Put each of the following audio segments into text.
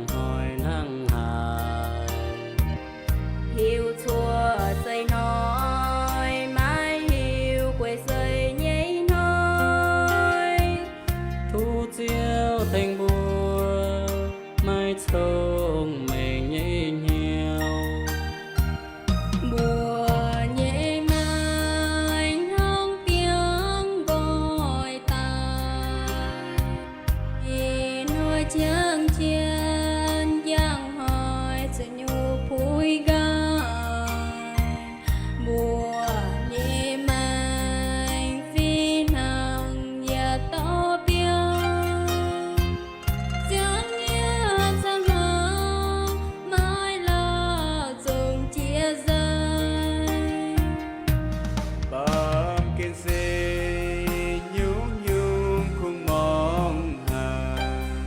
hnoi hnangv haaix. Hiuv cuotv zeih hnoi, maiv hiuv guei zeih nyei hnoi. Tov Ziouv tengx mbuo maiv cong-mengh nyei hnyouv. Mbuo nyei maengc hnangv biangh nqoi daaih, ih hnoi qangx-qiex njang hnoi zuqc nyungc puix nqaai. Mbuo nyei maengc fih hnangv yietc dauh biauv, ziangh nyieqc ziangh hnangv maiv lauh zongh jiex nzaaih. Baamh gen se nyungc-nyungc kungx mangc haic,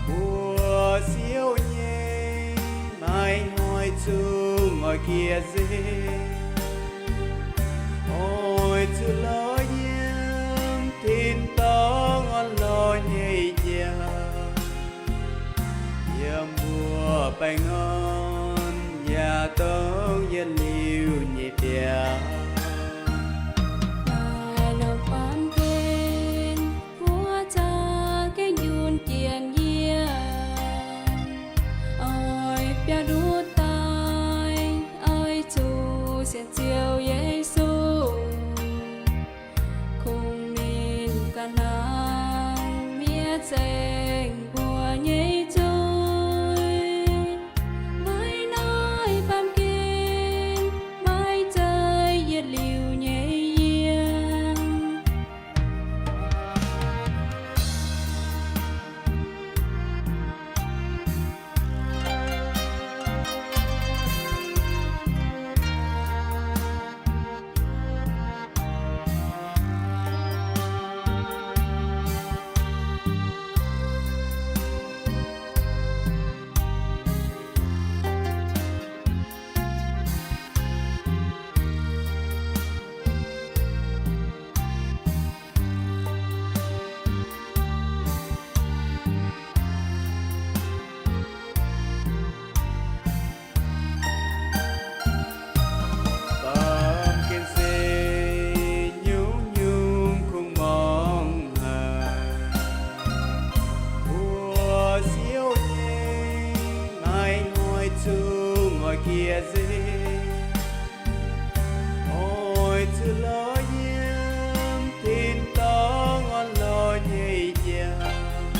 mbuo siouc nyei maiv hnoi zungv oix jiex nzengc. Oix zuqc lorz yiem tin-dorngh orn-lorqc nyei jauv, yiem mbuo baengh orn yaac dongh yietc liuz nyei biauv. Naaiv norm baamh gen mbuo za'gengh njunh jiex yiem, oix biauv-nduqc daaih, oix zuqc sienx Ziouv Yesu. Kungx ninh ganh hnangv miev zengc mbuo nyei zuiz. Maiv naaiv baamh gen maiv zeiz yietc liuz nyei yiem. Baamh gen se nyungc-nyungc kungx mangc haic, mbuo siouc nyei maiv hnoi zungv oix jiex nzengc. Oix zuqc lorz yiem tin-dorngh orn-lorqc nyei jauv,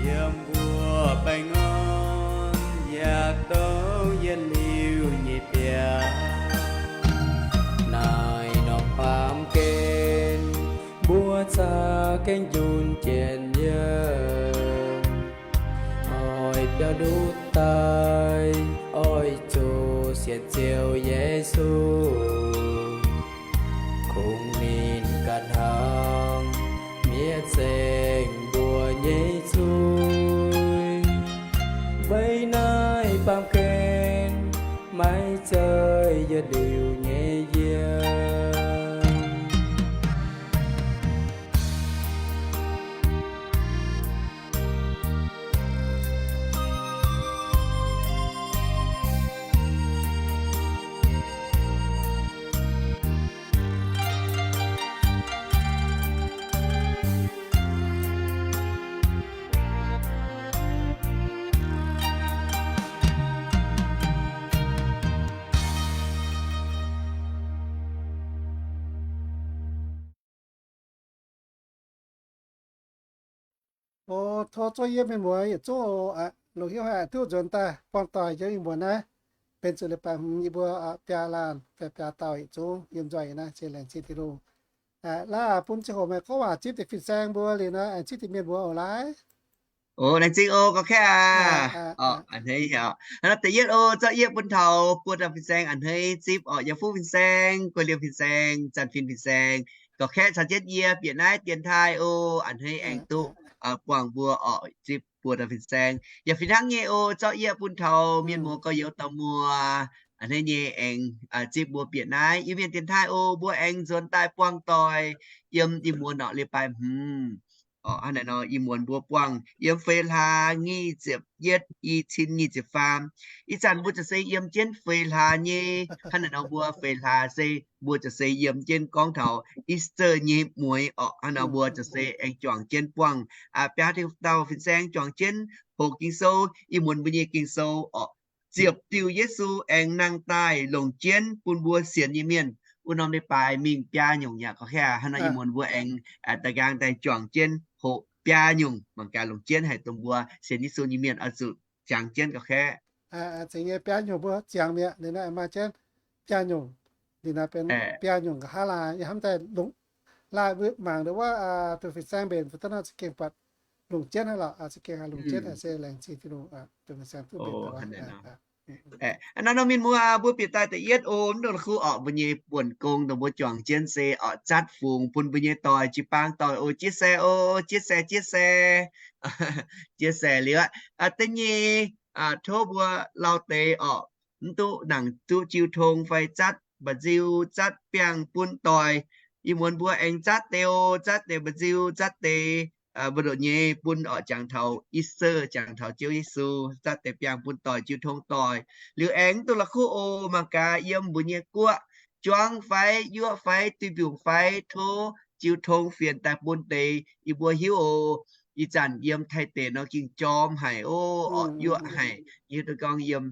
yiem mbuo baengh orn yaac dongh yietc liuz nyei biauv. Naaiv norm baamh gen mbuo za'gengh njunh jiex yiem, oix biauv-nduqc daaih, oix zuqc sienx Ziouv Yesu. Kungx ninh ganh hnangv miev zengc mbuo nyei zuiz. Weic naaiv baamh gen maiv zeiz yietc liuz nyei yiem. O, tov zorqv yie mienh muoz yietc zungv oc. Longc hnyouv haih duqv nzuonx daaih buangh doic njang mingh mbuox naaiv, benx zuqc leiz-baaix hmz yie mbuo biaa laanh fai biaa dauh yietc zungv yiem nzoih naaiv, se laengz zingh Tin-Hungh. Laaix bun ziangh hoc meih gorngv waac zipv deix fin-saeng mbuo liuz nor, aengx zipv deix mienh mbuo oc laaix. O, laengz zingh oc, gorx-kaeqv aac. A'hneiv, da'yietv oc, zorqv yie bun taux buo dauh fin-saeng a'hneiv zipv orqc, yaac fuqv fin-saeng, guei liemh fin-saeng, zanh fin fin-saeng, gorx-kaeqv caux jienv yie bieqc naaiv dienx taaih oc, a'hneiv aengx duqv buangh mbuo orqc, zipv buo dauh fin-saeng. Yaac fih hnangv nyei oc, zorqv yie bun taux mienh muoz gorx-youz dauh muoz, a'hneiv nyei aengx zipv mbuo bieqc naaiv Iu-Mienh dienx taaih oc, mbuo aengx nzuonx daaih buangh doic yiem ih muonz norqc leiz-baaix hmz. Orqc, hnangv naaic nor ih muonz mbuo buangh yiem feix hlaax nyic ziepc yietv, i cin nyic ziepc faam. Ih zanc mbuo ziouc se yiem jienv feix hlaax nyei, hnangv naaic nor mbuo feix hlaax se mbuo ziouc se yiem jienv gorngv taux Easter nyei mueiz orqc. Hnangv naaic nor mbuo ziouc se aengx juangc jienv buangh biaa dauh fin-saeng juangc jienv hoqc Ging-Sou. Ih muonz mbuo nyei Ging-Sou orqc, ziepc diuh Yesu aengx nangh daaih longc jienv bun mbuo sienx nyei mienh. Wuov norm leiz-baaix mingh biaa nyungc yaac gorqv-haav. Hnangv naaic nor ih muonz mbuo aengx da'nqaang daaih juangc jienv hoqc biaa nyungc mangc gaax longc jienv haic dongh mbuo sienx Yesu nyei mienh oix zuqc jangx jienv gorqv-haav. Zeiz nyei, biaa nyungc mbuo ziangx mi'aqv. Liuz naaiv maaih jienv biaa nyungc. Liuz naaiv benx biaa nyungc nqa'haav laai yaac hnamv daaih longc, laai mbuo mangc ndongc wuov, duqv fin-saeng mbenc fu'donv nor za'gengh buatc longc jienv haic lorqc. Za'gengh haih longc jienv haic se laengz zingh Tin-Hungh, duqv fin-saeng duqv mbenc daaih. Hnangv naaiv nor mienh muoz, mbuo bieqc daaih da'yietv o, mv dongh la'kuqv orqc, mbuo nyei buonc gong dongh mbuo juangc jienv se orqc, zatv fungx bun mbuo nyei doic, jiu-baang doic o, jiex sai o, jiex sai, jiex sai. Jiex sai liuz aqv, da'nyeic, tov mbuo lauh deix orqc, mv duqv nangc duqv jiu tong fai zatv mba'nziu, zatv biangh bun doic. Ih muonz mbuo aengx zatv deix o, zatv deix mba'nziu, zatv deix mbu'ndongx nyei bun orqc, jangx taux Easter, jangx taux Ziouv Yesu, zatv deix biangh bun doic, jiu tong doic. Liuz aengx mv dongh la'kuqv o, mangc gaax yiem mbuo nyei guoqv juangv fai yuoqv fai duih mbiungc fai tov jiu tong fienx daaih bun deix yie mbuo hiuv o. Ih zanc yiem Taiv deic nor ging jorm haic o, orqc, yuoqv haic. Hiuv duqv gorngv yiem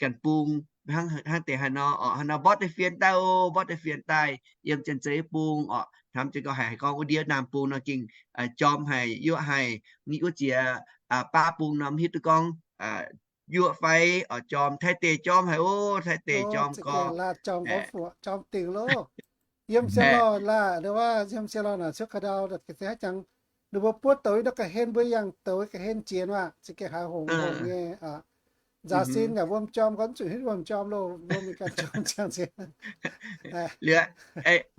ganh bung hnangv deix haaix nor orqc, haaix nor mborqv deix fienx daaih o, mborqv deix fienx daaih yiem Janx-Zei bung orqc. Hnamv jienv gorngv haiz gorngv wuov ndiev Naamh bung nor ging jorm haic, yuoqv haic. Wuov jiex baav bung nor mv hiuv duqv gorngv yuoqv fai orqc, jorm. Taiv deic jorm haic o, Taiv deic jorm gorx. Yiem siou-lorh laah, yiem siou-lorh naaic cuotv ka'ndau, haaix jangx ninh mbuo buov douz yiem ga'hlen, mbuo yangh douz ga'hlen jiex aqv, za'gengh haiz hongx hongx nyei. Nzaaux sin yaac wuom jorm, gorngv zuqc hitv wuom jorm loh, wuom ganh jorm ziangh nzengc. Liuz,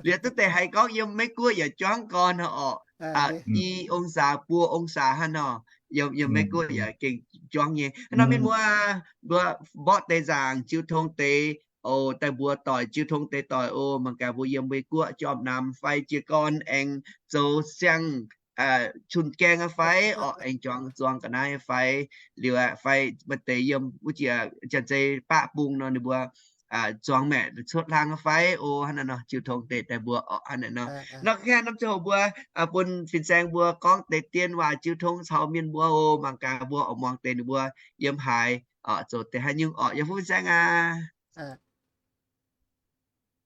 liuz duqv deix haiz gorngv yiem Meiv Guoqv yaac juangv gorn orqc, i ong-saax buo ong-saax hnangv nor. Yiem, yiem Meiv Guoqv yaac gengh juangv nyei. Hnangv nor mienh muoz, mbuo mborqv deix nzaangc jiu tong deix oc, daaih mbuox doic jiu tong deix doic oc. Mangc gaax mbuo yiem Meiv Guoqv jorm namx fai jiez gorn aengx zoux siang cun gaeng aqv fai orqc, aengx juangc zuangx ga'naaiv fai, liuz aqv fai maaih deix yiem wuov jiex Janx-Zei baav bung nor ninh mbuo zuangx maeqc cuotv hlang aqv fai oc. Hnangv naaiv nor jiu tong deix daaih mbuox orqc, hnangv naaiv nor. Nor ga'naaiv norm ziangh hoc mbuo bun fin-saeng mbuo gorngv deix dien waac jiu tong caux mienh mbuo oc. Mangc gaax mbuo oix muangx deix ninh mbuo yiem haaix orqc, zoux deix haaix nyungc orqc, yaac bun fin-saeng aqv.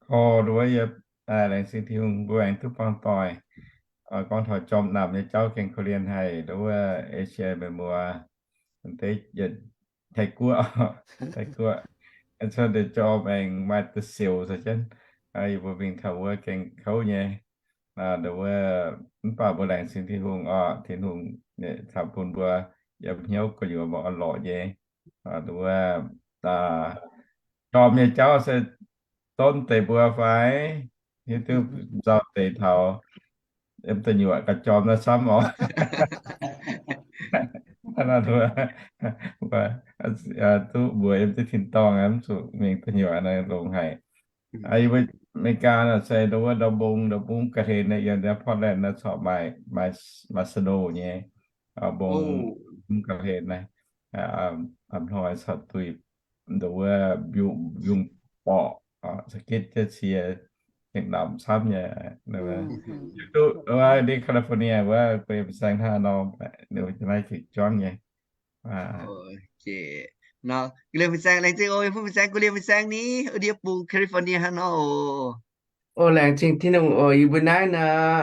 Gorngv nduov yie laengz zingh Tin-Hungh mbuo aengx duqv buangh doic. Gorngv taux jorm namx nyei jauv gengh korv-lienh haic, nduov Asia mienh muoz, deix yietc Taiv Guoqv, Taiv Guoqv, cuotv deix jorm aengx maaih da'siouc caux jienv. Yie mbuo mingh taux wuov gengh kouv nyei. Nduov mv baac mbuo laengz zingh Tin-Hungh orqc, Tin-Hungh caux bun mbuo yiem hnyouv gu'nyuoz mbuo oix lorqc nyei. Nduov jorm nyei jauv se donv deix mbuo fai hiuv duqv nzauh deix taux yiem da'nyuoqc gauh jorm naaiv camv orqc. Duqv mbuox yiem deix tin-dorngh mv zuqc mingh da'nyuoqc naaiv longx haic. Yie mbuo America naaic se nduov wuov ndau mbong, ndau mbong ga'hlen naaiv, yiem ndau Portland naaiv corc maaih, maaih snow nyei. Mbong, mbong ga'hlen naaiv, a'hnoi corc duih nduov wuov mbiungc, mbiungc borqc, za'gengh jienv cie gengh ndamc camv nyei. Duqv wuov ndiev California wuov guei fin-saeng hnangv nor, naaiv ziouc juangv nyei. Nor, guei fin-saeng laengz zingh oc, yie bun fin-saeng, guei fin-saeng ni, ndiev bung California hnangv nor oc. O, laengz zingh Tin-Hungh oc, yie mbuo naaiv nor,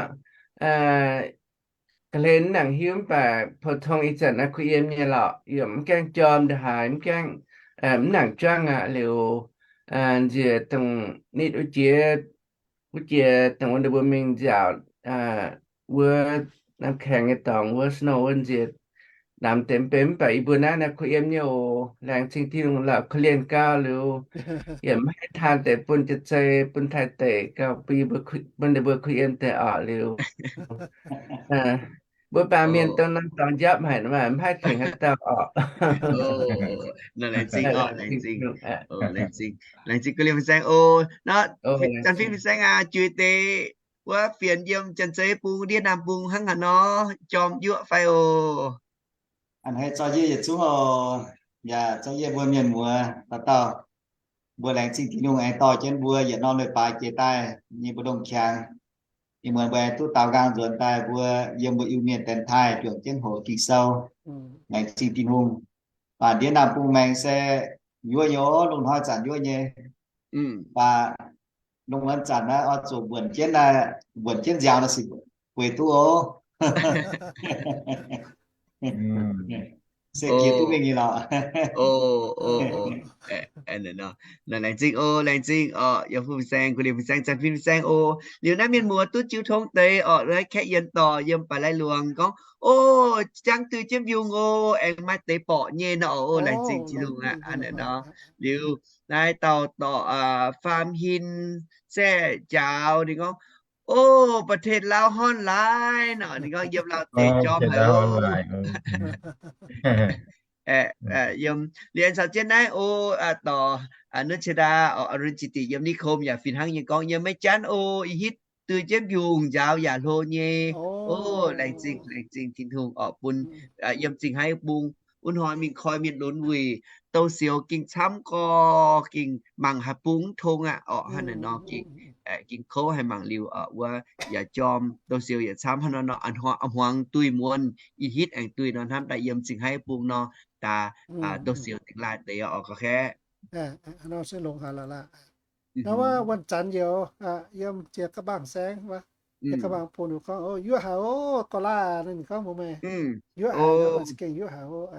ga'hlen mv nangc hiuv mv baac pou-tong ih zanc naaiv kuh yiem nyei lorqc, yaac mv gaengh jorm ndongc haaix, mv gaengh, mv nangc juangv aqv. Liuz nziex dongh nitv wuov jiex, wuov jiex dongh wuov ninh mbuo mingh nziaauc wuov namh kaengx nyei dorngx wuov snow wuov nziex namx deix mv benx, mv baac yie mbuo naaiv naaiv kuh yiem nyei oc. Laengz zingh Tin-Hungh lorqc, korv-lienh gau liuz, yaac mv haih taan deix bun Janx-Zei, bun Taiv deic gauh bun ninh mbuo kuh yiem deix orqc liuz. Mbuo baamh mienh dongh norm dorngx njapv haic, mv haih tengx haaix dauh orqc. Laengz zingh, laengz zingh guei fin-saeng oc. Nor, Janx-Fingx fin-saeng aac, juix deix wuov fienx yiem Janx-Zei bung, ndiev Naamh Bung hnangv haaix nor, jorm yuoqv fai oc? A'hneiv zorqv yie yietc zungv oc. Yaac zorqv yie mbuo mienh muoz dauh dauh, mbuo laengz zingh Tin-Hungh aengx dorh jienv mbuo yietc norm leiz-baaix jiex daaih nyei mbu'ndongx qangx. Ih muonz mbuo aengx duqv daaux nqaang nzuonx daaih mbuo yiem mbuo Iu-Mienh dienx taaih juangc jienv hoqc Ging-Sou. Laengz zingh Tin-Hungh. Baac ndiev Naamh Bung maengx se yuoqv nyei oc, lungh hnoi zanc yuoqv nyei. Baac lungh hnoi zanc naaiv oix zuqc mbuonc jienv, mbuonc jienv nziaaux naaic sic bueix duqv oc. Se jiex duqv mingh nyei lorqc. Laengz zingh oc, laengz zingh oc, yaac fu fin-saeng, kuv liuz fin-saeng, zanc fin fin-saeng oc. Liuz naaiv mienh muoz duqv jiu tong deix oc, naaiv kaeqv yienh dorh yiem baaix lai luangx gorngv, o, jangv duih jienv mbiungc oc, aengx maaih deix borqc nyei nor oc. Laengz zingh Tin-Hungh aqv. A'hneiv nor, liuz naaiv dauh dorh Faam Hin Zaeqv njaaux ninh gorngv, o, ประเทศลาวฮ้อนหลาย nor, ninh gorngv yiem Laauv deic-bung jorm haic oc. Yiem liuz aengx caux jienv naaiv o, dorh nuv cie ndaa oc, อรุณจิตติ yiem นิคม yaac fih hnangv nyei gorngv yiem แม่จันทน์ o, ih hitv duih jienv mbiungc njaaux yaac hlo nyei. O, laengz zingh, laengz zingh Tin-Hungh oc, bun yiem Zingh Haaix bung wuov hnoi mingh koi mienh lunx wuic, douz-sioux gengh camv gorx, gengh mangc haaix bung mv tong aqv oc. Hnangv naaiv nor gengh, gengh kouv haic, mangc liuz oc, wuov yaac jorm, douz-sioux yaac camv. Hnangv naaiv nor, a'hmuangx duih muonz ih hitv aengx duih nor, hnamv daaih yiem Zingh Haaix bung nor, daaih douz-sioux dingx laaih deix oc, gorqv-kaeqv. Nor se longx haic lorqc. Nor wuov wuonh zanc youz yiem jiex กำบัง saengv wuov, jiex กำบัง bun ninh gorngv, o, yuoqv haic oc, gorqv-laah, ninh gorngv mbuox meih, yuoqv haic, gengh yuoqv haic oc.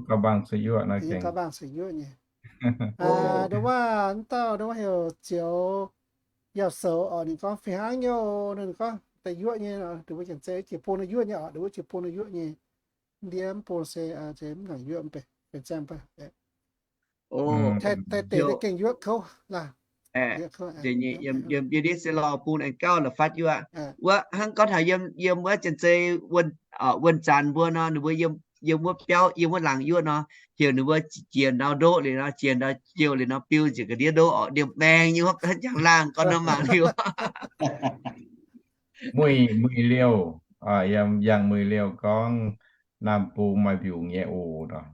กำบัง se yuoqv nyei. Ndongc wuov, wuov dauh ndongc wuov heuc Zioux Yauh Soux oc, ninh gorngv fih hnangv nyei oc. Ninh gorngv daaih yuoqv nyei, ndongc wuov Janx-Zei jiex bung nor yuoqv nyei oc, ndongc wuov jiex bung nor yuoqv nyei. Ndiev mv bung se mv nangc yuoqv, mv benx, benx ziangh baac. Taaih deic gengh yuoqv kouv laah. Yiem ndiev se lorh bung aengx gauh la'fatv yuoqv. Wuov hnangv gorngv taux yiem, yiem wuov Janx-Zei wuonh zanc mbuo nor, ninh mbuo yiem wuov biauv, yiem wuov laangz yuoqv nor, heuc ninh mbuo jiex ndau ndoqv liuz nor, jiex ndau jouh liuz nor, biu njiec ga'ndiev ndoqv oc, ndiemh maeng nyei wuov njang-laangh gorn nor mangc liuz. Muic, muic liouh, yangh muic liouh gorngv Naamh Bung maaih mbiungc nyei oc nor.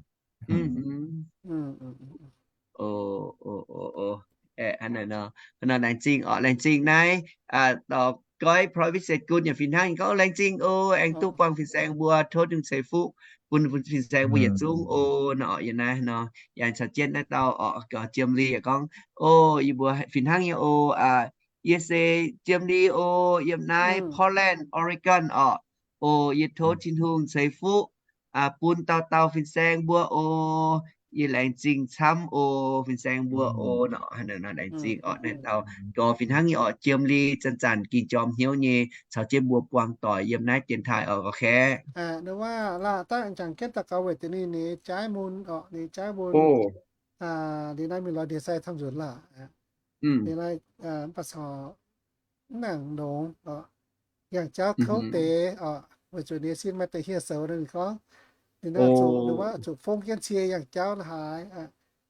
Hnangv naaiv nor, laengz zingh oc, laengz zingh naaiv, dorh goiv Provision Gun yaac fih hnangv gorngv laengz zingh oc, aengx duqv buangh fin-saeng mbuo, tov Tin-Hungh ceix fuqv bun fin-saeng mbuo yietc zungv oc. Nor yiem naaiv nor, yaac caux jienv naaiv dauh oc, Jiem Li yaac gorngv, o, yie mbuo fih hnangv nyei oc. Yie se Jiem Li oc, yiem naaiv Portland, Oregon oc. O, yie tov Tin-Hungh ceix fuqv bun dauh dauh fin-saeng mbuo oc. Yie laengz zingh camv oc, fin-saeng mbuo oc. Nor, nor laengz zingh oc, naaiv dauh gorx fih hnangv nyei oc, Jiem Li zanc-zanc gengh jorm hnyouv nyei, caux jienv mbuo buangh doic yiem naaiv dienx taaih oc, gorqv-kaeqv. Nor wuov laah dangh jangx jienv daux gaux weic deix ninh nyei jaiv mun oc, ninh jaiv mun. Liuz naaiv mingh lorz ndie-sai camv nzunc laah. Liuz naaiv mv baac corc mv nangc longx oc. Yangh jauv kouv deix oc, weic zuqc ninh nyei sin maaih deix hieh soux nor, ninh gorngv ninh naaiv zuqc, ninh wuov zuqc fongv jienv cie yangh jauv la'haaix.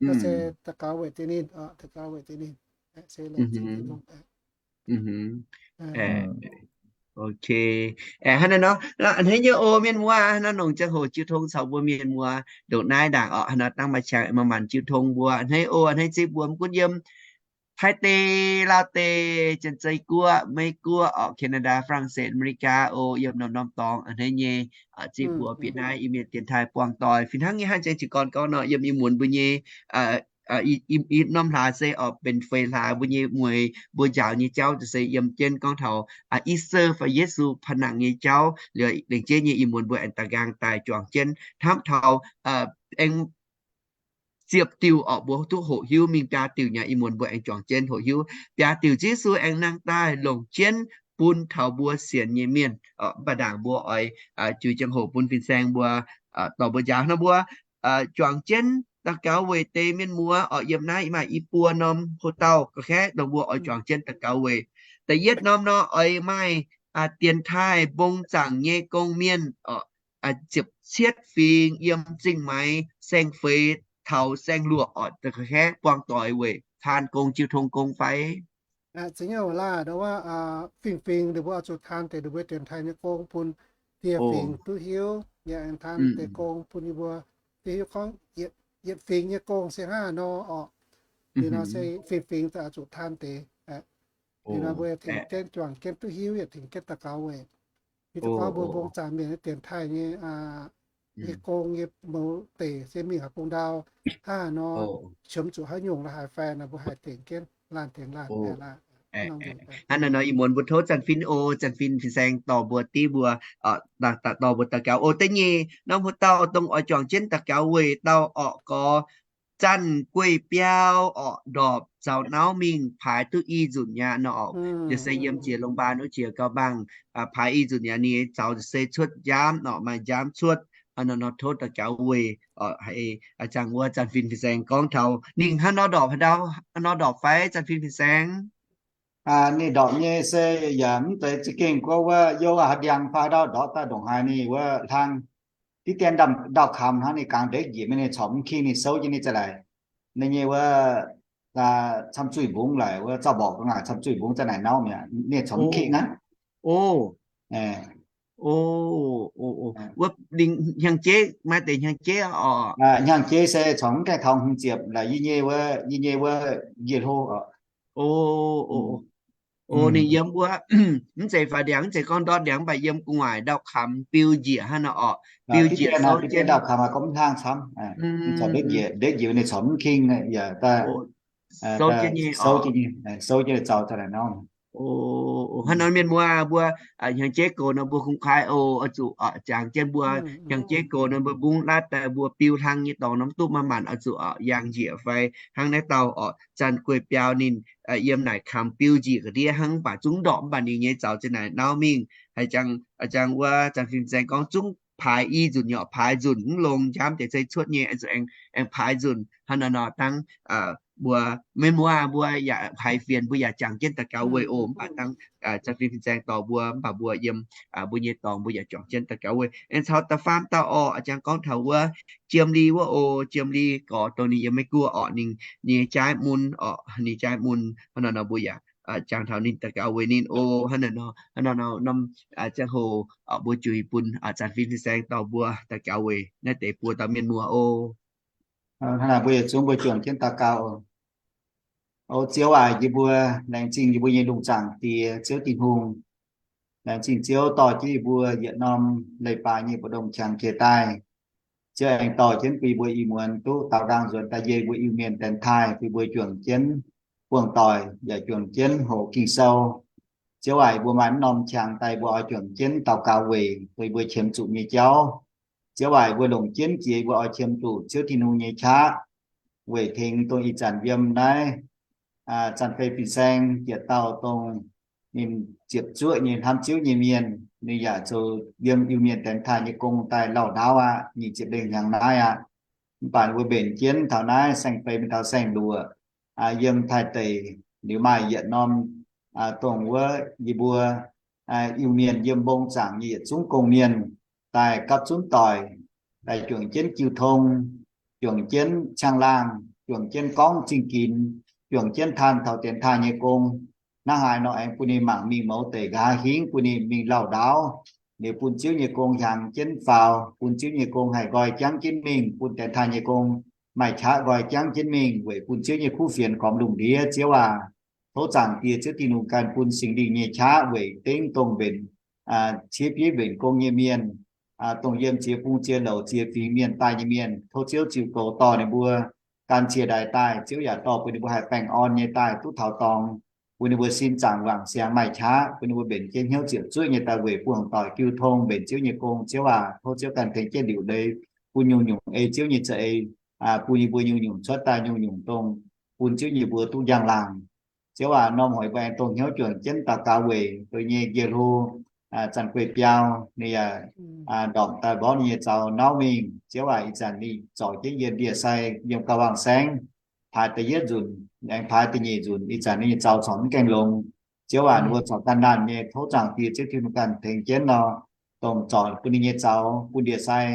Naaiv se daux gaux weic deix ninh oc, daux gaux weic deix ninh. Se laengz zingh Tin-Hungh. Ok. Hnangv naaiv nor, a'hneiv nyei oc mienh muoz, naaiv nongc ziangh hoc jiu tong caux mbuo mienh muoz ndongc naaiv ndaangc oc. Hnangv nor dangh maaih qangx maaih maanc jiu tong mbuo a'hneiv oc. A'hneiv zingh mbuo mv gunv yiem Taiv deic, Laauv deic, Janx-Zei guoqv, Meiv guoqv oc, Canada, France, America oc, yiem norm-norm dorngx a'hneiv nyei. Zingh mbuo bieqc naaiv Iu-Mienh dienx taaih buangh doic fih hnangv nyei hnangv janx jiez gorn gorngv nor, yiem Iu-Mienh mbuo nyei i norm hlaax se oc, benx feix hlaax mbuo nyei mueiz mbuo njaaux nyei jauv se yiem jienv gorngv taux Easter fai Yesu panh nangh nyei jauv. Liuz lengc jeiv nyei Iu-Mienh mbuo aengx daaih nqaang daaih juangc jienv hnamv taux aengx ziepc diuc oc, mbuo duqv hoqc hiuv mingh biaa diuc nyei, Iu-Mienh mbuo aengx juangc jienv hoqc hiuv biaa diuc Yesu aengx nangh daaih longc jienv bun taux mbuo sienx nyei mienh. Mv baac ndaangc mbuo oix jiu ziangh hoc bun fin-saeng mbuo dorh mbuo njaaux nor, mbuo juangc jienv daux gaux weic deix mienh muoz oc. Yiem naaiv maaih i buo norm hoc dauh ga'kaeqv dongh mbuo oix juangc jienv daux gaux weic. Da'yietv norm nor oix maaih dienx taaih mbong zaangc nyei gong-mienh oc, ziepc cietv fingx yiem Zingh Maix saeng-feix taux saeng-luoqc oc, ga'kaeqv buangh doic weic taan gong jiu tong gong fai Za'gengh laanh ndau wuov fingx-fingx ninh mbuo oix zuqc taan deix ninh mbuo dienx taaih nyei gong bun dieh fingx duqv hiuv, yaac taan deix gong bun yie mbuo duqv hiuv gorngv yietc fingx nyei gong se hnangv haaix nor orqc. Liuz nor se fingx-fingx daaih oix zuqc taan deix. Liuz nor mbuo tengx jienv juangc jienv duqv hiuv yaac tengx jienv daux gaux weic. Hiuv duqv gorngv mbuo mbong zaangc mienh nyei dienx taaih nyei nyei gong nyei mouz deic se mingh haaix gong ndau, hnangv haaix nor, qiemx zuqc haaix nyungc la'haaix fai nor mbuo haih tengx jienv laanh tengx laanh daaih laanh. Hnangv naaiv nor ih muonz mbuo tov zanc fin oc, zanc fin fin-saeng dorh mbuo div mbuo, dorh mbuo daux gaux oc. Da'nyeic norm hoc dauh dongh oix juangc jienv daux gaux weic dauh orqc, gorx Zanh Gueiv Biauv orqc, ndorpc zaux nauv mingh paaix duqv i nzunc aqv nor orqc. Yaac se yiem jiex longx mbaan wuov jiex gauh mbaangh, paaix i nzunc aqv. Ninh nyei zaux se cuotv njaamv nor, maaih njaamv cuotv. Hnangv nor nor tov daux gaux weic, haiz a'jangc wuov zanc fin fin-saeng gorngv taux ninh hnangv nor ndorpc, haaix ndau nor ndorpc fai zanc fin fin-saeng. Ninh ndorpc nyei se yaac mv zeiz za'gengh gorngv wuov youh haaix ndiangx fai haaix ndau ndorpc daaih ndongc haaix ninh wuov hlang diqv dien ndau-kamx hnangv, ninh gangx ndeic njiec mingh, ninh corc mv king, ninh souv jienv ninh za'naaic, ninh nyei wuov camv zuih mbungv laaix wuov zaux mborqc ga'naaic camv zuih mbungv za'naaic nauv mi'aqv, ninh corc mv king aqv. Wuov hnyangx-jeiv, maaih deix hnyangx-jeiv orqc. Hnyangx-jeiv se corc mv gaengh taux hmz ziepc laaix yie nyei wuov, yie nyei wuov njiec hlo orqc. O, ninh yiem wuov, mv zeiz faaux ndiangx, mv zeiz gorngv ndortv ndiangx, mv baac yiem gu'nguaaic ndau-kamx biu njiec hnangv nor orqc. Biu njiec, ndau-kamx gorngv mv hnangv camv, ndeic njiec, ndeic njiec ninh corc mv king, yaac daaih souv jienv nyei, souv jienv nyei zaux daaih naaic nor. Hnangv nor mienh muoz mbuo hnyangx-jeiv gox nor mbuo kungx kuaaiv oc, oix zuqc jangx jienv mbuo hnyangx-jeiv gox nor mbuo mbungv laatv daaih mbuo biu hlang nyei dorngx nor mv duqv maaih maanc, oix zuqc yangh njiec fai hnangv naaiv dauh orqc, Zanh Gueiv Biauv ninh yiem naaic kamx biu njiec ga'ndiev hnangv, mv baac zungv ndorpc, mv baac ninh nyei zaux za'naaic nauv mingh. Haiz jangx, jangx wuov zanc fin-saeng gorngv zungv paaix i nzunc nyei orqc, paaix nzunc mv longx, njaamv deix se cuotv nyei, oix zuqc aengx, aengx paaix nzunc. Hnangv nor nor dangh mbuo mienh muoz mbuo yaac haiz fienx, mbuo yaac jangx jienv daux gaux weic oc. Mv baac dangh zanc fin fin-saeng dorh mbuo, mv baac mbuo yiem mbuo nyei dorngx mbuo yaac juangc jienv daux gaux weic. Aengx caux da'faam dauh orqc, jangx gorngv taux wuov Jiem Li wuov oc. Jiem Li gorx dongh ninh yiem Meiv Guoqv orqc, ninh nyei jaaix mun orqc, ninh jaaix mun. Hnangv nor nor mbuo yaac jangx taux ninh daux gaux weic ninh oc. Hnangv nor nor, hnangv nor nor norm ziangh hoc mbuo juix bun zanc fin fin-saeng dorh mbuo daux gaux weic naaiv deix buo dauh mienh muoz oc. Hnangv naaic mbuo yietc zungv mbuo juangc jienv daux gaux. O Ziouv aac, yie mbuo laengz zingh yie mbuo nyei lungh zaangc Diex Ziouv Tin-Hungh. Laengz zingh Ziouv dorh jienv yie mbuo yietc norm leiz-baaix nyei mbu'ndongx qangx jiex daaih. Ziouv aengx dorh jienv bun yie mbuo ih muonz duqv daaux nqaang nzuonx daaih yie mbuo Iu-Mienh dienx taaih, bun yie mbuo juangc jienv buangh doic yaac juangc jienv hoqc Ging-Sou. Ziouv aac, yie mbuo maaih mv norm qangx daaih mbuo oix juangc jienv daux gaux weic, weic mbuo qiemx zuqc nyei jauv. Ziouv aac, mbuo longc jienv jiex mbuo oix qiemx zuqc Ziouv Tin-Hungh nyei qaqv, weic tengx dongh ih zanc yiem naaiv zanc fei fin-saeng jiex dauh dongh ninh ziepc zuoqv nyei hnamv Ziouv nyei mienh, ninh yaac zoux yiem Iu-Mienh dienx taaih nyei gong daaih lauh ndaauv aqv, nyic ziepc lengh hnyangx naaiv aqv. Mv baac mbuo mbenc jienv taux naaiv saeng-fei mingh taux saeng-luoqc, yiem Taiv deic liuz maaih yietc norm dongh wuov yie mbuo Iu-Mienh yiem mbong zaangc nyei yietc zungv gong-mienh daaih gapv zunv doic, daaih juangc jienv jiu tong, juangc jienv qangx laangh, juangc jienv gorngv zingh ginx, juangc jienv taan taux dienx taaih nyei gong. Hnangv haaix nor aengx bun ninh mangc mingh mouz deic nqa'haav hingv bun ninh mingh lauh ndaauv, liuz bun Ziouv nyei gong hiaangx jienv faaux, bun Ziouv nyei gong haih nqoi jangv jienv mingh, bun dienx taaih nyei gong maaih qaqv nqoi jangv jienv mingh, weic bun Ziouv nyei kuv fienx gormx lungh ndiev. Ziouv aac, tov Zaangc Diex Ziouv Tin-Hungh ganh bun Singx Lingh nyei qaqv weic dengv dongh mbenc, ciev bieiv mbenc gong nyei mienh, dongh yiem ziex bung ziex louc ziex fingx mienh daaih nyei mienh, tov Ziouv ziux goux dorh ninh mbuo gan cie ndaix daaih. Ziouv yaac dorh bun ninh mbuo haih baengh orn nyei daaih duqv taux dorngx, bun ninh mbuo sin zaangc wangc siangx maaih qaqv, bun ninh mbuo mbenc jienv hnyouv ziepc zuoqv nyei daaih weic buangh doic jiu tong mbenc Ziouv nyei gong. Ziouv aac, tov Ziouv ganh tengx jienv liuc leiz bun nyungc-nyungc ei Ziouv nyei za'eix, bun yie mbuo nyungc-nyungc cuotv daaih nyungc-nyungc dongh bun Ziouv yie mbuo duqv njang-laangc. Ziouv aac, norm hoc yie mbuo aengx dongh hnyouv juangc jienv daux gaux weic dongh nyei njiec hlo, Zanc Gueiv Biauv ninh yaac ndorpc daaih mborqv ninh nyei zaux nauv mingh. Ziouv aac, ih zanc ninh zorc jienv yie ndie sai yiem gauh wangh saengv, paaix da'yietv nzunc aengx paaix da'nyeic nzunc, ih zanc ninh nyei zaux corc mv gaengh longx. Ziouv aac, ninh mbuo corc ganh laanh nyei, tov Zaangc Diex Ziouv Tin-Hungh ganh tengx jienv nor, dongh zorc bun ninh nyei zaux bun ndie sai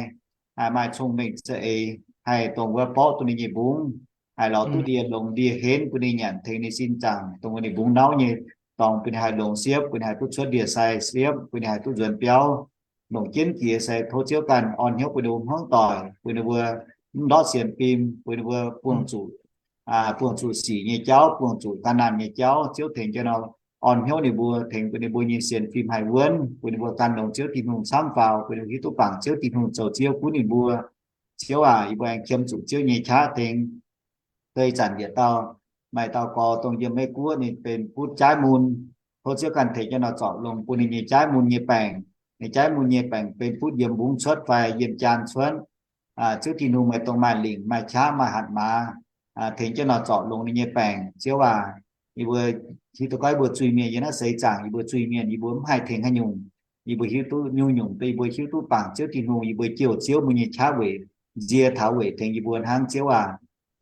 haih maaih cong-mengh za'eix, haih dongh wuov borqv duqv ninh nyei mbungv, haih lorz duqv ndie longx ndie henv bun ninh nyanc tengx ninh sin zaangc, dongh wuov ninh mbungv nauv nyei dorngx, bun ninh haih longx siepv, bun ninh haih duqv cuotv ndie-sai siepv, bun ninh haih duqv nzuonx biauv, longc jienv jiex se tov Ziouv ganh orn hnyouv bun ninh mbuo hmuangv doic, bun ninh mbuo mv ndortv sienx fim, bun ninh mbuo buangh zuqc, buangh zuqc sic nyei jauv, buangh zuqc ga'naanh nyei jauv. Ziouv tengx jienv nor orn hnyouv ninh mbuo, tengx bun ninh mbuo nyei sienx fim haih wuonv, bun ninh mbuo gan longx Ziouv Tin-Hungh camv faaux, bun ninh mbuo hiuv duqv bangc Ziouv Tin-Hungh zoux Ziouv gunv ninh mbuo. Ziouv aac, yie mbuo aengx qiemx zuqc Ziouv nyei qaqv tengx deix zanc yietc dauh, maaih dauh gorx dongh yiem Meiv Guoqv ninh benx butv jaaiv mun. Tov Ziouv ganh tengx jienv nor zorc longx bun ninh nyei jaaiv mun nyei baengc. Ninh jaaiv mun nyei baengc benx butv yiem mbungv cuotv fai yiem jaan cuotv. Ziouv Tin-Hungh, meih dongh maaih lingc maaih qaqv maaih hatc maaz, tengx jienv nor zorc longx ninh nyei baengc. Ziouv aac, yie mbuo hiuv duqv gorngv yie mbuo zuiz-mienh yiem naaiv seix zaangc, yie mbuo zuiz-mienh yie mbuo mv haih tengx haaix nyungc. Yie mbuo hiuv duqv nyungc-nyungc deix yie mbuo hiuv duqv bangc Ziouv Tin-Hungh, yie mbuo jouh Ziouv mbuo nyei qaqv weic nzie taux weic tengx yie mbuo hnangv. Ziouv aac,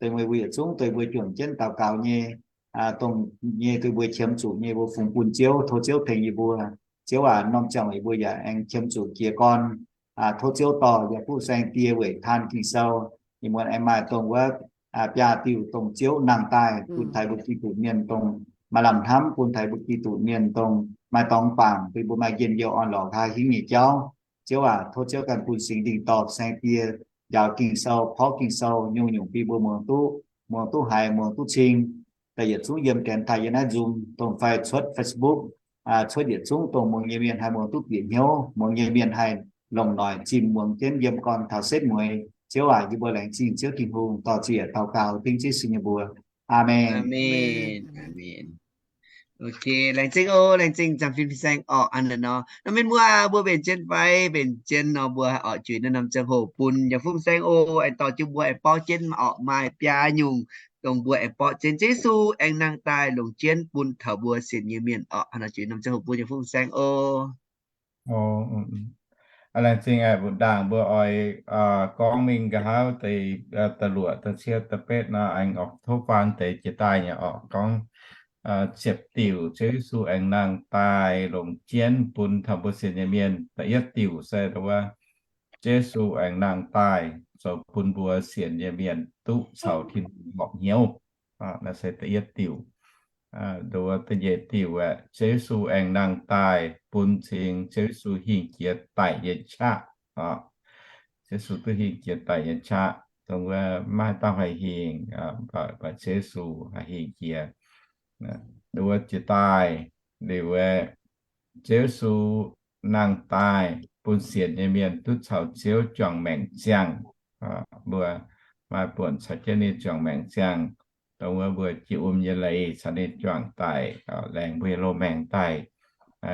deix mbuo yietc zungv deix mbuo juangc jienv daux gaux nyei, dongh nyei deix mbuo qiemx zuqc nyei mbuo fungx bun Ziouv, tov Ziouv tengx yie mbuo. Ziouv aac, norm ziangh hoc yie mbuo yaac aengx qiemx zuqc jiez gorn. Tov Ziouv dorh yaac fuqv saeng die weic taan Ging-Sou. Ih muonz aengx maaih dongh wuov biaa diuh dongh Ziouv nangh daaih bun taux mbuo Giduc mienh dongh maaih lamh hnamv bun taux mbuo Giduc mienh dongh maaih dorngx bangc bun mbuo maaih njien-youh orn-lorqc nqa'haav hingv nyei jauv. Ziouv aac, tov Ziouv ganh bun Singx Lingh dorh saeng die njaaux Ging-Sou, porv Ging-Sou, nyungc-nyungc bun mbuo muangx duqv, muangx duqv haiz, muangx duqv cing. Daaih yietc zungv yiem dienx taaih yiem naaiv Zoom dongh fai cuotv Facebook, cuotv yietc zungv dongh muangx nyei mienh haih muangx duqv bieqc hnyouv, muangx nyei mienh haih longc noic zimh muangx jienv yiem gorn taux setv mueiz. Ziouv aac, yie mbuo laengz zingh Ziouv Tin-Hungh, dorh ziec daux gaux dengv Yesu nyei mbuox. Aamen. Aamen. Laengz zingh oc, laengz zingh Zaangc Fin Fin-Saeng orqc. Hnangv naaiv mienh muoz mbuo mbenc jienv fai mbenc jienv nor, mbuo oix juix naaiv norm ziangh hoc bun Zaangc Fin Fin-Saeng oc, aengx dorh jienv mbuo aengx borqv jienv orqc, maaih biaa nyungc dongh mbuo aengx borqv jienv Yesu aengx nangh daaih longc jienv bun taux mbuo sienx nyei mienh orqc. Hnangv naaiv juix norm ziangh hoc bun Zaangc Fin Fin-Saeng oc. Laengz zingh aqv. Mbuo ndaangc mbuo oix gorngv mingh nqa'haav deix da'luoqc, da'cietv, da'betv nor, aengx oix tov faan deix jiex daaih nyei orqc. Gorngv ziepc diuc, Ziouv Yesu aengx nangh daaih longc jienv bun taux mbuo sienx nyei mienh. Da'yietv diuc se wuov, Ziouv Yesu aengx nangh daaih zoux bun mbuo sienx nyei mienh duqv caux Tin-Hungh horpc hnyouv. Naaiv se da'yietv diuc. Nduov da'nyeic diuc aeqv, Ziouv Yesu aengx nangh daaih bun cing Ziouv Yesu hingh jiex daic nyei qaqv. Ziouv Yesu duqv hingh jiex daic nyei qaqv, dongh wuov maiv dauh haih hingh, baac Ziouv Yesu haih hingh jiex. Nduov jiex daaih liuz aeqv, Ziouv Yesu nangh daaih bun sienx nyei mienh duqv caux Ziouv juangc maengc ziangh. Mbuo maaih buonc caux jienv ninh juangc maengc ziangh. Dongh wuov mbuo jiex wuom nyei leiz caux ninh juangc daic, laengz mbuo nyei loz-maengc daaih.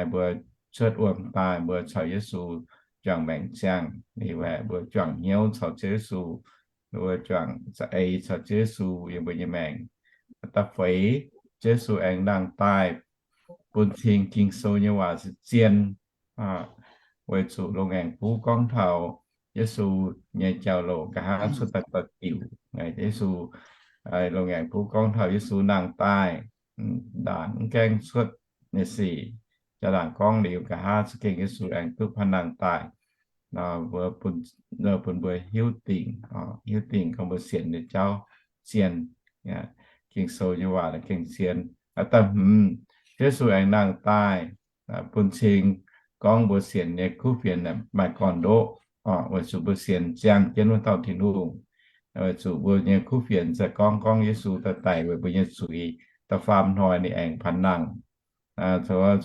Mbuo cuotv wuom daaih mbuo caux Yesu juangc maengc ziangh. Liuz aeqv, mbuo juangc hnyouv caux Ziouv Yesu, mbuo juangc za'eix caux Ziouv Yesu yiem mbuo nyei maengc. Da'feix, Ziouv Yesu aengx nangh daaih bun cing Ging-Sou nyei waac se zien, weic zuqc longx aengx buv gorngv taux Yesu nyei jauv-louc nqa'haav cuotv daaih doix-diuc. Yesu longx aengx buv gorngv taux Yesu nangh daaih, ndaangc mv gaengh cuotv nyei sic, jaa-ndaangc gorngv liuz nqa'haav za'gengh Yesu aengx duqv panh nangh daaih. Bun mbuo hiuv dingc, hiuv dingc gorngv mbuo sienx nyei jauv zien, Ging-Sou nyei waac gengh zien. Da'hmz, Yesu aengx nangh daaih bun cing gorngv mbuo sienx nyei kuv fienx maaih gorn-ndoqv, weic zuqc mbuo sienx ziangh jienv wuov dauh Tin-Hungh. Weic zuqc mbuo nyei kuv fienx se gorngv, gorngv Yesu daaih daic weic mbuo nyei zuiz, da'faam hnoi ninh aengx panh nangh.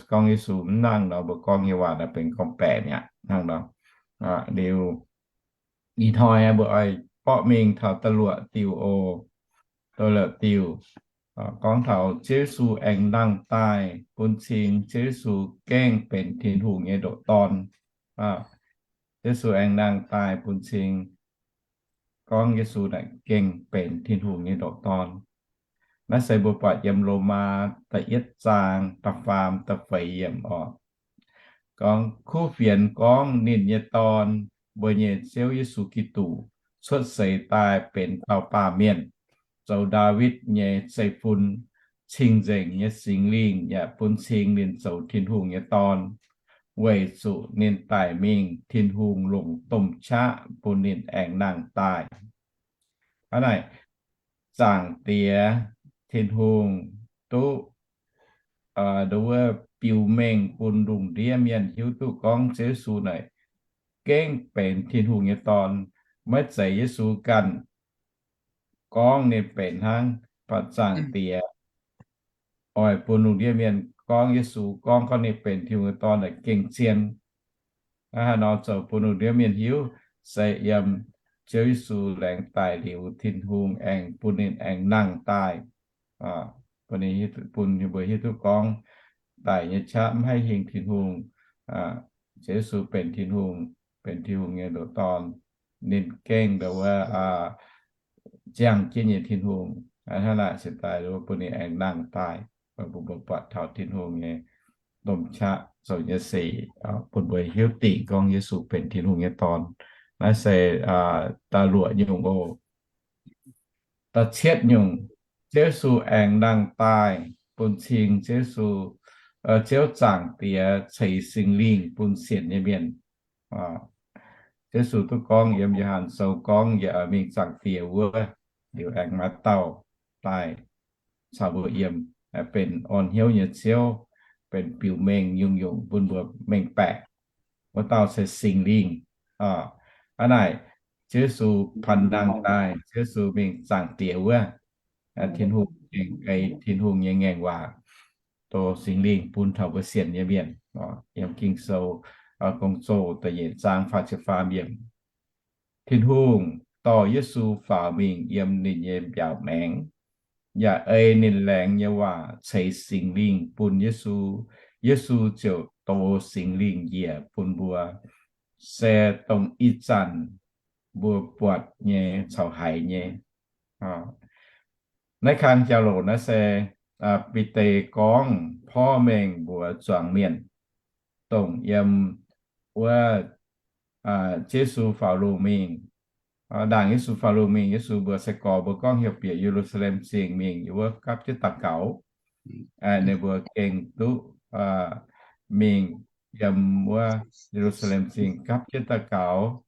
Gorngv Yesu mv nangh nor, mbuo gorngv nyei waac naaiv benx gorngv-baeqc mi'aqv hnangv nor. Liuz ih hnoi mbuo oix borqv mingh taux da'luoqc diuh oc. Da'luoqc diuh gorngv taux Ziouv Yesu aengx nangh daaih bun cing Ziouv Yesu gengh benx Tin-Hungh nyei ndoqc Dorn. Yesu aengx nangh daaih bun cing gorngv Yesu naaic gengh benx Tin-Hungh nyei ndoqc Dorn. Naaiv se mbuo buatc yiem Lomaa da'yietv zaang da'faam da'feix yiemc oc. Gorngv kuv fienx gorngv ninh nyei Dorn, mbuo nyei Ziouv Yesu Giduc, cuotv seix daaih benx dauh baamh mienh, zoux Ndaawitv nyei zeiv-fun. Cing-nzengc nyei Singx Lingh yaac bun cing ninh zoux Tin-Hungh nyei Dorn, weic zuqc ninh daic mingh, Tin-Hungh longc domh qaqv bun ninh aengx nangh daaih. Hnangv naaic, Zaangc Diex Tin-Hungh duqv, nduov wuov biux mengh bun lungh ndiev mienh hiuv duqv gorngv Ziouv Yesu naaic gengh benx Tin-Hungh nyei Dorn. Maiv zeiz Yesu ganh gorngv ninh benx hnangv, mv baac Zaangc Diex oix bun lungh ndiev mienh gorngv Yesu gorngv, gorngv ninh benx Tin-Hungh nyei Dorn naaic gengh zien. Hnangv haaix nor zoux bun lungh ndiev mienh hiuv? Se yiem Ziouv Yesu laengz daaih liuz, Tin-Hungh aengx bun ninh aengx nangh daaih, bun ninh, bun mbuo hiuv duqv gorngv daic nyei qaqv maiv haih hingh Tin-Hungh. Ziouv Yesu benx Tin-Hungh, benx Tin-Hungh nyei ndoqc Dorn. Ninh gengh nduov wuov ziangh jienv nyei Tin-Hungh. Hnangv naaic se daaih bun ninh aengx nangh daaih, bun mbuo buatc taux Tin-Hungh nyei domh qaqv zoux nyei sic, bun mbuo hiuv dingc gorngv Yesu benx Tin-Hungh nyei Dorn. Naaiv se da'luoqc nyungc oc. Da'cietv nyungc, Ziouv Yesu aengx nangh daaih bun cing Ziouv Yesu, Ziouv Zaangc Diex ceix Singx Lingh bun sienx nyei mienh. Ziouv Yesu duqv gorngv yiem Yo^han Sou gorngv, yie mingh Zaangc Diex wuov, liuz aengx maaih dauh daaih caux mbuo yiem, benx orn hnyouv nyei Ziouv, benx biux mengh nyungc-nyungc bun mbuo mengh baeqc. Wuov dauh se Singx Lingh. Hnangv naaic, Ziouv Yesu pan nangh daaih, Ziouv Yesu mingh Zaangc Diex wuov, Tin-Hungh, Tin-Hungh nyei ngaengc waac, doh Singx Lingh bun taux mbuo sienx nyei mienh. Yiem Ging-Sou, Gong-Zoh da'nyeic zaang faah ziepc faam yiemc, Tin-Hungh dorh Yesu faaux mingh yiem ninh nyei mbiaauc maengx, yaac ei ninh laengz nyei waac ceix Singx Lingh bun Yesu. Yesu ziouc dox Singx Lingh njiec bun mbuo, se dongh ih zanc mbuo buatc nyei caux haiz nyei. Naaiv kang jauv-louc naaiv se Bide gorngv porv mengh mbuox zuangx mienh, dongh yiem wuov Yesu faaux lungh mingh. Ndaangc Yesu faaux lungh mingh, Yesu mbuox sai-gorx mbuo gorngv heuc bieqc Ye^lu^saa^lem Zingh mingh yiem wuov gapv jienv daux gaux. Ninh mbuo gengh duqv mingh yiem wuov Ye^lu^saa^lem Zingh gapv jienv daux gaux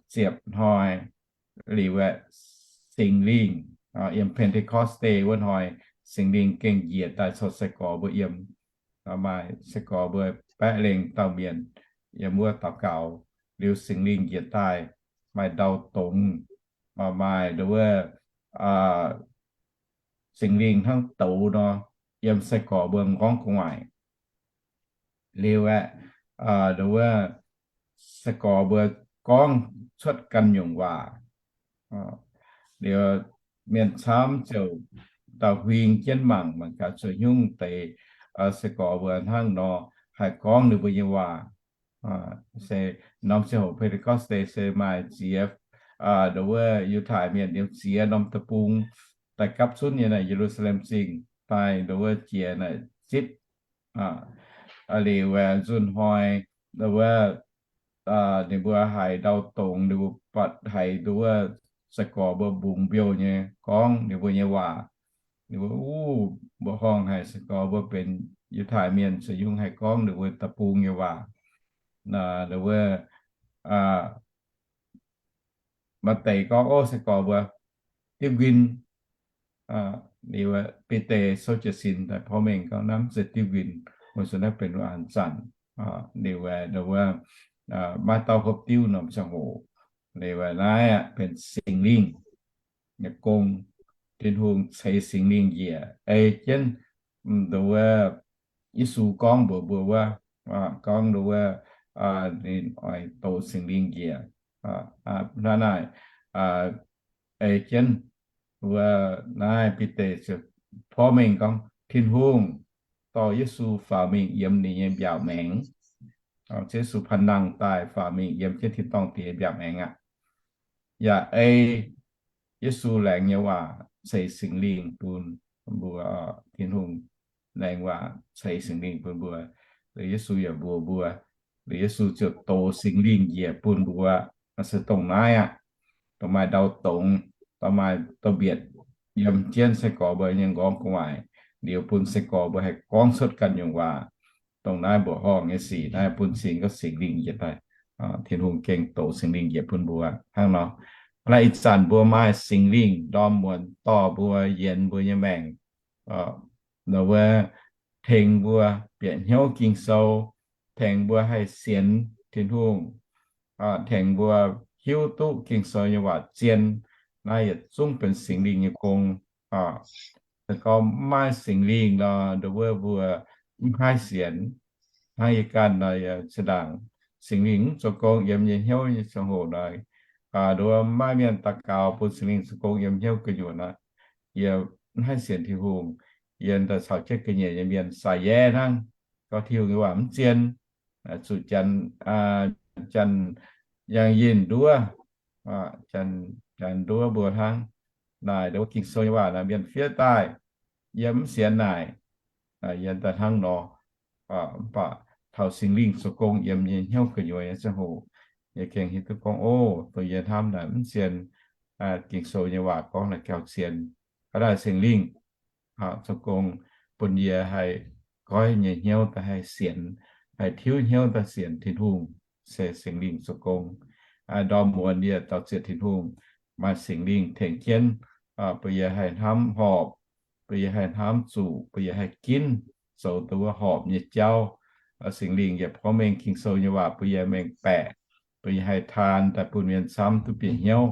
ziepc hnoi. Liuz aeqv, Singx Lingh, yiem Pentecost Day wuov hnoi, Singx Lingh gengh njiec daaih caux sai-gorx mbuo yiem. Maaih sai-gorx mbuo baeqv lengh dauh mienh yiem wuov daux gaux. Liuz Singx Lingh njiec daaih, maaih ndau dongz, maaih nduov wuov Singx Lingh hnangv douz nor, yiem sai-gorx mbuo m'nqorngv gu'nguaaic. Liuz aeqv, nduov wuov sai-gorx mbuo gorngv cuotv ganh nyungc waac. Liuz mienh camv ziouc dauh huing jienv mangc, mangc gaax cuotv nyungc deix sai-gorx mbuo hnangv nor haih gorngv ninh mbuo nyei waac. Se norm ziangh hoc Pentecost Day se maaih ziex, nduov wuov Yiutai mienh yiem ziex norm deic-bung daaih gapv zunv nyei naaic Ye^lu^saa^lem Zingh daaih nduov wuov jiex naaic zipv liuz nzunc hnoi, nduov wuov ninh mbuo haiz ndau dongz, ninh mbuo buatc haiz nduov wuov sai-gorx mbuo mbungx mbiouh nyei gorngv ninh mbuo nyei waac. Ninh mbuo, Uv, mbuoqc horngh haic, sai-gorx mbuo benx Yiutai mienh, se yungv haih gorngv ninh mbuo deic-bung nyei waac. Nduov wuov maaih deix gorngv, Ov, sai-gorx mbuo diuv nquin. Liuz Bide souv jiez sin daaih porv mengh gorngv, Naaiv mv zeiz diuv nquin, weic zuqc naaiv benx wuov zanc. Liuz nduov wuov maaih dauh hopv diuv norm ziangh hoc. Liuz naaiv aeqv, benx Singx Lingh nyei gong. Tin-Hungh ceix Singx Lingh njiec ei jienv nduov wuov Yesu gorngv mbuox mbuo wuov, gorngv nduov wuov ninh oix dox Singx Lingh njiec. Hnangv naaic, ei jienv wuov naaiv Bide ziouc porv mengh gorngv, Tin-Hungh dorh Yesu faaux mingh yiem ninh nyei mbiaauc maengx. Ziouv Yesu pan nangh daaih faaux mingh yiem jienv tin-dorngh diex mbiaauc maengx aqv. Yaac ei Yesu laengz nyei waac ceix Singx Lingh bun mbuo. Tin-Hungh laengz waac ceix Singx Lingh bun mbuo. Liuz Yesu yaac mbuox mbuo, liuz Yesu ziouc dox Singx Lingh njiec bun mbuo. Se dongh naaiv aqv, dongh maaih ndau dongz, dongh maaih douz-mbietc yiem jienv sai-gorx mbuo nyei m'nqorngv gu'nguaaic, liuz bun sai-gorx mbuo haih gorngv cuotv ganh nyungc waac. Dongh naaiv mbuoqc horngh nyei sic naaiv bun cing gorngv Singx Lingh njiec daaih. Tin-Hungh gengh dox Singx Lingh njiec bun mbuo hnangv nor. Naaiv ih zanc mbuo maaih Singx Lingh ndorm muonz dorh mbuo yienx mbuo nyei maengc, wuov tengx mbuo bieqc hnyouv Ging-Sou, tengx mbuo haih sienx Tin-Hungh, tengx mbuo hiuv duqv Ging-Sou nyei waac zien. Naaiv yietc zungv benx Singx Lingh nyei gong. Se gorngv mv maaih Singx Lingh nor, nduov wuov mbuo mv haih sienx. Hnangv yie ganh nor, zinh ndaangc Singx Lingh mv zoux gong yiem yie hnyouv nyei ziangh hoc nor, nduov wuov mv maaih mienh daux gaux bun Singx Lingh zoux gong yiem hnyouv gu'nyuoz nor, yie mv haih sienx Tin-Hungh. Yie daaih caux jienv ga'nyiec nyei mienh sai-yaev hnangv, gorngv Tin-Hungh nyei waac mv zien, zuqc janx, janx yangh yinh nduov, janx nduov mbuo hnangv. Naaic nduov Ging-Sou nyei waac naaic mienh fiev daaih, yie mv sienx naaic. Yie daaih hnangv nor, mv baac taux Singx Lingh zoux gong yiem yie hnyouv gu'nyuoz nyei ziangh hoc, yie gengh hiuv duqv gorngv, o, dongh yie hnamv naaic mv zien. Ging-Sou nyei waac gorngv naaic gauh zien. Hnangv naaic Singx Lingh zoux gong bun yie haih goiv nyei hnyouv daaih haih sienx, haih tiuv hnyouv daaih sienx Tin-Hungh, se Singx Lingh zoux gong. Ndorm muonz yie daux zieqc Tin-Hungh, maaih Singx Lingh tengx jienv, bun yie haih hnamv horpc, bun yie haih hnamv zuqc, bun yie haih ginv zoux dongh wuov horpc nyei jauv. Singx Lingh yaac porv mengh Ging-Sou nyei waac bun yie mengh baeqc, bun yie haih taan daaih bun mienh camv duqv bieqc hnyouv.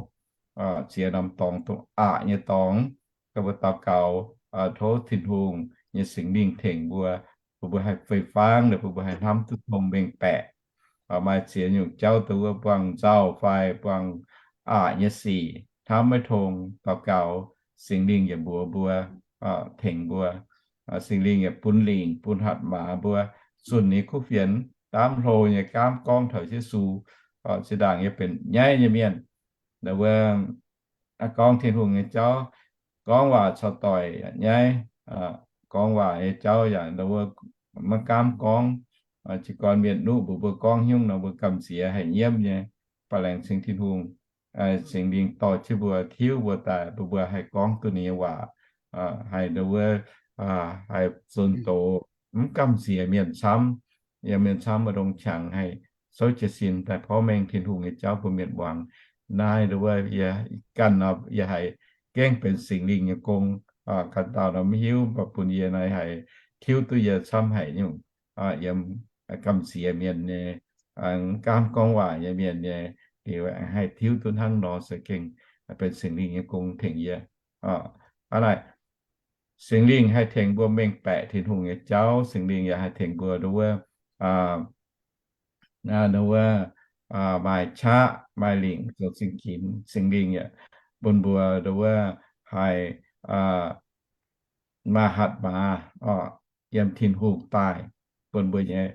Ziex norm dorngx, dongh aqc nyei dorngx, gorngv mbuo daux gaux, tov Tin-Hungh nyei Singx Lingh tengx mbuo, bun mbuo haih fei fangv, bun mbuo haih hnamv duqv tong mengh baeqc. Maaih ziex nyungc jauv dongh wuov buangh nzauh fai buangh aqc nyei sic, hnamv maiv tong, daux gaux, Singx Lingh yaac mbuox mbuo, tengx mbuo. Singx Lingh yaac bun lingc bun hatc maaz mbuo zunh ninh kuv fienx, daamv hlo nyei gaamv gorngv taux Yesu. Zinh ndaangc yie benx nyaiv nyei mienh, wuov gorngv Tin-Hungh nyei jauv, gorngv waac caux doic nyaiv, gorngv waac nyei jauv yaac wuov maiv gaamv gorngv. Jiez gorn mienh nuqv mbuox mbuo gorngv hnyungv nor, mbuo gamh nziex haih nyiemv nyei. Mv baac laengz zingh Tin-Hungh, Singx Lingh dorh jienv mbuo, tiuv mbuo daaih, bun mbuo haih gorngv duqv ninh nyei waac, haih wuov, haih zunh doz, mv gamh nziex mienh camv. Yiem mienh camv maaih ndongc qangx haih souv jiez sin daaih porv mengh Tin-Hungh nyei jauv bun mienh muangx. Naaiv wuov yie ganh nor, yie haiz gengh benx Singx Lingh nyei gong. Ganh dauh nor mv hiuv, mv baac bun yie naaiv haiz tiuv duqv yie camv haic nyungc, yiem gamh nziex mienh nyei, mv gaamv gorngv waac nyei mienh nyei, liuz haih tiuv duqv hnangv nor se gengh benx Singx Lingh nyei gong tengx yie. Hnangv naaic, Singx Lingh haih tengx mbuo mengh baeqc Tin-Hungh nyei jauv. Singx Lingh yaac haih tengx mbuo nduov wuov, nduov wuov, maaih qaqv maaih lingc zoux zingh ginx. Singx Lingh yaac bun mbuo nduov wuov haih maaih hatc maaz, yiem Tin-Hungh daaih, bun mbuo nyei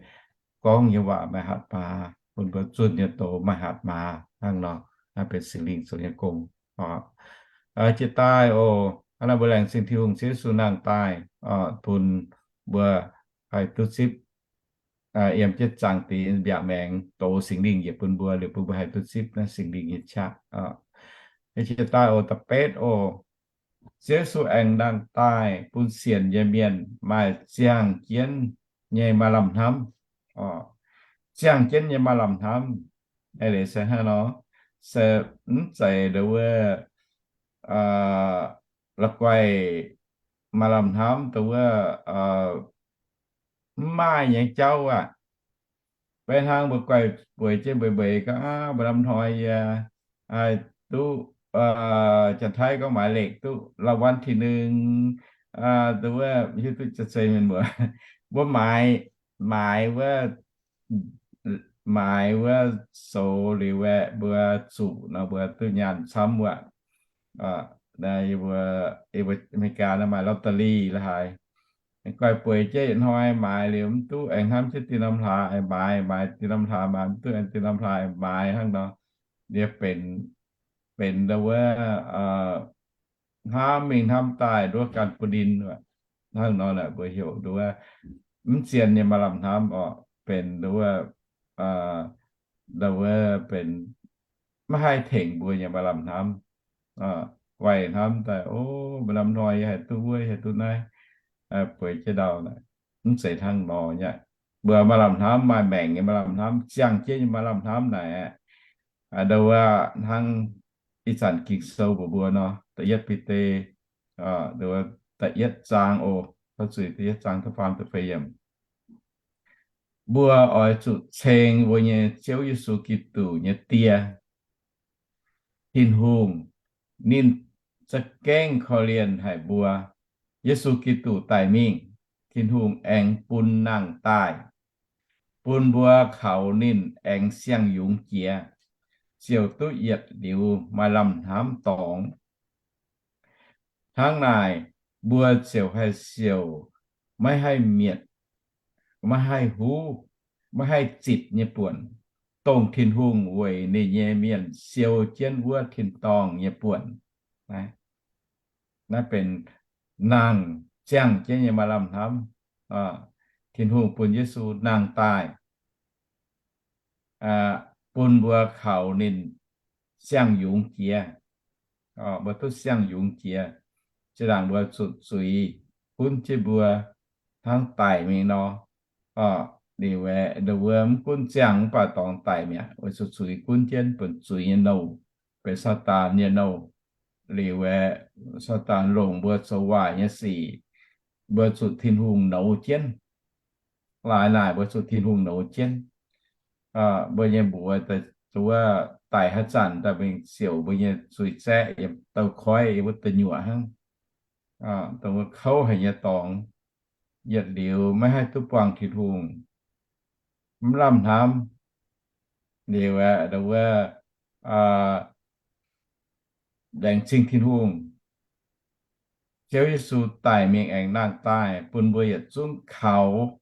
gorngv nyei waac maaih hatc maaz, bun mbuo zunh nyei doz maaih hatc maaz hnangv nor. Naaiv benx Singx Lingh zoux nyei gong. Jiex daaih oc, hnangv naaiv mbuo laengz zingh Tin-Hungh, Ziouv Yesu nangh daaih, bun mbuo haih duqv zipv, yiem jienv zaangc Diex mbiaauc maengx, dox Singx Lingh yaac bun mbuo, liuz bun mbuo haih duqv zipv naaiv Singx Lingh nyei qaqv. Jiex daaih oc, da'betv oc, Ziouv Yesu aengx nangh daaih bun sienx nyei mienh maaih ziangh jienv nyei maaih lamh hnamv. Ziangh jienv nyei maaih lamh hnamv, eix leiz se hnangv nor, se mv zeiz nduov wuov la'guaih maaih lamh hnamv dongh wuov mv maaih nyei jauv aac. Beiv hnangv mbuo guaih bueix jienv mbeix mbeix gorngv, aav, mba'hnoi yie haih duqv, Janx-Taiv gorngv maaiz lekc duqv รางวัลที่หนึ่ง, dongh wuov hiuv duqv jaav zeiz mienh muoz. Mbuo maaiz, maaiz wuov, maaiz wuov soux liuz aeqv, mbuo zuqc nor mbuo duqv nyaanh camv wuov. Mbuo, mbuo America naaiv maaih ลอตเตอรี่ la'haaix. Guaih bueix jienv yietc hnoi maaiz liuz mv duqv, aengx hnamv jienv dinh norm hlaax aengx maaiz, maaiz dinh norm hlaax maaiz mv duqv, aengx dinh norm hlaax aengx maaiz hnangv nor. Yie benx, benx nduov wuov hnamv mingh hnamv daaih nduov gan bun ninh. Hnangv nor naaic mbuo heuc nduov mv zien nyei maaih lamh hnamv oc, benx nduov, nduov benx maiv haih tengx mbuo nyei maaih lamh hnamv. Guaih hnamv daaih, o, maaih lamh hnoi yie haih duqv wuov, yie haih duqv naaiv, bueix jienv ndau naaic. Mv zeiz hnangv nor nyei. Mbuo maaih lamh hnamv, maaih maengc nyei maaih lamh hnamv, ziangh jienv nyei maaih lamh hnamv naaic aqv, nduov wuov hnangv ih zanc Ging-Sou mbuox mbuo nor, da'yietv Bide, da'yietv zaang oc, zuqc da'yietv zaang da'faam da'feix yiemc. Mbuo oix zuqc ceng mbuo nyei Ziouv Yesu Giduc nyei Die, Tin-Hungh. Ninh za'gengh korv-lienh haic mbuo. Yesu Giduc daic mingh, Tin-Hungh aengx bun nangh daaih, bun mbuo kaux ninh aengx siang-yungz jiex, ziouc duqv yietc liuz maaih lamh hnamv dorngx. Hnangv naaic, mbuo ziouc haih siouc, maiv haih mietc, maiv haih huv, maiv haih zitc nyei buonc, dongh Tin-Hungh weic ninh nyei mienh siou jienv wuov tin-dorngh nyei buonc. Naaiv benx nangh ziangh jienv nyei maaih lamh hnamv. Tin-Hungh bun Yesu nangh daaih, bun mbuo kaux ninh siang-yungz jiex. Mbuo duqv siang-yungz jiex. Zinh ndaangc mbuo zuqc zuiz gunv jienv mbuo hnangv daic mingh nor. Liuz aeqv, nduov wuov mv gunv ziangh mv baac dorngx daic mi'aqv, weic zuqc zuiz gunv jienv, benx zuiz nyei nouh, benx Saadaan nyei nouh. Liuz aeqv, Saadaan longc mbuo zoux waaic nyei sic, mbuo zuqc Tin-Hungh nouz jienv. Laaix naaic mbuo zuqc Tin-Hungh nouz jienv. Mbuo nyei mbuox wuov daic haaix zanc daaih mingh siouc mbuo nyei zuiz zaeqv yiem douz-koiv yiem wuov deic nyuoqc hnangv, dongh wuov kouv haic nyei dorngx. Yietc liuz maiv haih duqv buangh Tin-Hungh, mv lamh hnamv. Liuz aeqv, dongh wuov laengz zingh Tin-Hungh, Ziouv Yesu daic mingh aengx nangh daaih bun mbuo yietc zungv kaux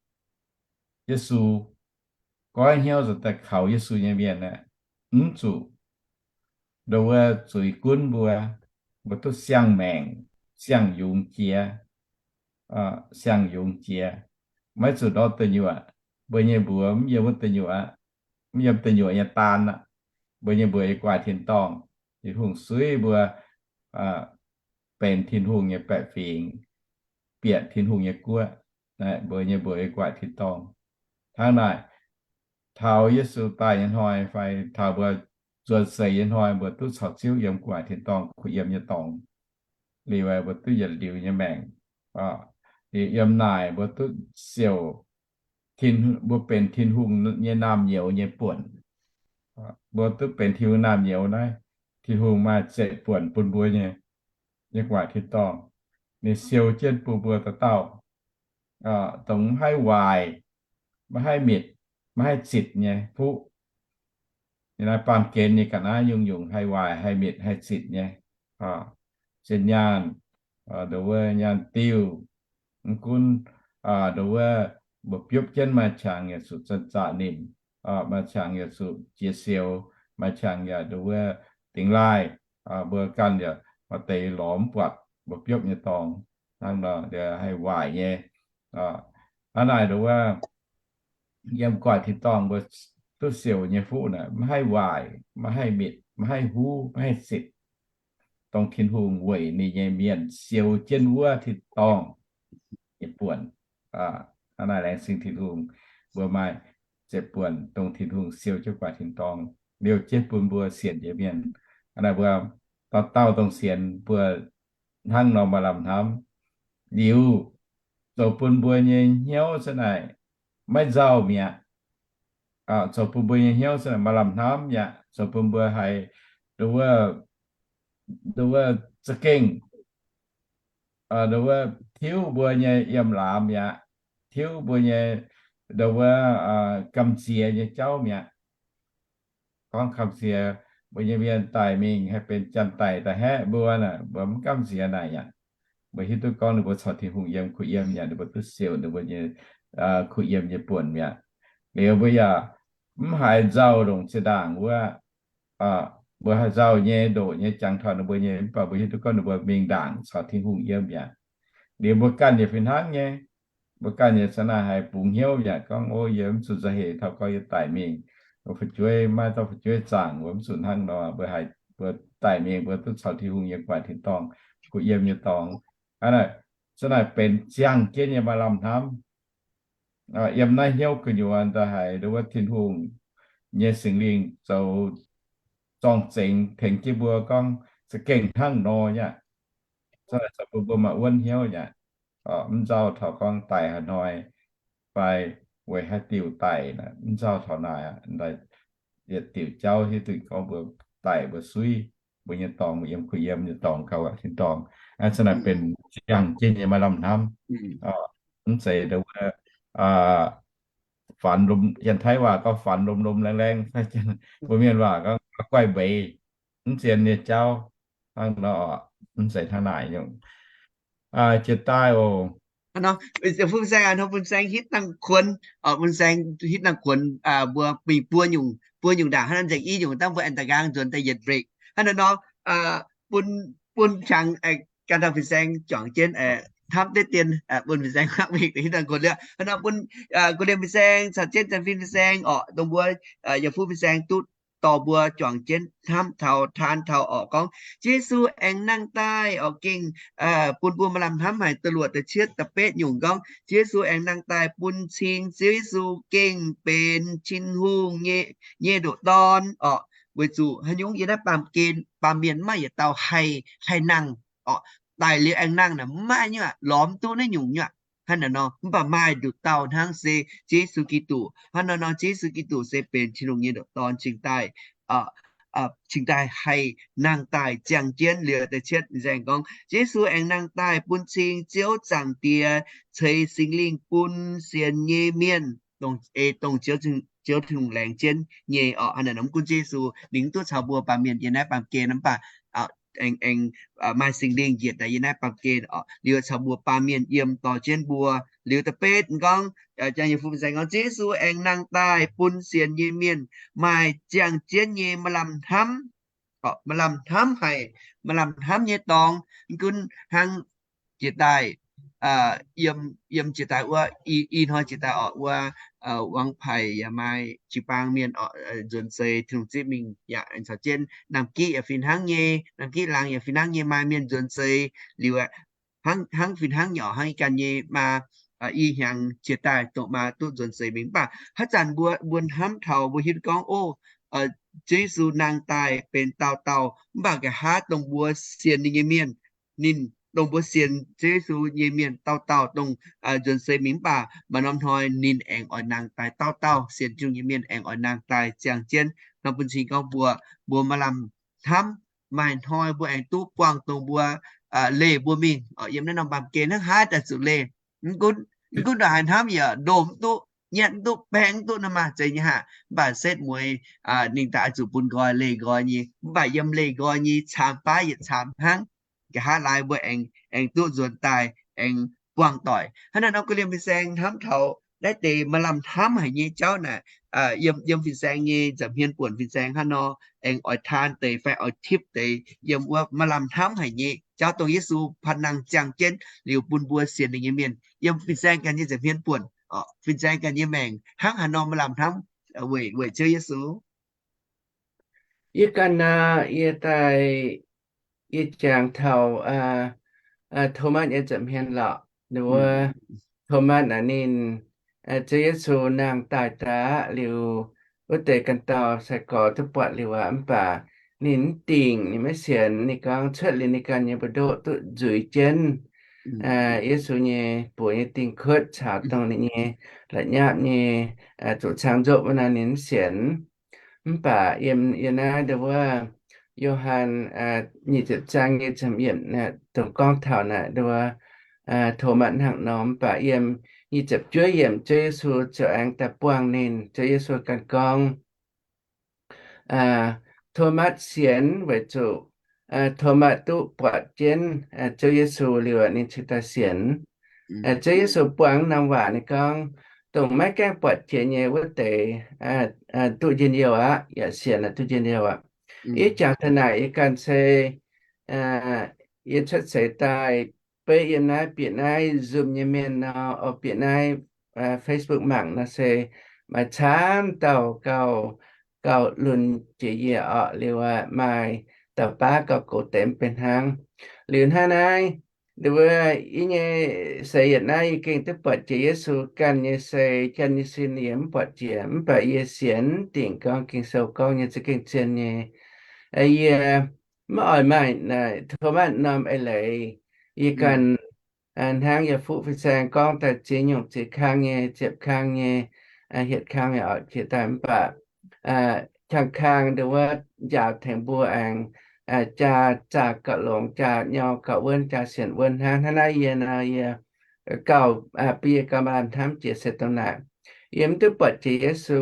Yesu, goiv hnyouv nzuonx daaih kaux Yesu nyei mienh aeqv, mv zuqc nduov wuov zuiz gunv mbuo. Mbuo duqv siang-maengc, siang-yungz jiex, siang-yungz jiex. Maiv zuqc ndortv deic nyuoqc. Mbuo nyei mbuox mv yiem wuov deic nyuoqc aqv, mv yiem deic nyuoqc nyei daan aqv. Mbuo nyei mbuox yiem gu'nguaaic tin-dorngh. Tin-Hungh suiv mbuo benx Tin-Hungh nyei baeqc fingx, bieqc Tin-Hungh nyei guoqv. Mbuo nyei mbuox yiem gu'nguaaic tin-dorngh. Hnangv naaic, taux Yesu daaih nyei hnoi fai taux mbuo nzuonx seix nyei hnoi, mbuo duqv caux Ziouv yiem gu'nguaaic tin-dorngh kuh yiem nyei dorngx. Liuz aeqv, mbuo duqv yietc liuz nyei maengc. Liuz yiem naaic mbuo duqv siouc, mbuo benx Tin-Hungh nyei naamh nyouz nyei buonc. Mbuo duqv benx Tin-Hungh naamh nyouz naaiv, Tin-Hungh maaih zeiv buonc bun mbuo nyei, yiem gu'nguaaic tin-dorngh. Ninh siou jienv bun mbuo dauh dauh, dongh maiv haih waaic, maiv haih mietc, maiv haih zitc nyei fuqv. Ninh naaiv baamh gen nyei ga'naaiv nyungc-nyungc haih waaic, haih mietc, haih zitc nyei. Zinh nyaanh, nduov wuov nyaanh diuh, mv gunv nduov wuov mbuo biopv jienv maaih qangx yaac zuqc zanc-zanc nimc, maaih qangx yaac zuqc jiex siou, maaih qangx yaac nduov wuov dingx laaih, mbuo ganh yaac maaih deix lorz mv buatc mbuo biopv nyei dorngx. Hnangv nor haih waaic nyei. Hnangv naaic nduov wuov yiem gu'nguaaic tin-dorngh mbuo duqv siouc nyei fuqv naaic maiv haih waaic, maiv haih mietc, maiv haih huv, maiv haih zitc, dongh Tin-Hungh weic ninh nyei mienh siou jienv wuov tin-dorngh nyei buonc. Hnangv naaic laengz zingh Tin-Hungh, mbuo maaih zeiv buonc dongh Tin-Hungh siou jienv gu'nguaaic tin-dorngh, liouh jienv bun mbuo sienx nyei mienh. Hnangv naaic mbuo dauh dauh dongh sienx mbuo hnangv nor maaih lamh hnamv. Liuz zoux bun mbuo nyei hnyouv za'naaic maiv nzauh mi'aqv. Zoux bun mbuo nyei hnyouv za'naaic maaih lamh hnamv mi'aqv. Zoux bun mbuo haiz nduov wuov, nduov wuov za'gengh, nduov wuov tiuv mbuo nyei yiem laamz mi'aqv. Tiuv mbuo nyei nduov wuov gamh nziex nyei jauv mi'aqv. Gorngv gamh nziex, mbuo nyei mienh daic mingh haih benx janx-daic daaih haeqv mbuo naaic, mbuo mv gamh nziex naaic aqv. Mbuo hiuv duqv gorngv ninh mbuo caux Tin-Hungh yiem kuh yiem yaac ninh mbuo duqv siouc ninh mbuo nyei kuh yiem nyei buonc mi'aqv. Liuz mbuo yaac mv haiz nzauh ndongc zinh ndaangc wuov, mbuo haaix nzauh nyei ndoqc nyei jangx taux ninh mbuo nyei, mv baac mbuo hiuv duqv gorngv ninh mbuo mingh ndaangc caux Tin-Hungh yiem mi'aqv. Liuz mbuo ganh yaac fih hnangv nyei. Mbuo ganh yaac za'naaic haiz bungx hnyouv yaac gorngv, o, yie mv zuqc nzauh hec taux gorngv yie daic mingh, fu'jueiv maiv dauh fu'jueiv zaangc, mbuo mv zuqc hnangv nor. Mbuo haiz mbuo daic mingh mbuo duqv caux Tin-Hungh yiem gu'nguaaic tin-dorngh, kuh yiem nyei dorngx. Aa, za'naaic benx ziangh jienv nyei maaih lamh hnamv. Yiem naaiv hnyouv gu'nyuoz daaih haiz nduov wuov Tin-Hungh nyei Singx Lingh zoux zorng-zengx tengx jienv mbuo gorngv za'gengh hnangv nor nyei aqv. Mbuo maaih wuonv hnyouv nyei aqv. Mv nzauh taux gorngv daic haaix hnoi fai weic haaix diuc daic, mv nzauh taux naaic, yietc diuc jauv hiuv duqv gorngv mbuo daic mbuo suiv, mbuo nyei dorngx, mbuo yiem kuh yiem nyei dorngx gauh tin-dorngh. Aa, naaic benx ziangh jienv nyei maaih lamh hnamv. Mv zeiz wuov, ฝันลม janx-taiv waac gorngv ฝันลมๆ แรงๆ, mbuo mienh waac gorngv ปากก้อยเบ๋, mv zien nyei jauv. Hnangv nor, mv zeiz hnangv naaic nyungc. Jiex daaih oc. Bun saeng, bun saeng hitv dangh kuonx, bun saeng hitv dangh kuonx, mbuo mingh buo nyungc, buo nyungc ndaangc hnangv naaiv nzengc i nyungc dangh mbuo aengx daaih nqaang nzuonx daaih yietc break. Hnangv naaiv nor, bun, bun qangx gan dauh fin saeng juangc jienv hnamv deix dien, bun fin saeng hnangv mingh hitv dangh kuonx liuz. Hnangv nor bun guh lienh fin saeng caux jienv janx-fin fin saeng orqc, dongh mbuo yaac fuqv fin saeng duqv dorh mbuo juangc jienv hnamv taux taan taux orqc gorngv, Ziouv Yesu aengx nangh daaih orqc gengh bun mbuo maaih lamh hnamv haic. Da'luoqc da'cietv da'betv nyungc gorngv, Ziouv Yesu aengx nangh daaih bun cing Ziouv Yesu gengh benx Tin-Hungh nyei, nyei ndoqc Dorn orqc. Weic zuqc haaix nyungc yiem naaiv baamh gen, baamh mienh mv maaih yietc dauh haih, haih nangh orqc. Daic liuz aengx nangh naaic mv maaih nyuoqc, lorz mv duqv naaiv nyungc nyuoqc. Hnangv naaic nor, mv baac maaih nduqc dauh hnangv se Ziouv Yesu Giduc. Hnangv naaiv nor, Ziouv Yesu Giduc se benx Tin-Hungh nyei ndoqc Dorn cingx daaih, cingx daaih haih nangh daaih ziangh jienv. Liuz da'cietv nzaeng gorngv, Ziouv Yesu aengx nangh daaih bun cing Ziouv Zaangc Diex ceix Singx Lingh bun sienx nyei mienh, dongh, dongh Ziouv, Ziouv Tin-Hungh laengz jienv nyei orqc. Hnangv naaic nor, mv gunv Ziouv Yesu ninh mv duqv caux mbuo baamh mienh yiem naaiv baamh gen mv baac aengx, aengx maaih Singx Lingh njiec daaih yiem naaiv baamh gen orqc, liuz caux mbuo baamh mienh yiem dorh jienv mbuo. Liuz da'betv gorngv, jang nyei fu nzaeng gorngv, Ziouv Yesu aengx nangh daaih bun sienx nyei mienh maaih ziangh jienv nyei maaih lamh hnamv, maaih lamh hnamv haic, maaih lamh hnamv nyei dorngx. Mv gunv hnangv jiex daaih, yiem, yiem jiex daaih wuov, i hnoi jiex daaih orqc, wuov Wangpaic yaac maaih jiu-baang mienh orqc nzuonx seix, Tin-Hungh zipv mingh yaac aengx caux jienv Naamh Giqv yaac fih hnangv nyei, Naamh Giqv laangz yaac fih hnangv nyei maaih mienh nzuonx seix. Liuz hnangv, hnangv fih hnangv nyei orqc, hnangv ih ganh nyei maa, i hnyangx jiex daaih dongh maa duqv nzuonx seix mingh. Mv baac haaix zanc mbuo, mbuo hnamv taux mbuo hiuv duqv gorngv, o, Ziouv Yesu nangh daaih benx dauh dauh, mv baac nqa'haav dongh mbuo sienx ninh nyei mienh, ninh, dongh mbuo sienx Ziouv Yesu nyei mienh dauh dauh dongh nzuonx seix mingh mv baac maaih norm hnoi ninh aengx oix nangh daaih dauh dauh, sienx Tin-Hungh nyei mienh aengx oix nangh daaih ziangh jienv. Nor bun cing gorngv mbuo, mbuo maaih lamh hnamv, maaih hnoi mbuo aengx duqv buangh dongh mbuo leih mbuo mingh. Yiem naaiv norm baamh gen hnangv haaix daaih zuqc leih, mv gunv, mv gunv ndongc haaix hnamv yaac ndoh mv duqv, nyanc mv duqv, baeng mv duqv nor maah, zeiz nyei haic. Mv baac setv mueiz ninh daaih oix zuqc bun nqoi, leih nqoi nyei. Mv baac yiem leih nqoi nyei caamx baav yietc caamx hnangv, nqa'haav laai mbuo aengx, aengx duqv nzuonx daaih, aengx buangh doic. Hnangv naaiv nor, guh liemh fin-saeng hnamv taux naaiv deix maaih lamh hnamv haic nyei jauv naaic, yiem, yiem fin-saeng nyei nza'hmien buonc fin-saeng hnangv nor, aengx oix taan deix fai oix tipv deix yiem wuov maaih lamh hnamv haic nyei jauv dongh Yesu paan nangh ziangh jienv liuz bun mbuo sienx ninh nyei mienh. Yiem fin-saeng ganh nyei nza'hmien buonc, fin-saeng ganh nyei maengc hnangv haaix nor maaih lamh hnamv weic, weic Ziouv Yesu. Yie ganh nor, yie daaih, yie jangx taux Thomas nyei nza'hmien lorqc. Wuov Thomas naaic ninh, Ziouv Yesu nangh daaih daaih liuz, wuov deix ganh dauh sai-gorx duqv buatc liuz aqv, mv baac ninh mv dingc, ninh maiv sienx. Ninh gorngv cuotv liuz ninh ganh nyei mbu'ndoqv duqv nzuiz jienv Yesu nyei buoz nyei dingh kuotv caux dongh ninh nyei la'nyapv nyei zuqc caangh nzopv wuov naaiv ninh mv sienx. Mv baac yiem, yiem naaiv ndau wuov Yo^han nyic ziepc zaang nyic ziepc yiemc dongh gorngv taux naaic ndau wuov Thomas hnangv nor. Mv baac yiem nyic ziepc juov yiemc Ziouv Yesu ziouc aengx daaih buangh ninh. Ziouv Yesu ganh gorngv, Thomas sienx weic zuqc Thomas duqv buatc jienv Ziouv Yesu liuz ninh cingx daaih sienx. Ziouv Yesu buangh norm waac ninh gorngv, dongh maiv gaengh buatc jiex nyei wuov deix duqv njien-youh aqv, yaac sienx duqv njien-youh aqv. Yie jangx daaih naaic yie ganh se yie cuotv seix daaih beiv yiem naaiv bieqc naaiv Zoom nyei mienh nor, o, bieqc naaiv Facebook mangc nor se maaih camv dauh gauh, gauh lunx jiex yie orqc. Liuz aqv, maaih dauh baav gauh gox deix mv benx hnangv. Liuz hnangv naaiv, ndau wuov yie nyei seix yietc naaiv yie gengh duqv buatc jiex Yesu ganh nyei se, ganh nyei sin yie mv buatc jiex, mv baac yie sienx dingc gorngv Ging-Sou gorngv nyei za'gengh zien nyei. Yie maiv oix maaih naaic Thomas norm eix leiz. Yie ganh hnangv yaac fuqv fin-saeng gorngv daaih ziex nyungc ziex kang nyei, ziepc kang nyei, hietc kang nyei oc, jiex daaih mv baac kang-kang nduov wuov njaaux tengx mbuo aengx jaa zaah gauh longx, jaa nyau gauh wuonv, jaa sienx wuonv hnangv. Hnangv naaiv yie nor, yie gauh, bun yie gauh maaih hnamv jiex se dongh naaic. Yie mv duqv buatc jiex Yesu,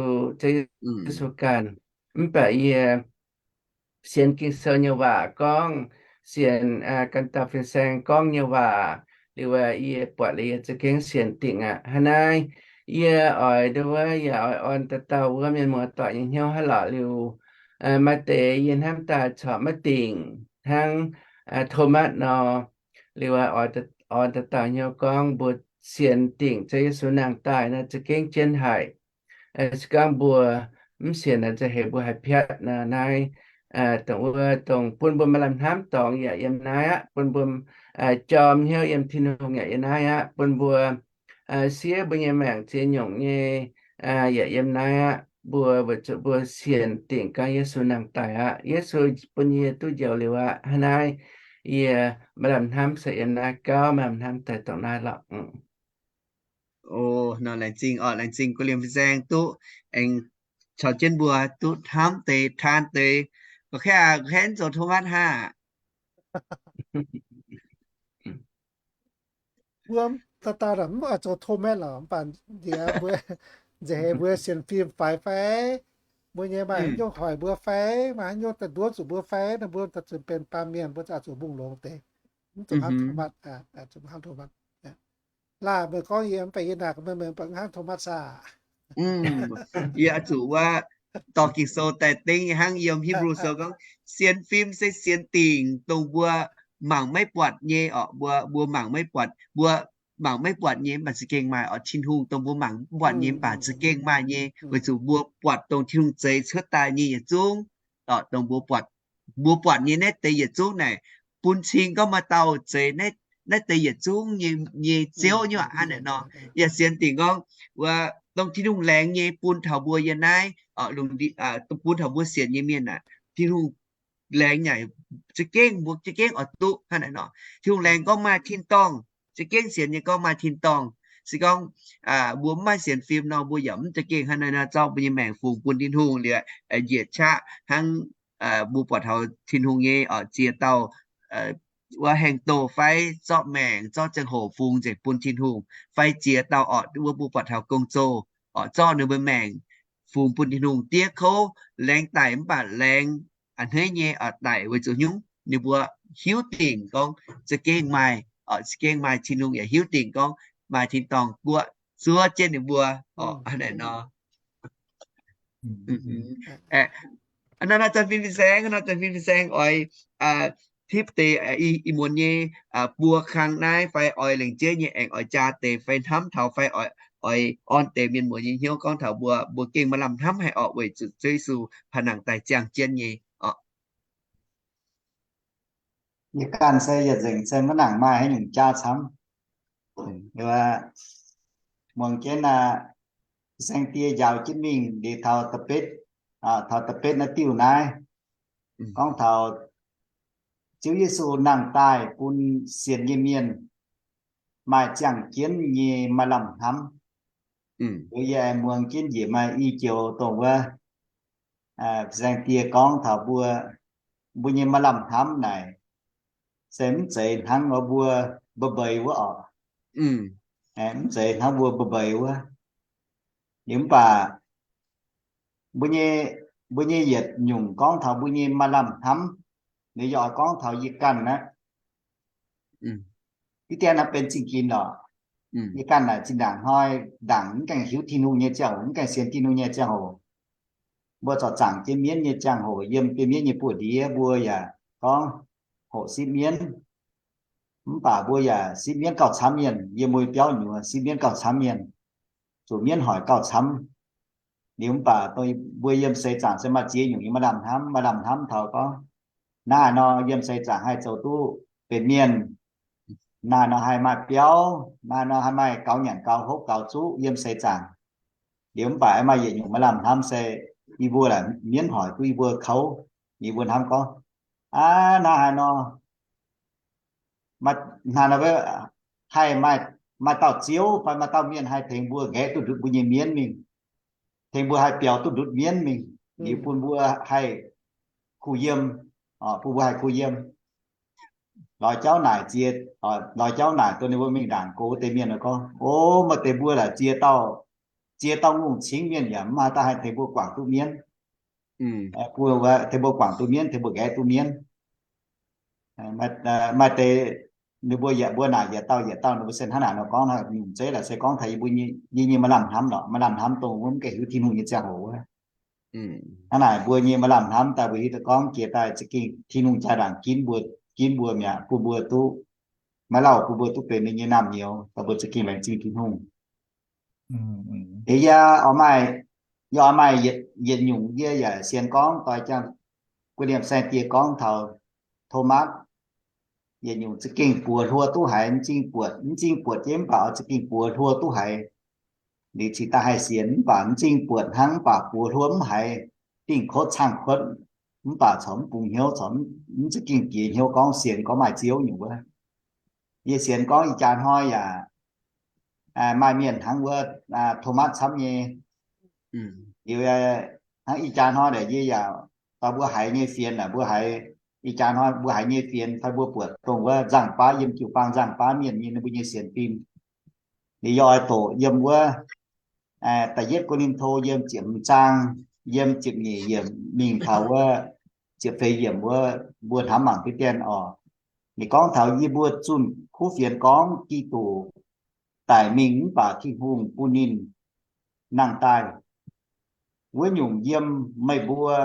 Yesu ganh, mv baac yie sienx Ging-Sou nyei waac gorngv, sienx ganh dauh fin-saeng gorngv nyei waac liuz, yie buatc liuz yie za'gengh sienx dingc aqv. Hnangv naaiv yie oix nduov wuov, yie oix orn dauh dauh wuov mienh muoz-doic nyei hnyouv haaix lorqc liuz, maaih deix yie hnamv daaih corc maiv dingc hnangv Thomas nor. Liuz oix orn dauh dauh hnyouv gorngv mbuo sienx dingc Ziouv Yesu nangh daaih nor za'gengh jienv haic. Se gorngv mbuo mv sienx nor, za'heix mbuo haih piatv nor. Naaiv dongh wuov dongh bun mbuo maaih lamh hnamv dorngx yaac yiem naaiv aqv. Bun mbuo jorm hnyouv yiem Tin-Hungh yaac yiem naaiv aqv. Bun mbuo siev mbuo nyei maengc ziex nyungc nyei yaac yiem naaiv aqv. Mbuo weic zuqc mbuo sienx dingc gorngv Yesu nangh daaih aqv. Yesu bun yie duqv njoux liuz aqv. Hnangv naaiv yie maaih lamh hnamv se yiem naaiv gauh maaih lamh hnamv daaih dongh naaiv lorqc. O, nor laengz zingh oc, laengz zingh guv liemh fin-saeng duqv aengx caux jienv mbuo duqv hnamv deix, taan deix. Gorqv-kaeqv, gorqv-kaeqv zoux Thomas haav? Mbuo dauh dauh mv oix zoux Thomas lorqc, mv baac nziex mbuo, nziex heix mbuo sienx fim faix fai, mbuo nyei maaih haaix nyungc hoic mbuo fai, maaih haaix nyungc daaih nduov zuqc mbuo fai, mbuo daaih zuqc benx baamh mienh, mbuo zuqc mbungh longx deix. Mv zuqc hnangv Thomas, zuqc hnangv Thomas. Laah meih gorngv yie mv baac yie naaic meih, meih mv baac hnangv Thomas aac. Yie oix zuqc wuov dorh Ging-Sou daaih dengv nyei hnangv yiem Hipv^lu Sou gorngv, sienx fim se sienx dingc dongh mbuo mangc maiv buatc nyei oc. Mbuo, mbuo mangc maiv buatc, mbuo mangc maiv buatc nyei mv baac za'gengh maaih oc. Tin-Hungh dongh mbuo mangc mv buatc nyei mv baac za'gengh maaih nyei, weic zuqc mbuo buatc dongh Tin-Hungh zeix cuotv daaih nyei yietc zungv, dongh mbuo buatc, mbuo buatc nyei naaiv deix yietc zungv naaic, bun cing gorngv maaih dauh zeix naaiv deix yietc zungv nyei, nyei Ziouv nyei aqv. Hnangv naaic nor, yaac sienx dingc gorngv wuov dongh Tin-Hungh laengz nyei bun taux mbuo yiem naaiv, bun taux mbuo sienx nyei mienh aah, Tin-Hungh laengz naaic za'gengh, mbuo za'gengh oix duqv hnangv naaic nor. Tin-Hungh laengz gorngv maaih tin-dorngh, za'gengh sienx nyei gorngv maaih tin-dorngh. Se gorngv mbuo mv maaih sienx fim nor, mbuo yaac mv za'gengh hnangv naaiv nor zorqv mbuo nyei maengc fungx bun Tin-Hungh liuz, njiec qaqv hnangv mbuo buatc taux Tin-Hungh nyei oc, ziex dauh wuov haengh doh fai zorqv maengc, zorqv ziangh hoc fungx nzengc bun Tin-Hungh, fai ziex dauh oc, wuov mbuo buatc taux gong-zoh oc, zorqv ninh mbuo maengc fungx bun Tin-Hungh. Diev kouv laengz daic mv baac laengz a'hneiv nyei oc daic weic zuqc nyungc ninh mbuo hiuv dingc gorngv za'gengh maaih, za'gengh maaih Tin-Hungh, yaac hiuv dingc gorngv maaih tin-dorngh guoqv zuov jienv ninh mbuo oc. Hnangv naaic nor, nor zanc fin-saeng, nor zanc fin-saeng oix tipv deix ih muonz nyei buo kang naaiv fai oix lengc jeiv nyei aengx oix jaa deix fai hnamv taux fai oix orn deix mienh muoz nyei hnyouv gorngv taux mbuo, mbuo gengh maaih lamh hnamv haic oc, weic zuqc Ziouv Yesu panh nangc daaih ziangh jienv nyei oc. Yie ganh se yietc nzengc se maiv nangc maaih haaix nyungc jaa camv. Muangx jienv aa, saeng-die njaaux jienv mingh liuz taux da'betv, taux da'betv naaiv diuh naaiv, gorngv taux Ziouv Yesu nangh daaih bun sienx nyei mienh maaih ziangh jienv nyei maaih lamh hnamv. Liuz yie aengx muangx jienv njiec maaih i joux dongh wuov saeng-die gorngv taux mbuo, mbuo nyei maaih lamh hnamv naaic se mv zeiz hnangv mbuo mbeix wuov oc. Mv zeiz hnangv mbuo mbeix wuov. Liuz mv baac mbuo nyei, mbuo nyei yietc nyungc gorngv taux mbuo nyei maaih lamh hnamv, liuz yie oix gorngv taux yie ganh aqv. Diqv dien naaiv benx zingh ginx lorqc. Yie ganh naaic zinh ndaangc hnoi ndaangc mv gaengh hiuv Tin-Hungh nyei ziangh hoc, mv gaengh sienx Tin-Hungh nyei ziangh hoc, mbuo zorc zaangc jienv mienv nyei ziangh hoc, yiem biei mienv nyei buoz-ndiev mbuo yaac gorngv hoqc sipv mienv. Mv baac mbuo yaac sipv mienv gauh camv mienh, yiem mbuo biauv nyuoz sipv mienv gauh camv mienh, zuqc mienv hoic gauh camv. Liuz mv baac mbuo yiem seix zaangc se maaih ziex nyungc nyei maaih lamh hnamv, maaih lamh hnamv taux gorngv, naaiv nor yiem seix zaangc haih zoux duqv benx mienh, naaiv nor haih maaih biauv, naaiv nor haih maaih gaux nyanc gaux hopv gaux zuqv yiem seix zaangc. Liuz mv baac maaih yietc nyungc maaih lamh hnamv se yie mbuo laaix mienv hoic duqv yie mbuo kouv. Ninh mbuo hnamv gorngv, aav, naaiv haaix nor, hnangv nor, haih maaih, maaih dauh ziouv fai maaih dauh mienh haih tengx mbuo nqaeqv duqv ndutc mbuo nyei mienv mingh, tengx mbuo haih biaux duqv ndutc mienv mingh, liuz bun mbuo haih kuh yiem, bun mbuo haih kuh yiem. Lorz jauv naaic ziex, lorz jauv naaic dongh ninh mbuo mingh ndaangc gox deix mienh gorngv, o, maaih deix mbuo laaix ziex dauh, ziex dauh ngongh cingv mienh yaac mv maaih dauh haih tengx mbuo guangc duqv mienv, tengx mbuo guangc duqv mienv, tengx mbuo nqaeqv duqv mienv. Maaih deix ninh mbuo yietc, mbuo naaic yietc dauh yietc dauh ninh mbuo se hnangv naaic nor gorngv, nyungc zeiv laaix se gorngv taux yie mbuo nyei, yie nyei maaih lamh hnamv lorqc, maaih lamh hnamv dongh wuov mv gaengh hiuv Tin-Hungh nyei ziangh hoc wuov. Hnangv naaic mbuo nyei maaih lamh hnamv daaih mbuo hiuv duqv gorngv jiex daaih za'gengh Tin-Hungh jaa-ndaangc ginv mbuo, ginv mbuo mi'aqv, bun mbuo duqv maiv lauh, bun mbuo duqv benx ninh nyei naamh nyouz, daaih mbuo za'gengh laengz zingh Tin-Hungh. Ih yaac maaih, yaac maaih yietc nyungc yie yaac sienx gorngv doix jangx guei liemh saeng-dieh gorngv taux Thomas, yietc nyungc za'gengh buoz hluo duqv haiz, mv zingh buatc, mv zingh buatc jienv mv baac oix za'gengh buoz hluo duqv haiz. Liuz cingx daaih haih sienx mv baac mv zingh buatc hnangv, mv baac buoz hluo mv haiz, dingh kotv caangh kuotv, mv baac corc mv bungx hnyouv, corc mv za'gengh jiex hnyouv gorngv sienx gorngv maaih Ziouv nyungc wuov. Yie sienx gorngv ih jaax hnoi yaac maaih mienh hnangv wuov Thomas camv nyei. Liuz hnangv ih jaax hnoi naaic yie yaac dorh mbuo haiz nyei fienx naaic, mbuo haiz, ih jaax hnoi mbuo haiz nyei fienx fai mbuo buatc dongh wuov nzangc baav, yiem jiu-baang nzangc baav mienh nyei ninh mbuo nyei sienx fim. Liuz yie oix doqc yiem wuov da'yietv Ko^lin^to yiem ziepc hmz zaang, yiem ziepc nyeic yiemc mingh taux wuov ziepc feix yiemc wuov, mbuo hnamv mangc diqv dien oc. Ninh gorngv taux yie mbuo zunh kuv fienx gorngv Giduc daic mingh mv baac Tin-Hungh bun ninh nangh daaih. Wuov nyungc yiem meih mbuo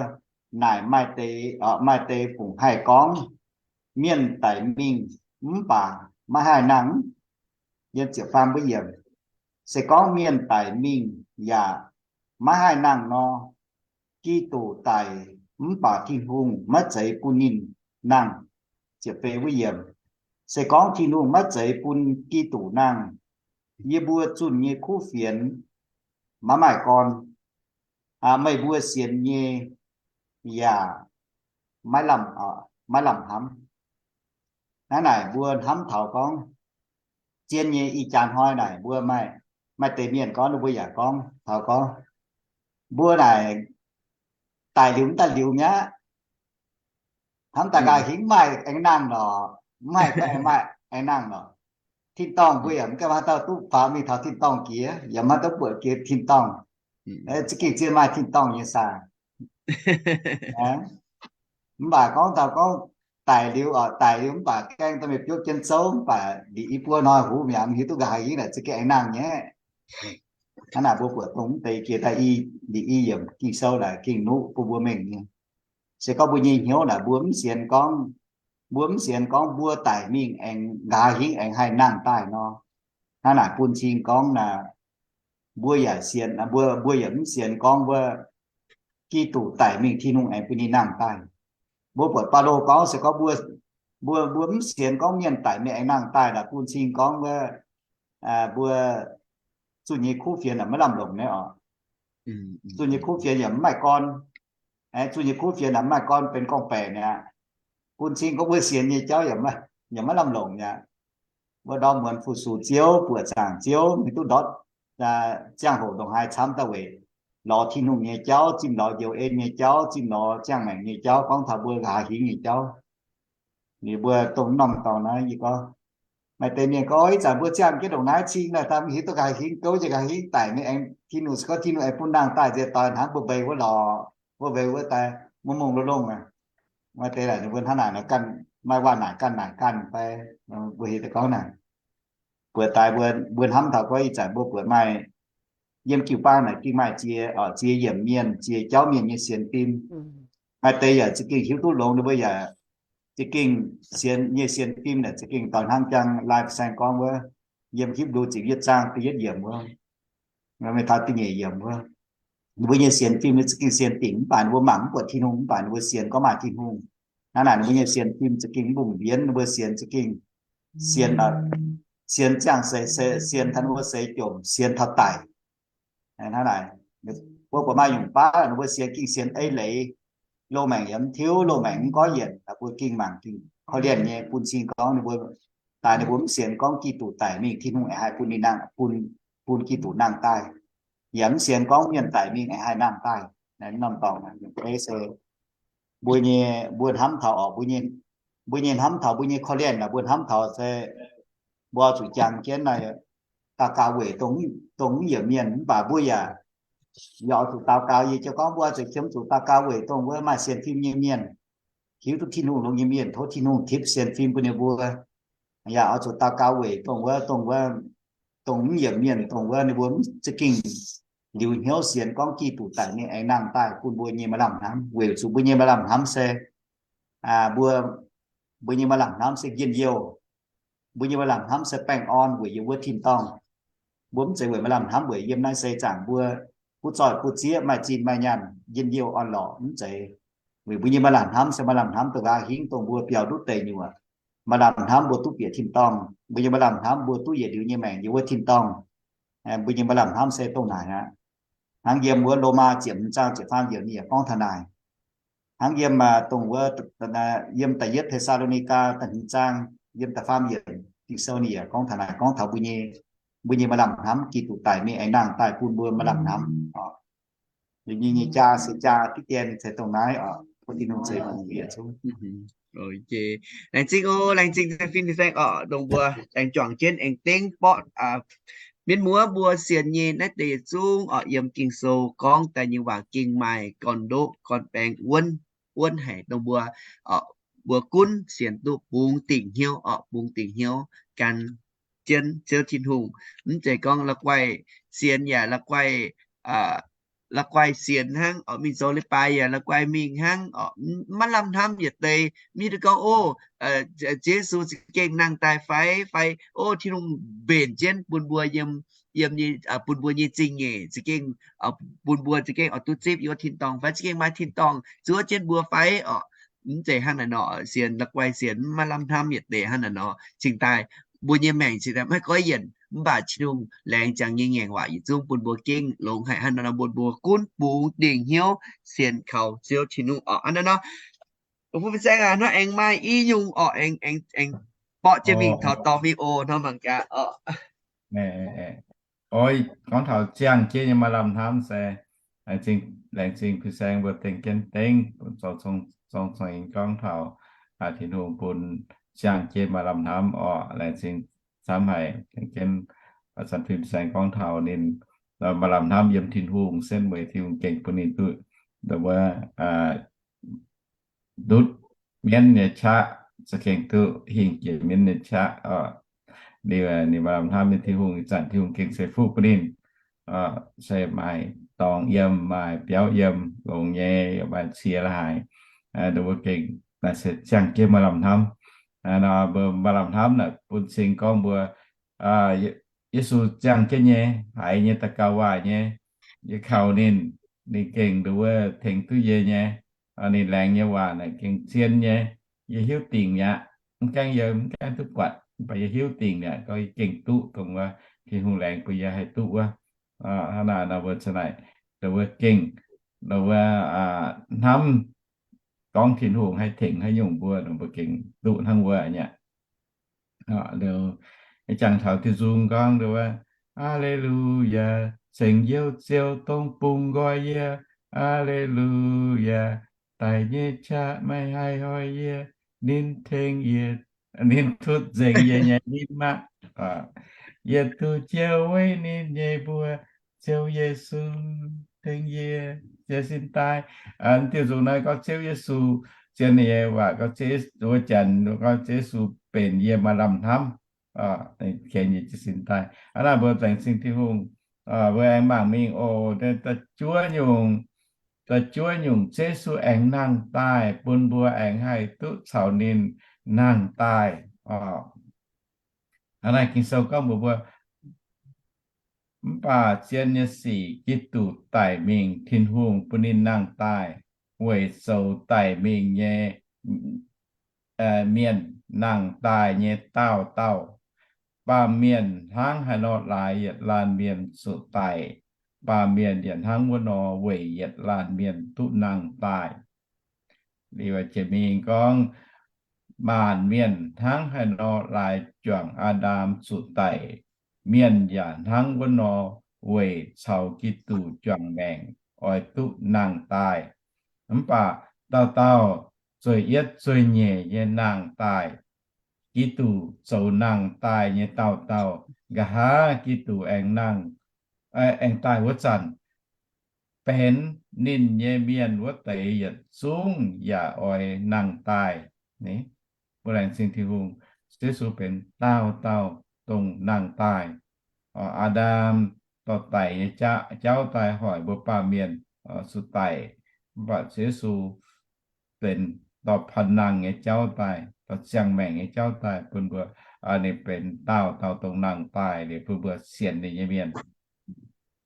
naaic maaih deix, maaih deix fungc haih gorngv mienh daic mingh mv baac maiv haih nangh. Yiem ziepc faam mbuo yiemc, se gorngv mienh daic mingh yaac maiv haih nangh nor, Giduc daic mv baac Tin-Hungh maiv zeiz bun ninh nangh. Ziepc feix mbuo yiemc, se gorngv Tin-Hungh maiv zeiz bun Giduc nangh, yie mbuo zunh nyei kuv fienx maiv maaih gorn. Meih mbuo sienx nyei yaac maiv lamh, maiv lamh hnamv. Hnangv naaic mbuo hnamv taux gorngv zien nyei ih jaax hnoi naaic mbuo maaih, maaih deix mienh gorngv ninh mbuo yaac gorngv taux gorngv mbuo naaic daic liuz mv daaih liuz mi'aqv. Hnamv daaih nqa'haav hingv maaih aengx nangh lorqc, mv maaih gorngv aengx maaih aengx nangh lorqc. Tin-dorngh mbuo yaac mv gaengh maaih dauh duqv faaux mingh taux tin-dorngh jiex, yaac maiv duqv buatc jiex tin-dorngh. Za'gengh zien maaih tin-dorngh nyei saah? Mv baac gorngv taux gorngv daic liuz, daic liuz mv baac gaengh dorh mingh biopv jienv zouv, mv baac liuz i buo hnoi huv mi'aqv, mv hiuv duqv nqa'haav hingv naaic za'gengh aengx nangh nyei. Hnangv naaic mbuo buatc dongh mv deix jiex daaih i, liuz i yiemc Ging-Sou naaic gengh nuqv bun mbuo mengh nyei. Se gorngv mbuo nyei hnyouv naaic mbuo mv sienx gorngv, mbuo mv sienx gorngv mbuo daic mingh aengx nqa'haav hingv aengx haih nangh daaih nor, hnangv naaic bun cing gorngv naaic mbuo yaac sienx, mbuo, mbuo yaac mv sienx gorngv wuov Giduc daic mingh Tin-Hungh aengx bun ninh nangh daaih. Mbuo buatc Baulo gorngv se gorngv mbuo, mbuo, mbuo mv sienx gorngv mienh daic mingh aengx nangh daaih naaic bun cing gorngv wuov mbuo zunh nyei kuv fienx naaic maiv lamh longc nyei oc. Zunh nyei kuv fienx yaac mv maaih gorn. Zunh nyei kuv fienx naaic mv maaih gorn benx gorngv-baeqc mi'aqv. Bun cing gorngv mbuo sienx nyei jauv yaac maiv lamh longc mi'aqv. Wuov ndorm muonz fu-sux Ziouv, buoqc zaangc Ziouv, mingh duqv ndortv ziangh hoc ndongc haaix camv daaih weic lorz Tin-Hungh nyei jauv, zimh lorz njoux en nyei jauv, zimh lorz ziangh maengc nyei jauv, gorngv taux mbuo nqa'haav hingv nyei jauv. Liuz mbuo dongh norm dorngx naaiv yie gorngv, maaih deix mienh gorngv, ih zanc mbuo ziangh jienv ndongc naaiv cing naaic, daaih mv hiuv duqv nqa'haav hingv gouv, nqa'haav hingv daic mingh aengx Tin-Hungh, se gorngv Tin-Hungh aengx bun nangh daaih nziex doix hnangv mbuo mbeix wuov lorqc, mbuo mbeix wuov daaih mv mongh longh longh aqv. Maaih deix naaic ninh mbuo hnangv naaic nor ganh, maaih waac naaic ganh naaic ganh fai, mbuo heuc deix gorngv naaic, buatc daaih mbuo, mbuo hnamv taux gorngv ih zanc mbuo buatc maaih yiem jiu-baang naaic gengh maaih ziex, ziex yiemc mienh, ziex jauv mienh nyei sienx fim. Maaih deix yaac za'gengh hiuv duqv longx, ninh mbuo yaac za'gengh sienx nyei sienx fim naaic za'gengh doix hnangv jang Lai Saeng gorngv wuov, yiem Hipv^lu ziepc yietv zaang da'yietv yiemc wuov, mingh taux da'nyeic yiemc wuov, ninh mbuo nyei sienx fim za'gengh sienx dingc mv baac ninh mbuo mangc mv buatc Tin-Hungh, mv baac ninh mbuo sienx gorngv maaih Tin-Hungh. Hnangv naaic ninh mbuo nyei sienx fim za'gengh mbungh mbienv, ninh mbuo sienx za'gengh sienx, sienx ziangh seix, sienx taux ninh mbuo seix jomc, sienx taux daic. Hnangv naaic, mbuo buatc maaih nyungc baav ninh mbuo sienx gengh sienx ei leiz, loz-maengc yaac mv tiuv, loz-maengc mv gorngv yienc, mbuo gengh mangc gengh korv-lienh nyei bun cing gorngv ninh mbuo daaih ninh mbuo mv sienx gorngv Giduc daic mingh Tin-Hungh aengx haih bun ninh nangh, bun, bun Giduc nangh daaih. Yaac mv sienx gorngv mienh daic mingh aengx haih nangh daaih. Naaiv norm dorngx naaiv se mbuo nyei, mbuo hnamv taux oc, mbuo nyei, mbuo nyei hnamv taux mbuo nyei korv-lienh naaic, mbuo hnamv taux se mbuo oix zuqc jangx jienv naaiv daux gaux weic dongh, dongh mv yiemc mienh. Mv baac mbuo yaac, yaac oix zuqc daux gaux, yie jiez gorngv mbuo oix zuqc qiemx zuqc daux gaux weic dongh wuov maaih sienx fim nyei mienh, hiuv duqv Tin-Hungh longx nyei mienh, tov Tin-Hungh tipv sienx fim bun ninh mbuo. Yaac oix zuqc daux gaux weic dongh wuov, dongh wuov, dongh mv yiemc mienh, dongh wuov ninh mbuo mv za'gengh liuz hnyouv sienx gorngv Giduc daic mingh aengx nangh daaih bun mbuo nyei maaih lamh hnamv. Weic zuqc mbuo nyei maaih lamh hnamv se, mbuo, mbuo nyei maaih lamh hnamv se njien-youh. Mbuo nyei maaih lamh hnamv se baengh orn weic yiem wuov tin-dorngh. Mbuo mv zeiz weic maaih lamh hnamv weic yiem naaiv seix zaangc mbuo butv zoih butv zieqv, maaih zinh maaih nyaanh, njien-youh orn-lorqc, mv zeiz. Weic mbuo nyei maaih lamh hnamv se maaih lamh hnamv dongh nqa'haav hingv dongh mbuo biaux ndutv deic nyuoqc. Maaih lamh hnamv mbuo duqv bieqc tin-dorngh. Mbuo nyei maaih lamh hnamv mbuo duqv yietc liuz nyei maengc yiem wuov tin-dorngh. Mbuo nyei maaih lamh hnamv se dongh naaic aqv. Hnangv yiem wuov Lomaa ziepc hmz zaang ziepc faam yiemc ninh yaac gorngv taux naaic. Hnangv yiem dongh wuov, yiem da'yietv Te^saa^lo^ni^gaa da'hmz zaang, yiem da'faam yiemc Ging-Sou ninh yaac gorngv taux naaic, gorngv taux mbuo nyei, mbuo nyei maaih lamh hnamv, Giduc daic mingh aengx nangh daaih bun mbuo maaih lamh hnamv. Ninh nyei jaa se jaa diqv dien se dongh naaiv oc. Tov Tin-Hungh ceix fuqv bieqc zungv. Laengz zingh oc, laengz zingh fin fin saeng oc, dongh mbuo aengx juangc jienv aengx dengv borqv mienv muoz mbuo sienx nyei naaiv deix yietc zungv oc, yiem Ging-Sou gorngv daaih nyei waac gengh maaih gorn-ndoqv gorn-baengx wuonv, wuonv haic dongh mbuo, mbuo gunv sienx duqv bungx dingc hnyouv oc, bungx dingc hnyouv gan jienv Ziouv Tin-Hungh. Mv zeiz gorngv la'guaih sienx yaac la'guaih, la'guaih sienx hnangv oc, mingh zoux leiz-baaix yaac la'guaih mingh hnangv oc. Maiv lamh hnamv yietc deix, mv hiuv duqv gorngv, o, Ziouv Yesu za'gengh nangh daaih fai, fai, o, Tin-Hungh mbenc jienv bun mbuo yiem, yiem, bun mbuo nyei zingh nyeic za'gengh, bun mbuo za'gengh oix duqv zipv yiem wuov tin-dorngh fai za'gengh maaih tin-dorngh zuov jienv mbuo fai oc. Mv zeiz hnangv naaic nor, sienx la'guaih sienx maiv lamh hnamv yietc deix hnangv naaic nor. Cingx daaih mbuo nyei maengc cingx daaih maiv goiv yienc, mv baac Tin-Hungh laengz ziangx nyei ngaengc waac yietc zungv bun mbuo gengh longx haic hnangv naaiv nor, bun mbuo gunv bungx dingc hnyouv sienx kaux Ziouv Tin-Hungh oc. Hnangv naaiv nor, fu fin saeng aac, hnangv aengx maaih i nyungc oc, aengx, aengx, aengx borqv jienv mingh taux dorh mingh oc, hnangv mangc gaax oc. Oix gorngv taux ziangh jienv nyei maaih lamh hnamv se, laengz zingh fin saeng mbuo dengh jienv dengv, zorng, zorng, zorng gorngv taux Tin-Hungh bun ziangh jienv maaih lamh hnamv oc. Laengz zingh camv haic, dengh jienv fin saeng gorngv taux ninh maaih lamh hnamv yiem Tin-Hungh, setv mueiz Tin-Hungh gengh bun ninh duqv, wuov, ndutv mienv nyei qaqv, za'gengh duqv hingh jiex mienv nyei qaqv oc. Liuz ninh maaih lamh hnamv nyei Tin-Hungh, ih zanc Tin-Hungh gengh ceix fuqv bun ninh se maaih dorngx yiem, maaih biauv yiem, longx nyei, maaih cie la'haaix, mbuo gengh naaiv se ziangh jienv maaih lamh hnamv. Mbuo maaih lamh hnamv naaic bun cing gorngv mbuo, Yesu ziangh jienv nyei, haiz nyei, daux gaux waac nyei, yie kaux ninh, ninh gengh nduov tengx duqv yie nyei, ninh laengz nyei waac naaic gengh zien nyei. Yie hiuv dingc mi'aqv, mv gaengh yie mv gaengh duqv buatc, mv baac yie hiuv dingc mi'aqv, gorngv yie gengh duqv dongh wuov Tin-Hungh laengz bun yie haih duqv wuov. Hnangv naaic nor mbuo cingx naaic, dongh wuov gengh, dongh wuov hnamv gorngv Tin-Hungh haih tengx haaix nyungc mbuo, dongh mbuo gengh duqv hnangv wuov aqv. Liuz, jangx taux diuh nzung gorngv wuov, Aa^le^lu^yaa, ceng-youh Ziouv dongh bungx nqoi yie. Aa^le^lu^yaa, daic nyei qaqv maiv haih hnoi yie, ninh tengx yie, ninh tutv nzengc yie nyei m'aqv. Yietc duqv Ziouv weic ninh nyei mbuox, Ziouv Yesu tengx yie jiez sin daaih. Diuh nzung naaiv gorngv Ziouv Yesu, zien nyei waac gorngv Ziouv, wuov janx gorngv Ziouv Yesu benx yie maaih lamh hnamv, kenx yie jiez sin daaih. Hnangv naaic mbuo laengz zingh Tin-Hungh, mbuo aengx mangc mingh oc, da'juov nyungc, da'juov nyungc Ziouv Yesu aengx nangh daaih bun mbuo aengx haih duqv caux ninh nangh daaih. Hnangv naaiv Ging-Sou gorngv mbuox mbuo, mv baac zien nyei sic Giduc daic mingh, Tin-Hungh bun ninh nangh daaih weic zoux daic mingh nyei mienh nangh daaih nyei daauh dauh. Baamh mienh hnangv haaix nor laaix yietc laanh mienh zuqc daic, baamh mienh yaac hnangv wuov nor weic yietc laanh mienh duqv nangh daaih. Liuz jiex mingh gorngv, maanc mienh hnangv haaix nor laaix juangc Aa^ndam zuqc daic, mienh yaac hnangv wuov nor weic caux Giduc juangc maengc oix duqv nangh daaih. Mv baac dauh dauh zueiz yietv zueiz nyeic nyei nangh daaih. Giduc zoux nangh daaih nyei dauh dauh, nqa'haav Giduc aengx nangh, aengx daaih wuov zanc, benx ninh nyei mienh wuov deix yietc zungv yaac oix nangh daaih. Mbuo laengz zingh Tin-Hungh, Yesu benx dauh dauh dongh nangh daaih. Aa^ndam dorh daic nyei jauv daaih hoic mbuo baamh mienh zuqc daic, mv baac Yesu benx dorh panh nangh nyei jauv daaih, dorh ziangh maengc nyei jauv daaih bun mbuo. Ninh benx dauh dauh dongh nangh daaih liuz bun mbuo sienx ninh nyei mienh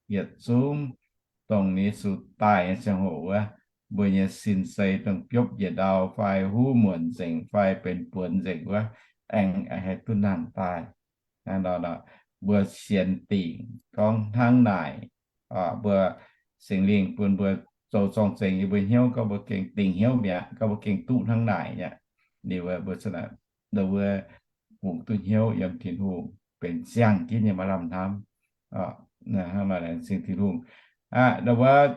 yietc zungv dongh Yesu daaih nyei ziangh hoc wuov, mbuo nyei sin-sei dongh biopv njiec ndau fai huv muonc nzengc fai benx buonc nzengc wuov, aengx haih duqv nangh daaih. Mbuo sienx dingc gorngv hnangv naaic, mbuo Singx Lingh bun mbuo zoux zorng-zengx yie mbuo hnyouv, gorngv mbuo gengh dingc hnyouv mi'aqv, gorngv mbuo gengh duqv hnangv naaic aqv. Liuz mbuo wuov fungx duqv hnyouv yiem Tin-Hungh benx ziangh jienv nyei maaih lamh hnamv. Hnangv naaic laengz zingh Tin-Hungh. Aa, wuov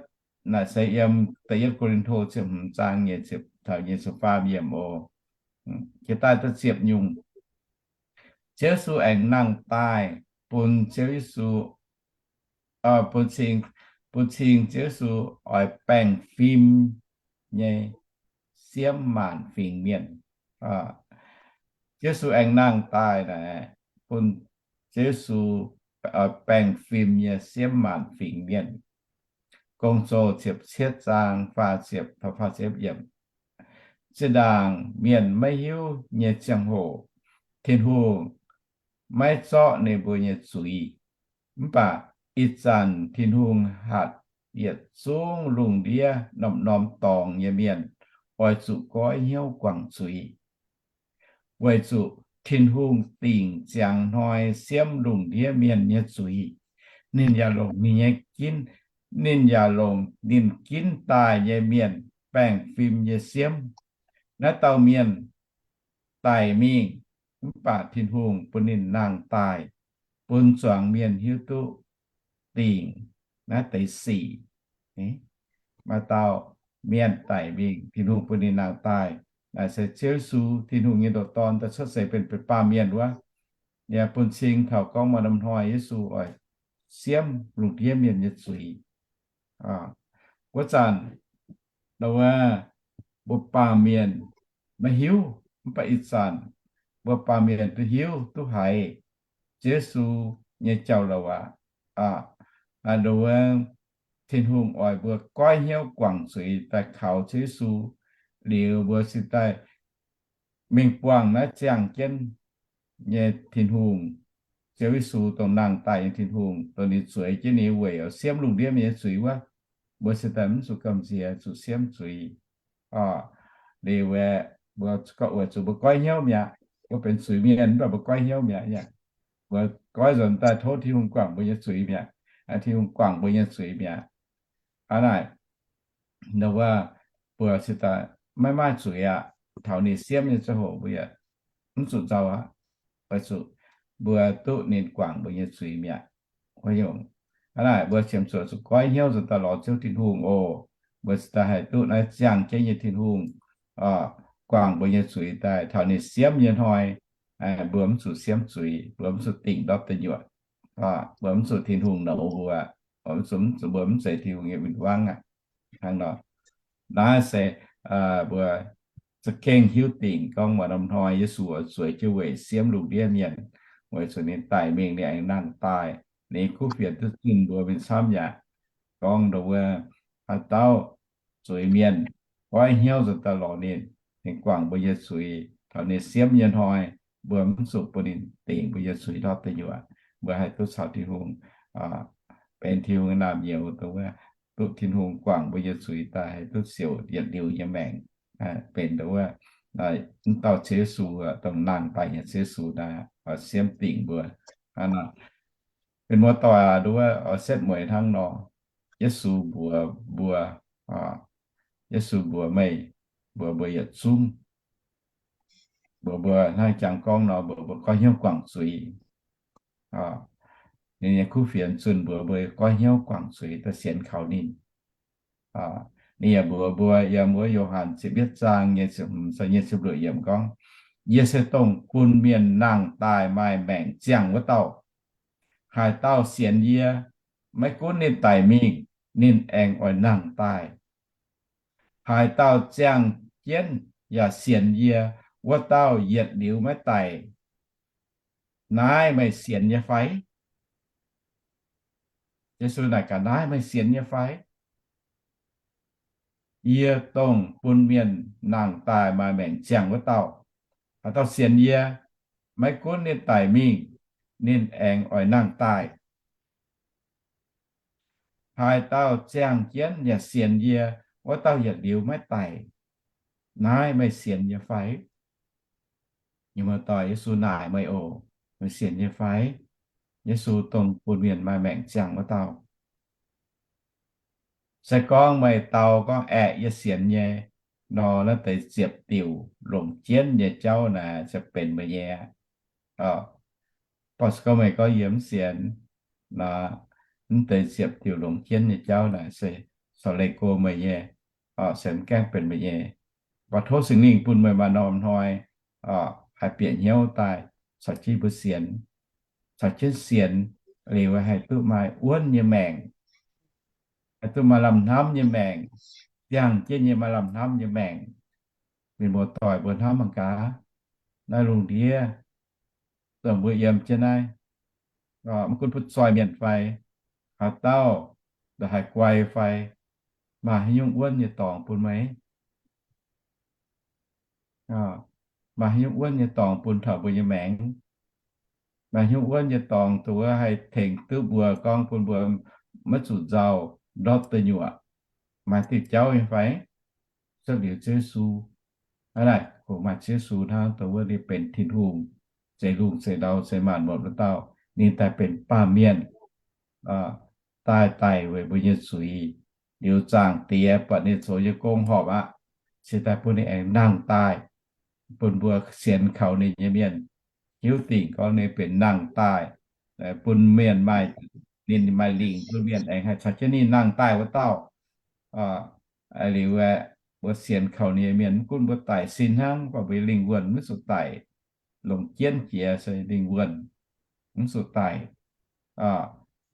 naaic se yiem Da'yietv Ko^lin^to ziepc hmz zaang nyei ziepc, taux nyei ziepc faam yiemc oc. Jiex daaih da'ziepc nyungc. Ziouv Yesu aengx nangh daaih bun Ziouv Yesu, bun cing, bun cing Ziouv Yesu oix baengh fim nyei siemv maanc fingx mienh. Ziouv Yesu aengx nangh daaih naaic, bun Ziouv Yesu oix baengh fim nyei siemv maanc fingx mienh. Gong-Zoh ziepc cietv zaang faah ziepc taux faah ziepc yiemc. Zinh ndaangc mienh maiv hiuv nyei ziangh hoc, Tin-Hungh maiv zorqv ninh mbuo nyei zuiz. Mv baac ih zanc Tin-Hungh hatc yietc zungv lungh ndiev norm-norm dorngx nyei mienh oix zuqc goiv hnyouv guangc zuiz. Weic zuqc Tin-Hungh dingc ziangx hnoi siemv lungh ndiev mienh nyei zuiz. Ninh yaac longc ninh nyei ginv, ninh yaac longc ninh ginv daaih nyei mienh baengh fim nyei siemv. Naaiv dauh mienh daic mingh, mv baac Tin-Hungh bun ninh nangh daaih, bun zuangx mienh hiuv duqv dingc naaiv deix sic. Maaih dauh mienh daic mingh, Tin-Hungh bun ninh nangh daaih. Naaiv se Ziouv Yesu, Tin-Hungh nyei ndoqc Dorn, daaih cuotv seix benx, benx baamh mienh wuov. Yaac bun cing taux gorngv maaih norm hnoi Yesu oix siemv lungh ndiev mienh nyei zuiz. Wuov zanc, wuov, mbuo baamh mienh maiv hiuv, mv baac ih zanc mbuo baamh mienh duqv hiuv duqv haiz Yesu nyei jauv-louc aqv. Wuov, Tin-Hungh oix mbuo goiv hnyouv guangc zuiz daaih kaux Ziouv Yesu, liuz mbuo cingx daaih mingh buangh naaiv ziangh jienv nyei Tin-Hungh, Ziouv Yesu dongh nangh daaih nyei Tin-Hungh, dongh ninh zueiz jienv ninh weic oix siemv lungh ndiev mienh nyei zuiz wuov, mbuo cingx daaih mv zuqc gamh nziex, zuqc siemv zuiz. Liuz aeqv, mbuo gorngv weic zuqc mbuo goiv hnyouv mi'aqv. Mbuo benx zuiz mienh mv baac mbuo goiv hnyouv mi'aqv. Mbuo goiv nzuonx daaih tov Tin-Hungh guangc mbuo nyei zuiz mi'aqv. Tin-Hungh guangc mbuo nyei zuiz mi'aqv. Hnangv naaic, wuov, mbuo cingx daaih maiv maaih zuiz aqv. Taux ninh siemv nyei ziangh hoc mbuo yaac mv zuqc nzauh aqv. Weic zuqc mbuo duqv ninh guangc mbuo nyei zuiz mi'aqv. Hnangv naaic, mbuo ziouc zuqc goiv hnyouv nzuonx daaih lorz Ziouv Tin-Hungh oc. Mbuo cingx daaih haih duqv naaiv ziangh jienv nyei Tin-Hungh guangc mbuo nyei zuiz daaih. Taux ninh siemv nyei hnoi, mbuo mv zuqc siemv zuiz, mbuo mv zuqc dingc ndortv deic nyuoqc, mbuo mv zuqc Tin-Hungh nouz mbuo, mbuo mv zeiz Tin-Hungh nyei win-wangv aqv. Hnangv nor, naaiv se mbuo za'gengh hiuv dingc gorngv maaih norm hnoi Yesu oix zueiz jienv weic siemv lungh ndiev mienh, weic zuqc ninh daic mingh ninh aengx nangh daaih, ninh kuv fienx duqv zunh mbuo mingh camv yaac gorngv ndongc wuov, haaix dauh zueiz mienh goiv hnyouv nzuonx daaih lorz ninh, ninh guangc mbuo nyei zuiz. Taux ninh siemv nyei hnoi, mbuo mv zuqc bun ninh dingc mbuo nyei zuiz ndortv deic nyuoqc. Mbuo haih duqv caux Tin-Hungh benx Tin-Hungh nyei naamh nyouz, dongh wuov, duqv Tin-Hungh guangc mbuo nyei zuiz daaih haih duqv siouc yietc liuz nyei maengc, benx dongh wuov, mv dauh Ziouv Yesu, dongh nangh daaih nyei Ziouv Yesu naaiv, siemv dingc mbuo. Benx muoz-doic aac, nduov, oix setv mueiz hnangv nor. Yesu mbuox mbuo, Yesu mbuox meih, mbuox mbuo yietc zungv, mbuox mbuo hnangv jangx gorngv nor, mbuox mbuo goiv hnyouv guangc zuiz. Ninh nyei kuv fienx zunh mbuox mbuo goiv hnyouv guangc zuiz daaih sienx kaux ninh. Ninh yaac mbuox mbuo yiem wuov Yo^han ziepc yietv zaang nyei ziepc hmz, nyei ziepc luoqc yiemc gorngv, Yie se dongh bun mienh nangh daaih maaih maengc ziangh wuov dauh. Haaix dauh sienx yie, maiv gunv ninh daic mingh, ninh aengx oix nangh daaih. Haaix dauh ziangh jienv yaac sienx yie, wuov dauh yietc liuz maiv daic. Naaiv meih sienx nyei fai? Yesu naaic gaax, naaiv meih sienx nyei fai? Yie dongh bun mienh nangh daaih maaih maengc ziangh wuov dauh. Haaix dauh sienx yie, maiv gunv ninh daic mingh, ninh aengx oix nangh daaih. Haaix dauh ziangh jienv yaac sienx yie, wuov dauh yietc liuz maiv daic. Naaiv meih sienx nyei fai? Muoz-doic, Yesu naaic meih oc, meih sienx nyei fai? Yesu dongh bun mienh maaih maengc ziangh wuov dauh. Se gorngv meih dau gorngv, Aeqv, yie sienx nyei, nor naaiv deix ziepc diuc longc jienv nyei jauv naaic se benx meih nyei aqv. Baac se gorngv meih gorngv, Yie mv sienx, nor, mv deix ziepc diuc longc jienv nyei jauv naaic se corc leih go meih nyei, se mv gaengh benx meih nyei. Baac tov Singx Lingh bun meih maaih norm hnoi haih bieqc hnyouv daaih caux jienv mbuo sienx, caux jienv sienx liuz haih duqv maaih wuonv nyei maengc, haih duqv maaih lamh hnamv nyei maengc, ziangh jienv nyei maaih lamh hnamv nyei maengc. Mienh muoz-doic, mbuo hnamv mangc gaax, naaiv lungh ndiev dongh mbuo yiem jienv naaiv, maiv gunv butv zoih mienh fai, haaix dauh, haih guai fai, maaih haaix nyungc wuonv nyei dorngx bun meih? Maaih haaix nyungc wuonv nyei dorngx bun taux mbuo nyei maengc? Maaih haaix nyungc wuonv nyei dorngx dongh wuov haih tengx duqv mbuo, gorngv bun mbuo maiv zuqc nzauh ndortv deic nyuoqc? Maaih diuh jauv nyei fai? Cuotv liuz Ziouv Yesu. Hnangv naaic, kungx maaih Ziouv Yesu hnangv dongh wuov ninh benx Tin-Hungh, zeix lungh zeix ndau, zeix maanc muotc wuov dauh. Ninh daaih benx baamh mienh, daaih daic weic mbuo nyei zuiz, liuz zaangc Diex buatc ninh zoux nyei gong horpc aqv, cingx daaih bun ninh aengx nangh daaih, bun mbuo sienx kaux ninh nyei mienh hiuv dingc gorngv ninh benx nangh daaih, bun mienh maaih, ninh maaih lingc bun mienh aengx haih caux jienv ninh nangh daaih wuov dauh. Liuz aeqv, mbuo sienx kaux ninh nyei mienh mv gunv mbuo daic sin hnangv, mv baac mbuo lingh wuonh mv zuqc daic. Longc jienv jiex se lingh wuonh mv zuqc daic.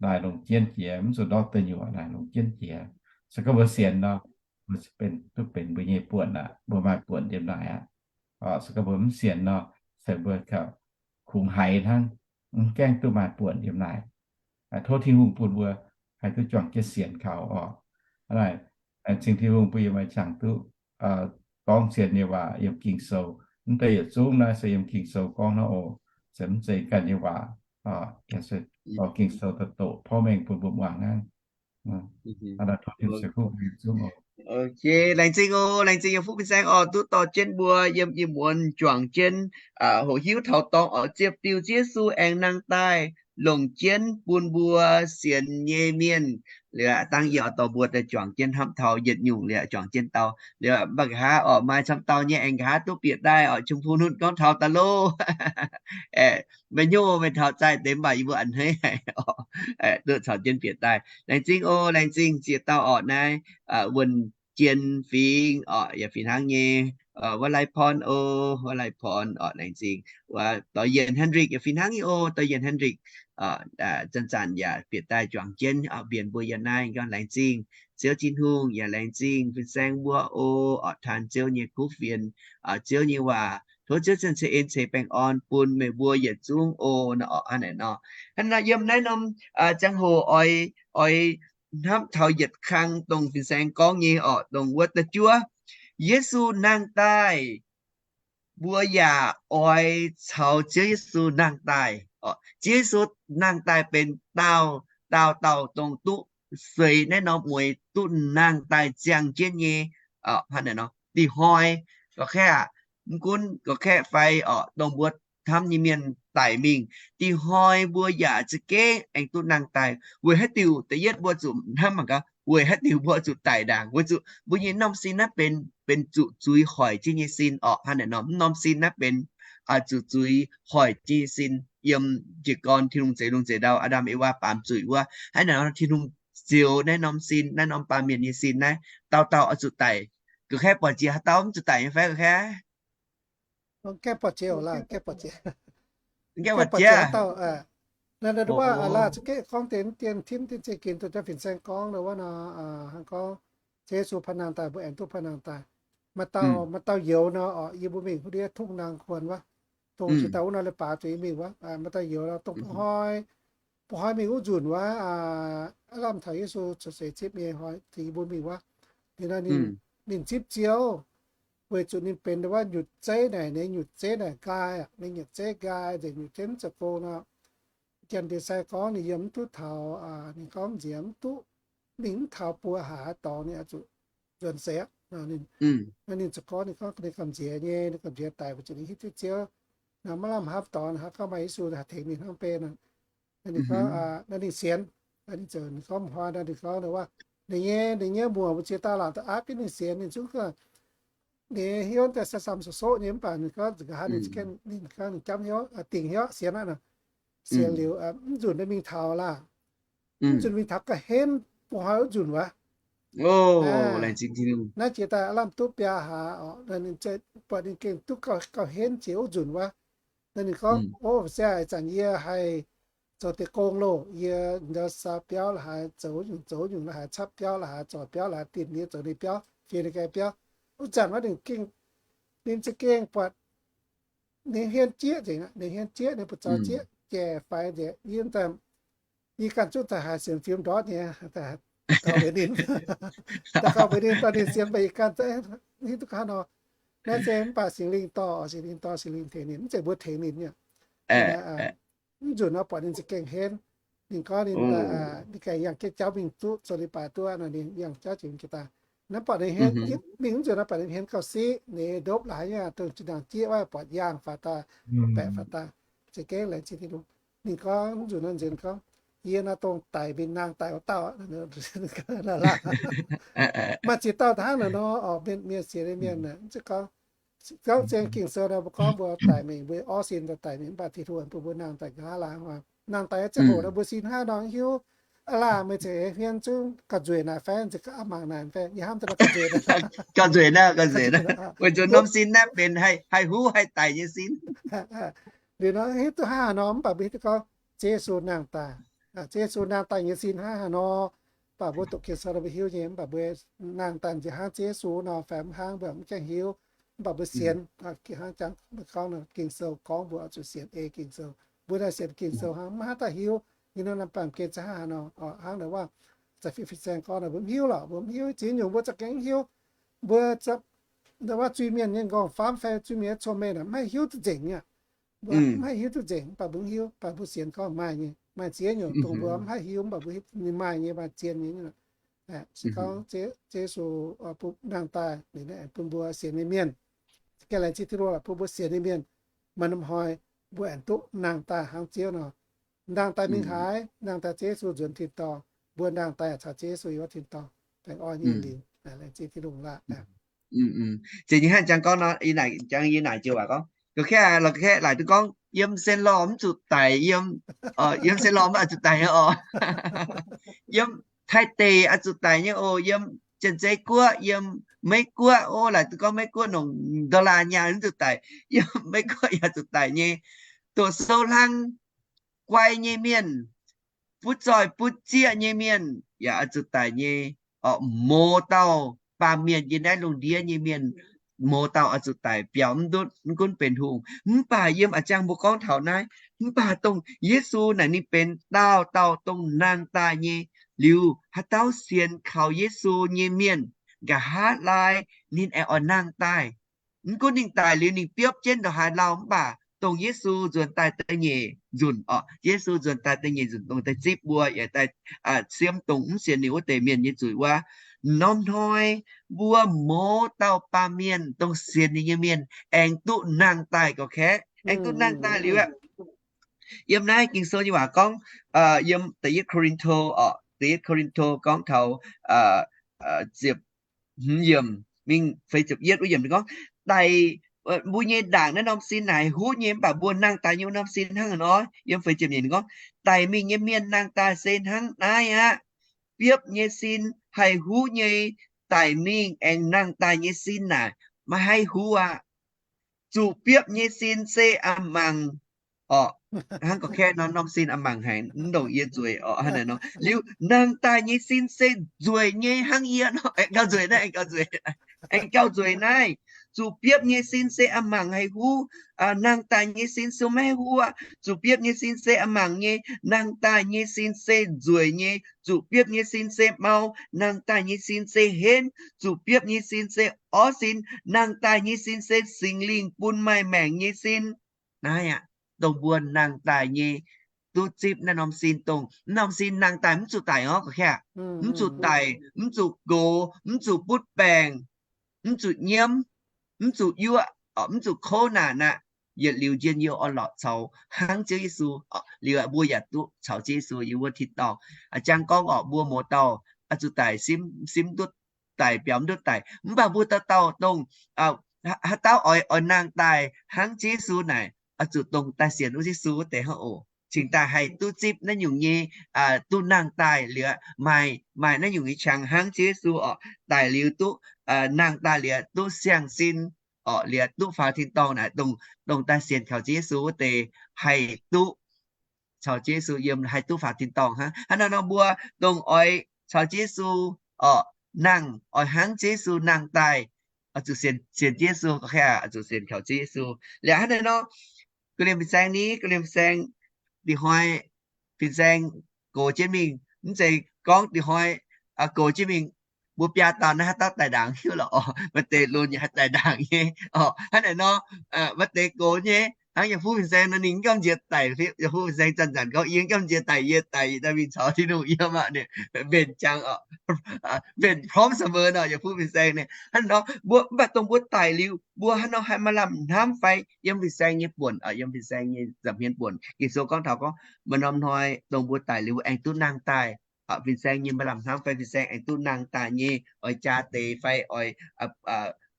Naaic longc jienv jiex, mv zuqc ndortv deic nyuoqc, naaic longc jienv jiex. Se gorngv mbuo sienx nor, mbuo duqv benx mbuo nyei buonc aqv, mbuo maaih buonc yiem naaic aqv. Se gorngv mbuo mv sienx nor, se mbuo kungx haiz hnangv, mv gaengh duqv maaih buonc yiem naaic. Tov Tin-Hungh bun mbuo haih duqv juangc jienv sienx kaux oc. Naaic, laengz zingh Tin-Hungh bun yie maaih qangx duqv gorngv sienx nyei waac yiem Ging-Sou. Mv deix yietc zungv naaiv se yiem Ging-Sou gorngv hnangv oc. Se mv zeiz ganh nyei waac. Ging-Sou daaih doqc porv mengh bun mbuo muangx hnangv. Ok, laengz zingh oc, laengz zingh yiem fuqv fin-saeng oc, duqv dorh jienv mbuo yiem ih muonz juangc jienv hoqc hiuv taux dorngx oc, ziepc diuc Ziouv Yesu aengx nangh daaih longc jienv bun mbuo sienx nyei mienh. Liuz dangh yie oix dorh mbuo daaih juangc jienv hnamv taux yietc nyungc liuz juangc jienv dau. Liuz mv baac nqa'haav oc, maaih camv dauh nyei aengx nqa'haav duqv bieqc daaih oc, Chum Fu Nun gorngv taux daaih loh. Meih hnyouv meih taux zaih deix mv baac yie mbuo a'hneiv haic oc, duqv caux jienv bieqc daaih. Laengz zingh oc, laengz zingh ziex dauh oc, naaiv Wuonh Jien Fingx oc, yaac fih hnangv nyei. Wuov Lai Porn oc, Wuov Lai Porn oc, laengz zingh. Wuov Dorh Yien Hendrik yaac fih hnangv nyei oc, Dorh Yien Hendrik zanc-zanc yaac bieqc daaih juangc jienv oc, mbienc mbuo yiem naaiv, gorngv laengz zingh Ziouv Tin-Hungh, yaac laengz zingh fin-saeng mbuo oc, oc, taan Ziouv nyei kuv fienx, Ziouv nyei waac. Tov Ziouv cien ceix en ceix baengh orn bun meih mbuo yietc zungv oc. Nor oc, hnangv naaic nor, hnangv naaic yiem naaiv norm ziangh hoc oix, oix hnamv taux yietc kang dongh fin-saeng gorngv nyei oc, dongh wuov da'juov, Yesu nangh daaih. Mbuo yaac oix caux Ziouv Yesu nangh daaih oc. Ziouv Yesu nangh daaih benx daauh, daauh dauh dongh duqv seix naaiv norm mueiz duqv nangh daaih ziangh jienv nyei. Hnangv naaic nor, dih hnoi gorqv-kaeqv aqv, mv gunv gorqv-kaeqv fai oc, dongh mbuo hnamv nyei mienh daic mingh, dih hnoi mbuo yaac za'gengh aengx duqv nangh daaih. Weic haaix diuc? Da'yietv mbuo zuqc hnamv mangc gaax, weic haaix diuc mbuo zuqc daic ndaangc? Weic zuqc mbuo nyei norm sin naaiv benx, benx zuqc zuiz hoic jienv nyei sin orqc. Hnangv naaic nor, mv norm sin naaiv benx zuqc zuiz hoic jienv nyei sin. Yiem jiez gorn Tin-Hungh zeix lungh zeix ndau, Aa^ndam Ewaa baamz zuiz wuov, hnangv naaic nor Tin-Hungh zioux naaiv norm sin, naaiv norm baamh mienh nyei sin naaiv, dauh dauh oix zuqc daic. Ga'kaiv buatc jiex haaix dauh mv zuqc daic nyei fai ga'kaiv? Ga'kaiv buatc jiex, ga'kaiv buatc jiex, ga'kaiv buatc jiex haaix dauh. Naaiv wuov laaix za'gengh gorngv dien, dien timv dien ziex ginx duqv jauv fin-saeng gorngv nor wuov nor, hnangv gorngv Ziouv Yesu paan nangh daaih, mbuo aengx duqv paan nangh daaih. Maaih dauh, maaih dauh youz nor, yie mbuo mingh wuov ndiev tungv naang kuonx wuov, dongh jiex dauh wuov nor leiz-baaix zuqc yie mingh wuov, maaih dauh youz nor dongh bun hnoi, bun hnoi mingh wuov nzunc wuov, aav lamh taux Yesu cuotv seix zipv nyei hnoi, tengx yie mbuo mingh wuov. Liuz nor ninh, ninh zipv Ziouv, weic zuqc ninh benx wuov nyutc zeiv naaic, ninh nyutc zeiv naaic nqaai, ninh nyutc zeiv nqaai nzengc, nyutc zeiv mv zoux gong nor. Janx-ndie-sai gorngv ninh yiem mv duqv taux, ninh gorngv nziex mv duqv, ninh mv taux buo haaix dorngx ninh oix zuqc nzuonx seix aqv. Ninh ziouc gorngv, ninh gorngv ninh gamh nziex nyei, ninh gamh nziex daic weic zuqc ninh hiuv duqv Ziouv nor maiv lamh hapv dorngx, haaix gorngv maaih Yesu haih tengx ninh hnangv beiv nor. Ninh gorngv, ninh sienx. Ninh ziouc, ninh gorngv hnoi nor ninh gorngv wuov, ninh nyei, ninh nyei muoc mbu'ziex dauh laangc da'aapv jienv ninh sienx, ninh zungv ninh hnyouv daaih sai-sam soqv-soqv nyei, mv baac ninh gorngv nzunc nqa'haav ninh za'gengh, ninh gorngv ninh jamv hnyouv, dingc hnyouv sienx aqv nor. Sienx liuz, mv nzunc ninh mingh taux laah, mv nzunc mingh taux ga'hlen, bun hnoi wuov nzunc wuov. Naaiv jiex daaih aav lamh duqv biaa hlaax oc, buatc ninh gengh duqv gauh henv jiex wuov nzunc wuov. Naaiv ninh gorngv, O, se ih zanc yie haih zoux deix gong loh, yie ndau saa biauv la'haaix, zoux nyungc zoux nyungc la'haaix, capv biauv la'haaix, zorc biauv la'haaix, dinh ninh zoux ninh biauv, fiev ninh ganh biauv. Wuov zanc wuov ninh gengh, ninh za'gengh buatc ninh hienv jieqv nzengc, ninh hienv jieqv, ninh buoz-zaux jieqv, jaiv faix nzengc. Yie ganh zungv daaih haiz sienx fim ndortv nyei, daaih gauh mbuox ninh, daaih gauh mbuox ninh, dorh ninh sienx mbuo ih ganh, hiuv duqv ga'naaiv nor. Naaiv se mv baac Singx Lingh dorh, Singx Lingh dorh, Singx Lingh tengx ninh, mv zeiz mbuo tengx ninh nyei. Mv nzunc nor buatc ninh za'gengh henv. Ninh gorngv ninh, ninh ganh yangh jienv jauv mingh duqv, zoux leiz-baaix duqv nor, ninh yangh jauv jiex mingh jiex daaih. Naaiv buatc ninh henv, mingh mv nzunc nor buatc ninh henv gauh siqv, ninh ndopv laaix nyei, dongh zinh ndaangc jieqv wuov buatc yaangh faaux daaih, baeqc faaux daaih, za'gengh laengz zingh Tin-Hungh. Ninh gorngv mv nzunc nor nzengc gorngv, Yie nor dongh daic mingh nangh daaih wuov dauh. Maaih ziex dauh hnangv naaiv nor, mienh sienx nyei mienh, gorngv zien Ging-Sou nor mbuo gorngv mbuo daic mingh, mbuo orv sin daaih daic mingh, mv baac Tin-Hungh bun mbuo nangh daaih nqa'haav laangz. Nangh daaih ziangh hoc nor mbuo sin hnangv nor hiuv, aav laah meih zeiz hmien zungv gauh nzueic naaic fai, zeiz gauh mangc naaic fai, yie hnamv daaih gauh nzueic naaic, gauh nzueic naaic, gauh nzueic naaic, weic zuqc norm sin naaiv benx haih huv haih daic nyei sin. Liuz nor hiuv duqv hnangv haaix nor, mv baac mbuo hiuv duqv gorngv Ziouv Yesu nangh daaih, Ziouv Yesu nangh daaih nyei sin hnangv haaix nor. Mv baac mbuo doqc Ging-Sou nor mbuo hiuv nyei, mv baac mbuo nangh daaih nziex hnangv Ziouv Yesu nor fai mv hnangv mbuo mv gaengh hiuv. Mv baac mbuo sienx, hnangv jangx gorngv Ging-Sou gorngv mbuo oix zuqc sienx ei Ging-Sou. Mbuo naaiv sienx Ging-Sou hnangv maiv haih daaih hiuv. Yie nor baamh gen za'gengh hnangv haaix nor, hnangv naaic wuov, za'gengh fih fih zaeng gorngv naaic mbuo mv hiuv lorqc, mbuo mv hiuv, ziex nyungc mbuo za'gengh mv hiuv. Mbuo, naaic wuov zuiz-mienh nyei nqorngv-famv fai zuiz-mienh nyei cong-mengh naaic mv haih hiuv duqv nzengc nyei. Mbuo mv haih hiuv duqv nzengc, mv baac mbuo mv hiuv, mv baac mbuo sienx gorngv maaih nyei, maaih ziex nyungc dongh mbuo mv haih hiuv, mv baac mbuo hiuv ninh maaih nyei, maaih zien nyei. Se gorngv Ziouv Yesu bun nangh daaih, ninh aengx bun mbuo sienx nyei mienh, gengh laengz zingh Tin-Hungh bun mbuo sienx nyei mienh, maaih norm hnoi mbuo aengx duqv nangh daaih hnangv Ziouv nor. Nangh daaih mingh haaix? Nangh daaih Ziouv Yesu nzuonx tin-dorngh, mbuo nangh daaih caux Ziouv Yesu yiem wuov tin-dorngh baengh orn nyei liuz, laengz zingh Tin-Hungh laac. Zeiz nyei hnangv jangx gorngv nor, yie naaic, jangx yie naaic joux waac gorngv, ga'katv lorqc, ga'katv laaic duqv gorngv yiem Senlorh mv zuqc daic, yiem, yiem Senlorh mv zuqc daic nyei oc. Yiem Taiv deic oix zuqc daic nyei oc. Yiem Janx-Zei Guoqv, yiem Meiv Guoqv, o, laaic duqv gorngv Meiv Guoqv nongc dollar nyaanh mv zuqc daic, yiem Meiv Guoqv yaac zuqc daic nyei. Doqc sou hlang, guai nyei mienh, butv zoih butv zieqv nyei mienh yaac oix zuqc daic nyei. Orqc, mouz dauh baamh mienh yiem naaiv lungh ndiev nyei mienh, mouz dauh oix zuqc daic biaux mv ndutv, mv gunv benx hungh. Mv baac yiem a'jang mbuo gorngv taux naaiv, mv baac dongh Yesu naaic ninh benx dauh dauh dongh nangh daaih nyei. Liuz haaix dauh sienx kaux Yesu nyei mienh, nqa'haav laai ninh aengx oix nangh daaih. Mv gunv ninh daic liuz ninh biopv jienv ndongc haaix lauh, mv baac dongh Yesu nzuonx daaih da'nyeic nzunc, orqc, Yesu nzuonx daaih da'nyeic nzunc dongh daaih zipv mbuo yaac daaih siemv dongh mv sienx ninh wuov deix mienh nyei zuiz wuov, norm hnoi mbuo mouz dauh baamh mienh dongh sienx ninh nyei mienh aengx duqv nangh daaih gauh kaeqv, aengx duqv nangh daaih liuz aqv. Yiem naaiv Ging-Sou nyei waac gorngv, yiem da'yietv Ko^lin^to, orqc, da'yietv Ko^lin^to gorngv taux ziepc hmz yiemc mingh feix ziepc yietv wuov yiemc gorngv, daic, mbuo nyei ndaangc naaiv norm sin naaic huv nyei, mv baac mbuo nangh daaih nyei wuov norm sin hnangv nor. Yiem feix ziepc nyeic ninh gorngv, daic mingh nyei mienh nangh daaih se hnangv naaiv aqv. Biopv nyei sin haih huv nyei, daic mingh aengx nangh daaih nyei sin naaic maiv haih huv aqv. Zuqc biopv nyei sin se a'mangc orqc. Hnangv gorqv-kaeqv nor, norm sin a'mangc haic, mv ndongc yie nzueic orqc. Hnangv naaic nor liuz, nangh daaih nyei sin se nzueic nyei hnangv yie nor. Aengx gauh nzueic naaiv, aengx gauh nzueic, aengx gauh nzueic naaiv. Zuqc biopv nyei sin se a'mangc haih huv, nangh daaih nyei sin se maiv haih huv aqv. Zuqc biopv nyei sin se a'mangc nyei, nangh daaih nyei sin se nzueic nyei. Zuqc biopv nyei sin se mau, nangh daaih nyei sin se henv. Zuqc biopv nyei sin se orv sin, nangh daaih nyei sin se Singx Lingh bun maaih maengc nyei sin. Naaiv aqv, dongh mbuo nangh daaih nyei duqv zipv naaiv norm sin, dongh norm sin nangh daaih mv zuqc daic orqc, gorqv-kaeqv, mv zuqc daic, mv zuqc gox, mv zuqc butv baengc, mv zuqc nyiemv, mv zuqc yuoqv, mv zuqc kouv naanc aqv. Yietc liuz njien-youh orn-lorqc caux hnangv Ziouv Yesu liuz, mbuo yaac duqv caux Ziouv Yesu yiem wuov tin-dorngh. Jang gorngv orqc, mbuo mouz dauh oix zuqc daic, simv duqv daic, biaux mv duqv daic, mv baac mbuo dauh dauh dongh haaix dauh oix, oix nangh daaih hnangv Ziouv Yesu naaic, oix zuqc dongh daaih sienx wuov Yesu wuov deix hnangv oc, cingx daaih haih duqv zipv naaiv nyungc nyei duqv nangh daaih liuz, maaih, maaih naaiv nyungc nyei qangx hnangv Ziouv Yesu orqc, daic liuz duqv, nangh daaih liuz duqv siang-sin orqc, liuz duqv faaux tin-dorngh naaic, dongh, dongh daaih sienx kaux Ziouv Yesu wuov deix haih duqv caux Ziouv Yesu yiem, haih duqv faaux tin-dorngh hnangv. Hnangv naaiv nor mbuo dongh oix caux Ziouv Yesu orqc nangh, oix hnangv Ziouv Yesu nangh daaih, oix zuqc sienx, sienx Ziouv Yesu, gorqv-kaeqv, oix zuqc sienx kaux Ziouv Yesu. Liuz hnangv naaiv nor, ga'lienh fin-saeng ni, ga'lienh fin-saeng, ndin-hnoi fin-saeng gox jienv mingh, mv zeiz gorngv ndin-hnoi gox jienv mingh mbuo biaa dauh naaiv haaix dauh daic ndaangc hiuv lorqc orqc. Maaih deix lunx yaac haih daic ndaangc nyei orqc. Hnangv naaic nor, maaih deix gox nyei, hnangv Yiang Fuv fin-saeng nor ninh mv gamh nziex daic. Yiang Fuv fin-saeng zanc-zanc gorngv, yie mv gamh nziex daic, yie daic daaih mingh caux Tin-Hungh yiem aqv, ninh mbenc jangx orqc, mbenc พร้อมเสมอ nor. Yiang Fuv fin-saeng ninh hnangv nor, mbuo mv baac dongh mbuo daic liuz mbuo hnangv nor haih maaih lamh hnamv fai? Yiem fin-saeng nyei buonc, yiem fin-saeng nyei nza'hmien buonc, Ging-Sou gorngv taux gorngv maaih norm hnoi dongh mbuo daic liuz mbuo aengx duqv nangh daaih. Fin-saeng nyei maaih lamh hnamv fai? Fin-saeng aengx duqv nangh daaih nyei oix jaa deix fai oix,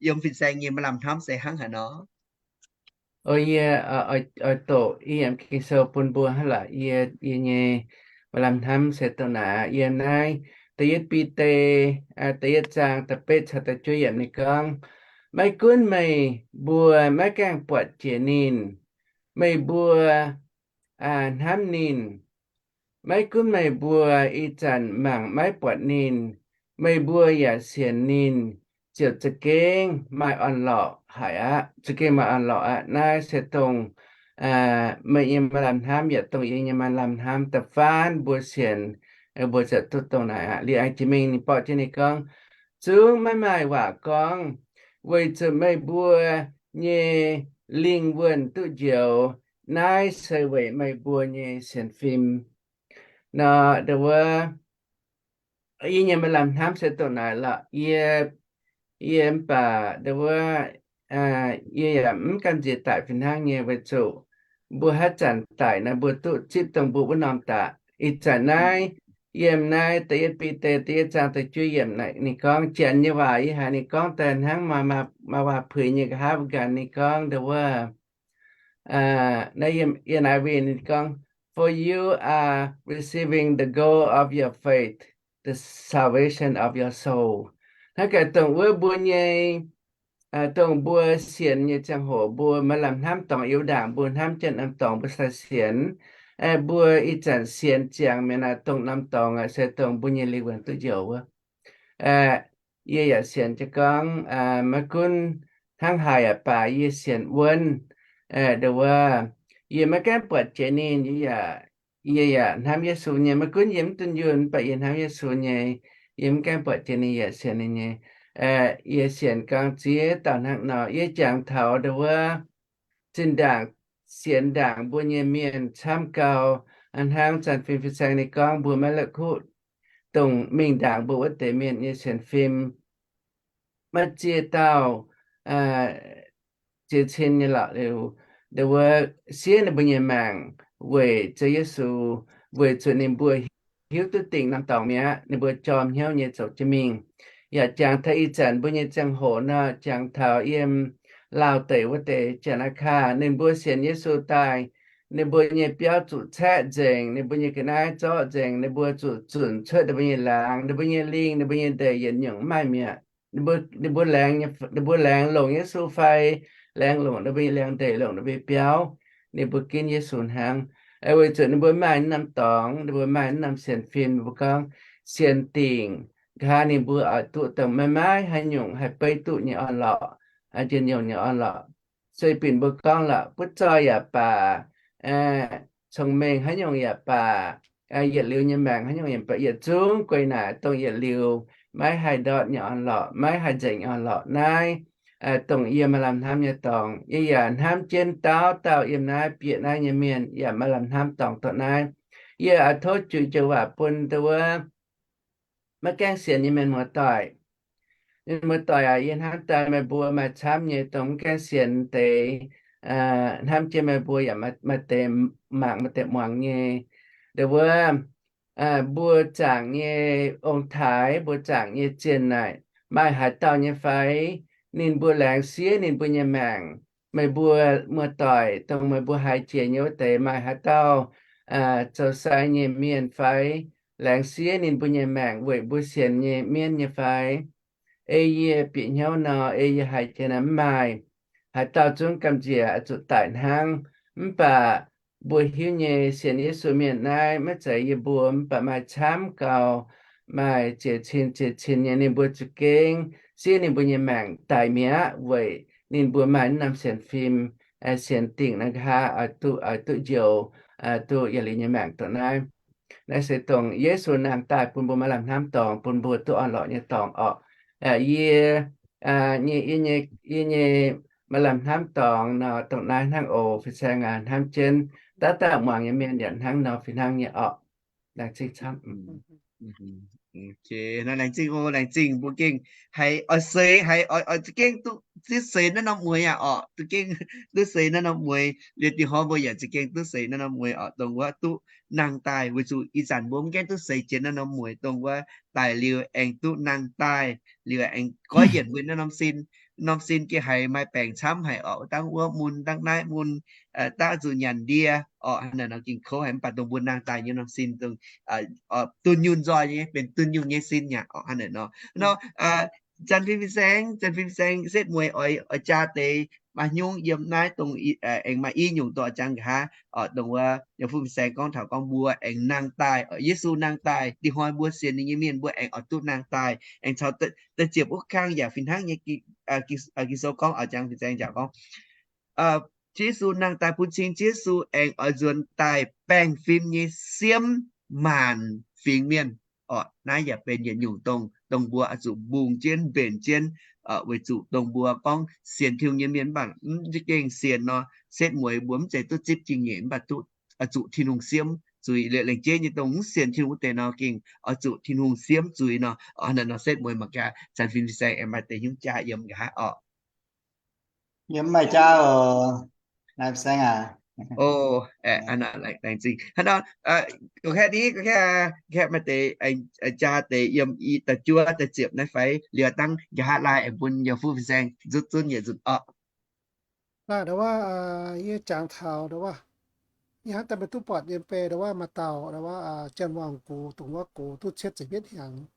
yiem fin-saeng nyei maaih lamh hnamv se hnangv haaix nor? O, yie oix doqc i yiemc Ging-Sou bun mbuo hnangv lorqc. Yie, yie nyei maaih lamh hnamv se dongh naaic aqv. Yiem naaiv da'yietv Bide, da'yietv zaang da'betv caux da'juov yiemc ninh gorngv, maiv gunv meih mbuo maiv gaengh buatc jiex ninh, meih mbuo hnamv ninh. Maiv gunv meih mbuo ih zanc mangc maiv buatc ninh, meih mbuo yaac sienx ninh, ziouc za'gengh maaih orn-lorqc haic aqv. Za'gengh maaih orn-lorqc aqv. Naaiv se dongh meih nyei maaih lamh hnamv yaac dongh yie nyei maaih lamh hnamv. Da'faanh mbuo sienx, mbuo ziouc duqv dongh naaic aqv. Liuz aengx jiex mingh ninh borqv jienv ninh gorngv, zungv maiv maaih waac gorngv, weic zuqc meih mbuo nyei lingh wuonh duqv njoux. Naaiv se weic meih mbuo nyei sienx fim. Nor, ndo wuov, yie nyei maaih lamh hnamv se dongh naaic lorqc. Yie, yie mv baac ndo wuov, yie yaac mv gamh nziex daic fih hnangv nyei, weic zuqc mbuo haaix zanc daic nor mbuo duqv zipv dongh mbuo wuov norm daaih. Ih zanc naaiv, yiem naaiv da'yietv Bide da'yietv zaang da'juov yiemc naaic ninh gorngv, janx nyei waac yie haiz ninh gorngv daaih hnangv maaih, maaih waac-puix nyei nqa'haav mbuo ganh. Ninh gorngv ndo wuov, naaiv yiem E N I V ninh gorngv, for you are receiving the goal of your faith, the salvation of your soul. Hnangv gaax dongh wuov mbuo nyei, dongh mbuo sienx nyei ziangh hoc mbuo maaih lamh hnamv dorngx yiem ndaangc mbuo hnamv jienv norm dorngx mbuo sai sienx. Mbuo ih zanc sienx ziangx mi'aqv, dongh norm dorngx aqv se dongh mbuo nyei lingh wuonh duqv njoux wuov. Yie yaac sienx jienv gorngv, maiv gunv hnangv haaix yaac baac yie sienx wuonv, ndo wuov, yie maiv gaengh buatc jiex ninh, yie yaac, yie yaac hnamv Yesu nyei. Maiv gunv yie mv dunh yunh mv baac yie hnamv Yesu nyei. Yie mv gaengh buatc jiex ninh yaac sienx ninh nyei. Yie sienx gorngv ziex dauh hnangv nor. Yie jangx taux ndo wuov zinh ndaangc sienx ndaangc mbuo nyei mienh camv gau, hnangv zanc fin-saeng ninh gorngv mbuo maiv la'kuqv dongh mingh ndaangc mbuo wuov deix mienh nyei sienx fim. Maaih ziex dauh ziex cin nyei lorqc liuz, ndo wuov, siev ninh mbuo nyei maengc weic Ziouv Yesu, weic zuqc ninh mbuo hiuv duqv dingc norm dorngx mi'aqv. Ninh mbuo jorm hnyouv nyei zoux jienv mingh. Yaac jangx taux ih zanc mbuo nyei ziangh hoc nor, jangx taux yiem Laauh deic wuov deix Janx-Aa^kaa, ninh mbuo sienx Yesu daaih, ninh mbuo nyei biauv zuqc caeqv nzengc, ninh mbuo nyei ga'naaiv zorqv nzengc, ninh mbuo zuqc zunc cuotv ninh mbuo nyei laangz, ninh mbuo nyei lingh, ninh mbuo nyei ndeic yietc nyungc mv maaih mi'aqv. Ninh mbuo, ninh mbuo laengz, ninh mbuo laengz longc Yesu fai laengz longc ninh mbuo nyei laengz ndeic, longc ninh mbuo nyei biauv, ninh mbuo ginv Yesu hnangv. Weic zuqc ninh mbuo maaih naaiv norm dorngx, ninh mbuo maaih naaiv norm sienx fim, ninh mbuo gorngv sienx dingc nqa'haav ninh mbuo oix duqv dongh maiv maaih haaix nyungc haih beiv duqv nyei orn-lorqc, njien-youh nyei orn-lorqc. Se bun mbuo gorngv lorqc, butv zoih yaac baac, cong-mengh haaix nyungc yaac baac, yietc liuz nyei maengc haaix nyungc yaac baac, yietc zungv guei naaic dongh yietc liuz maiv haih ndortv nyei orn-lorqc, maiv haih nzengc nyei orn-lorqc. Naaiv dongh yie maaih lamh hnamv nyei dorngx. Yie yaac hnamv jienv dauh dauh yiem naaiv bieqc naaiv nyei mienh yaac maaih lamh hnamv dorngx dongh naaiv. Yie oix tov juix joux waac bun ndau wuov maiv gaengh sienx nyei mienh muoz-doic. Mienh muoz-doic aac, yie hnamv daaih meih mbuo maaih camv nyei dongh mv gaengh sienx deix, hnamv jienv meih mbuo yaac maaih deix mangc, maaih deix muangx nyei. Ndau wuov, mbuo zaangc nyei ong-taaix, mbuo zaangc nyei zienh naaic, maaih haaix dauh nyei fai? Ninh mbuo laengz siev ninh mbuo nyei maengc. Meih mbuo muoz-doic dongh meih mbuo haiz jiex nyei wuov deix, maaih haaix dauh zoux sai nyei mienh fai? Laengz siev ninh mbuo nyei maengc weic mbuo sienx nyei mienv nyei fai? Ei yie bieqc hnyouv nor, ei yie haiz jiex naaic mv maaih haaix dauh zungv gamh nziex oix zuqc daic hnangv. Mv baac mbuo hiuv nyei, sienx Yesu mienh naaiv maiv zeiz yie mbuo, mv baac maaih camv gau, maaih ziex cin ziex cin nyei ninh mbuo za'gengh siev ninh mbuo nyei maengc daic mi'aqv weic ninh mbuo maaih naaiv norm sienx fim, sienx dingc naaiv nqa'haav oix duqv, oix duqv njoux, duqv yietc liuz nyei maengc dongh naaiv. Naaiv se dongh Yesu nangh daaih bun mbuo maaih lamh hnamv dorngx, bun mbuo duqv orn-lorqc nyei dorngx orqc. Yie nyei, yie nyei, yie nyei maaih lamh hnamv dorngx nor dongh naaiv hnangv oc. Fin-saeng aac, hnamv jienv daav daaih muangx nyei mienh yaac hnangv nor fih hnangv nyei orqc. Laengz zingh camv. Laengz zingh oc, laengz zingh. Mbuo gengh haiz oix seix, haiz oix, oix za'gengh duqv, duqv seix naaiv norm mueiz aac orqc, za'gengh duqv seix naaiv norm mueiz. Liuz dih hnoi mbuo yaac za'gengh duqv seix naaiv norm mueiz orqc, dongh wuov duqv nangh daaih, weic zuqc ih zanc mbuo mv gaengh duqv seix jiex naaiv norm mueiz, dongh wuov daic liuz aengx duqv nangh daaih, liuz aengx goiv yienc mbuo naaiv norm sin. Norm sin gengh haiz maaih baengc camv haic orqc, dangh wuov mun, dangh naaiv mun, daav zuqc nyanc ndie orqc, hnangv naaic nor gengh kouv haic. Mv baac dongh mbuo nangh daaih nyei norm sin dongh dunh yunh nzoih nyei, benx dunh yunh nyei sin aqv orqc, hnangv naaic nor. Nor, Janx-Fin Fin-Saeng, Janx-Fin Fin-Saeng setv mueiz oix, oix jaa deix maaih nyungc yiem naaiv dongh aengx maaih i nyungc dorh jangx nqa'haav orqc, dongh wuov yiem fuqv Fin-Saeng gorngv taux gorngv mbuo aengx nangh daaih, Yesu nangh daaih, dih hnoi mbuo sienx ninh nyei mienh mbuo aengx oix duqv nangh daaih, aengx caux da'ziepc wuov kang yaac fih hnangv nyei. Ging-Sou gorngv, Janx-Fin Fin-Saeng njaaux gorngv, Yesu nangh daaih bun cing Yesu aengx oix nzuonx daaih baengh fim nyei siemv maanc fingx mienh orqc. Naaiv yaac benx yietc nyungc dongh, dongh mbuo oix zuqc mbungh jienv, mbenc jienv, weic zuqc dongh mbuo gorngv sienx Tin-Hungh nyei mienh mv baac mv gengh sienx nor, setv mueiz mbuo mv zeiz duqv zipv jingh nyeic, mv baac duqv zuqc Tin-Hungh siemv zuiz. Liuz laengz jeiv nyei dongh mv sienx Tin-Hungh wuov deix nor gengh oix zuqc Tin-Hungh siemv zuiz nor. Hnangv naaic nor setv mueiz mangc gaax Janx-Fin Fin-Saeng aengx maaih deix nyungc jaa yiem nqa'haav orqc. Yiem maaih jaa oc, Janx-Fin-Saeng aac. Laengz zingh. Hnangv nor, gorngv kaeqv ni, gorngv kaeqv, kaeqv maaih deix jaa deix yiem i da'juov da'ziepc naaiv fai? Liuz dangh nqa'haav laai aengx bun yiem fuqv Fin-Saeng nzutv zunv yietc nzunc orqc. Naaiv ndau wuov, yie jangx taux ndau wuov, yie hnamv daaih meih duqv buatc yiem bei ndau wuov maaih dauh ndau wuov Janx-Muangh Gox, dongh wuov gox duqv cietv ziepc yietv hnyangx.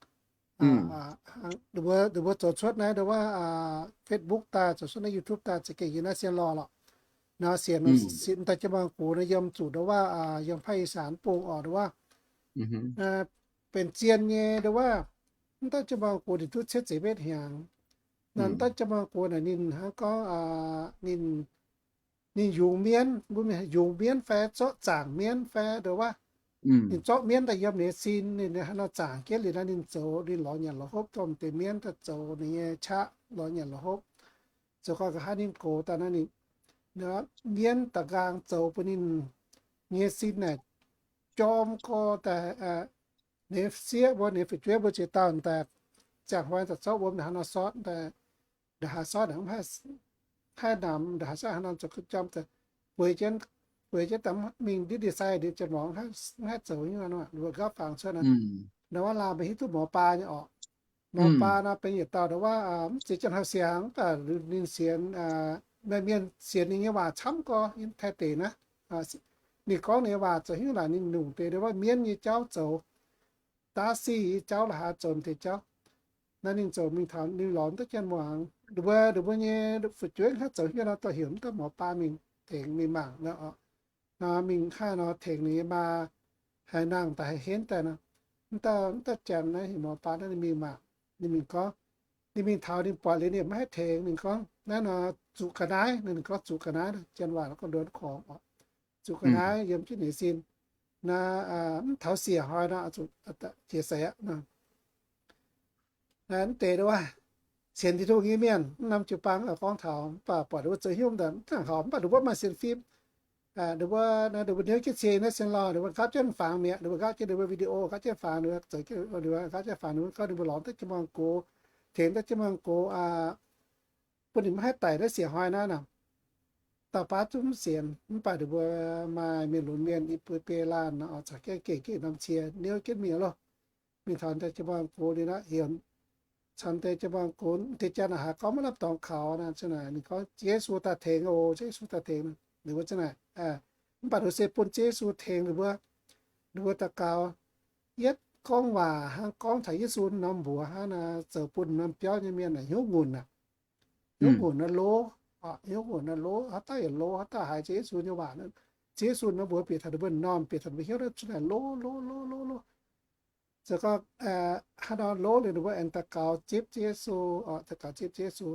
Ninh mbuo zoux cuotv naaiv ndau wuov Facebook daaih, zoux cuotv naaiv YouTube daaih za'gengh yiem naaiv sien lorh lorqc. Naaiv sienx, sienx daaih Janx-Muangh Gox naaiv yiem zuqc ndau wuov yiem ภาคอีสาน bung orqc ndau wuov. Benx zien nyei ndau wuov, mv dauh Janx-Muangh Gox ninh duqv cietv ziepc yietv hnyangx. Naaiv mv dauh Janx-Muangh Gox naaic ninh hnangv gorngv ninh, ninh yungz mienv, mbuo mienh yungz mienv fai zorqv zaangc mienv fai ndau wuov. Ninh zorqv mienv daaih yiem ninh nyei sin, ninh hnangv nor zaangc jienv liuz naaiv ninh zoux, ninh lorz nyanc lorz hopv, dorh deix mienv daaih zoux ninh nyei qaqv lorz nyanc lorz hopv. Zoux gau nqa'haav ninh gox daaih naaiv ninh, mienv da'nqaang zoux bun ninh nyei sin naaic jorm gorx daaih. Ninh sieqv mbuo, ninh fu'jueiv mbuo ziex dauh daaih ziangh hoc daaih zorqv wuom hnangv nor sortv daaih, nda'haav sortv mv haih namx, nda'haav sortv hnangv nor zoux jorm daaih bueix jienv bueix jienv daaih mingh ndiev ndie-sai ndiev janx-muangz, mv haih zoux nyei nor, nduov nqaapv fangx cuotv nor. Ndau wuov laanh mbuo hiuv duqv Mor Baa nyei orqc. Mor Baa nor benx yietc dauh ndau wuov mv zeiz janx-haih siangx, mv baac ninh sienx, maaih mienh sienx ninh nyei waac camv gorx yiem Taiv deic naaiv. Ninh gorngv ninh nyei waac zoux hiuv laaic ninh longc deix ndau wuov mienv nyei jauv zoux, da'sic nyei jauv la'haaix zoux deix jauv. Naaiv ninh zoux mingh taux ninh lorz mv duqv janx-muangz, ninh mbuo, ninh mbuo nyei fu'jueiv hnangv zoux hiuv nor dorh heuc mv duqv Mor Baa mingh tengx mingh mangc nor. Nor mingh haih nor tengx ninh nyei maa haih nangh daaih haih henv daaih nor. Mv dauh, mv dauh janx naaiv heuc Mor Baa naaiv ninh mingh mangc, ninh mingh gorngv, ninh mingh taux ninh buatc liuz ninh maiv haih tengx, ninh gorngv naaiv nor zuqc ga'naaiv, ninh gorngv zuqc ga'naaiv, janx waac gorngv nduonx korngx oc. Zuqc ga'naaiv yiem jienv ninh sin. Naaiv mv taux siec hnoi nor, zuqc jiex seix aqv. Naaiv mv deix wuov sienx Tin-Hungh nyei mienh mv norm jiu-baang gorngv taux, mv baac buatc ninh mbuo zoux hiuv daaih mv dangc hauc, mv baac ninh mbuo maaih sienx fim. Ninh mbuo, ninh mbuo hnyouv jienv cie naaiv sienx lauh, ninh mbuo nqaapv jienv fangx mi'aqv, ninh mbuo nqaapv jienv ninh mbuo video, nqaapv jienv fangx, ninh mbuo zoux jienv, ninh mbuo nqaapv jienv fangx, ninh mbuo gorngv ninh mbuo lorz duqv janx-muangz gox, tengx duqv janx-muangz gox, bun ninh maiv haih daic naaiv siec hnoi naaiv nor. Dauh baav zungv mv sienx, mv baac ninh mbuo maaih mienh lunx mienh i buo biei laanh nor, caux jienv gengh gengh norm cie hnyouv jienv mingh loh. Mingh taux deix janx-muangz gox ninh aqv, heuc caux deix janx-muangz gox, deix janx naaic haiz gorngv maiv lamh dorngx kaux nor, ninh gorngv, Ziouv Yesu daaih tengx oc, Ziouv Yesu daaih tengx. Ninh mbuo za'naaic, mv baac ninh mbuo se bun Ziouv Yesu tengx ninh mbuo. Ninh mbuo daux gaux, yietv gorngv waac hnangv, gorngv taux Yesu norm mbuox hnangv nor, zoux bun norm biauv nyei mienh naaic hnyouv ngunc aqv. Hnyouv ngunc nor lov, hnyouv ngunc nor lov, haaix dauh yaac lov, haaix dauh haiz Ziouv Yesu nyei waac, Ziouv Yesu norm mbuox bieqc taux ninh mbuo m'normh, bieqc taux ninh mbuo hnyouv naaiv za'naaic lov lov lov lov lov. Zoux gorngv haaix nor lov liuz ninh mbuo aengx daux gaux zipv Ziouv Yesu, daux gaux zipv Ziouv Yesu.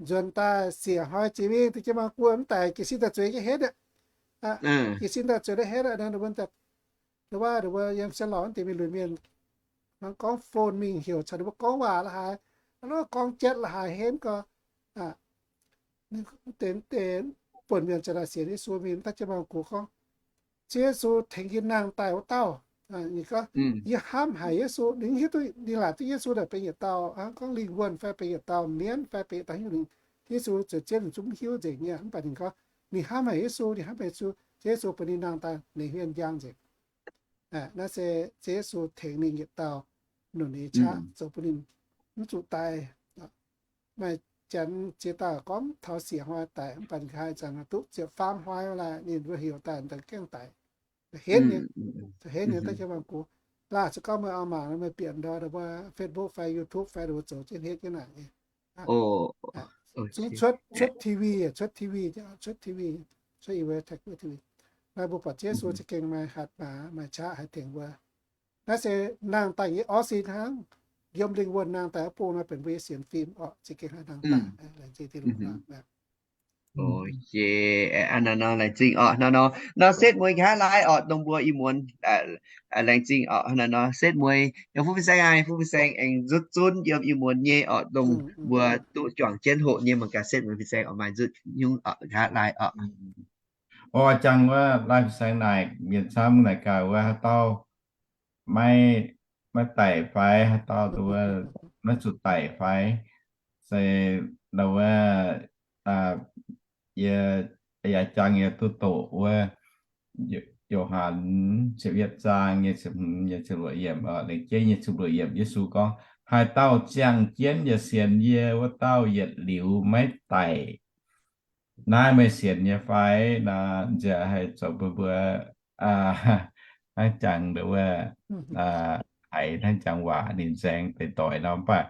Nzuonx daaih siec hnoi jiex mingh, deix janx-muangz gox mv daic, jiez sin daaih zueiz jienv henv aqv. Jiez sin daaih zueiz jienv henv aqv. Ninh mbuo, ninh mbuo yiem sienx lauh naaiv deix mienh lunx mienh, hnangv gorngv phone mingh heuc caux ninh mbuo gorngv waac la'haaix, gorngv jatv la'haaix henv gorx. Deix, deix buonc mienh za'naaic sienx Yesu mingh, daaih janx-muangz gox gorngv, Ziouv Yesu tengx yie nangh daaih wuov dauh. Ninh gorngv, yie hnamv haic Yesu. Ninh hiuv duqv, ninh laaic duqv Yesu naaic benx yietc dauh, hnangv gorngv lingh wuonh fai benx yietc dauh mienv fai benx yietc dauh hnyouv. Yesu ziouc zien ninh zungv hiuv nzengc nyei, mv baac ninh gorngv ninh hnamv haic Yesu, ninh hnamv haic Yesu, Ziouv Yesu bun ninh nangh daaih ninh hmien njang nzengc. Naaiv se Ziouv Yesu tengx ninh yietc dauh nonc nyei qaqv zoux bun ninh mv zuqc daic. Maaih janx ziex dauh gorngv taux siec hnoi daic, mv baac ninh nqa'haav zanc duqv ziepc faam hnoi laaix, ninh mbuo heuc daaih da'gaengh daic. Henv nyei, henv nyei daaih janx-muangz gox. Laah se gorngv meih oix mangc nor, meih bieqc ndau mbuo Facebook fai YouTube fai ninh mbuo zoux jienv henv jienv naaic nyei. Zungv cuotv, cuotv T V, cuotv T V, cuotv T V, cuotv i wei taekv T V. Naaiv mbuo buatc Ziouv Yesu za'gengh maaih hatc maaz, maaih qaqv haih tengx mbuo. Naaiv se nangh daaih nyei orv sin hnangv. Yiem lingh wuonh nangh daaih wuov bung nor benx mbuo nyei sienx fim orqc, za'gengh haih nangh daaih. Laengz zingh Tin-Hungh. Laengz zingh orqc. Hnangv nor nor setv mueiz nqa'haav laai orqc, dongh mbuo ih muonz laengz zingh orqc. Hnangv nor nor setv mueiz yiem fuqv fin-saeng, fuqv fin-saeng aengx nzutv zunv yiem ih muonz nyei orqc, dongh mbuo duqv juangc jienv hoqc nyei mangc gaax setv mueiz fin-saeng orqc maaih nzutv nyungc orqc nqa'haav laai orqc. O, jangx wuov laai fin-saeng naaic mienh camv naaic gaax wuov haaix dauh maiv, maiv daic fai haaix dauh maiv zuqc daic fai, se ndau wuov, yie, yaac jangx yie duqv doqc wuov Yo^han ziepc yietv zaang nyei ziepc hmz nyei ziepc luoqc yiemc, lengc jeiv nyei ziepc luoqc yiemc, Yesu gorngv, Haaix dauh ziangh jienv yaac sienx yie wuov dauh yietc liuz maiv daic. Naaiv meih sienx nyei fai? Naaiv nziex haih zoux bun mbuo hnangv jangx wuov, haiz hnangv jangx waac ninh nzaeng deix doic nor, mv baac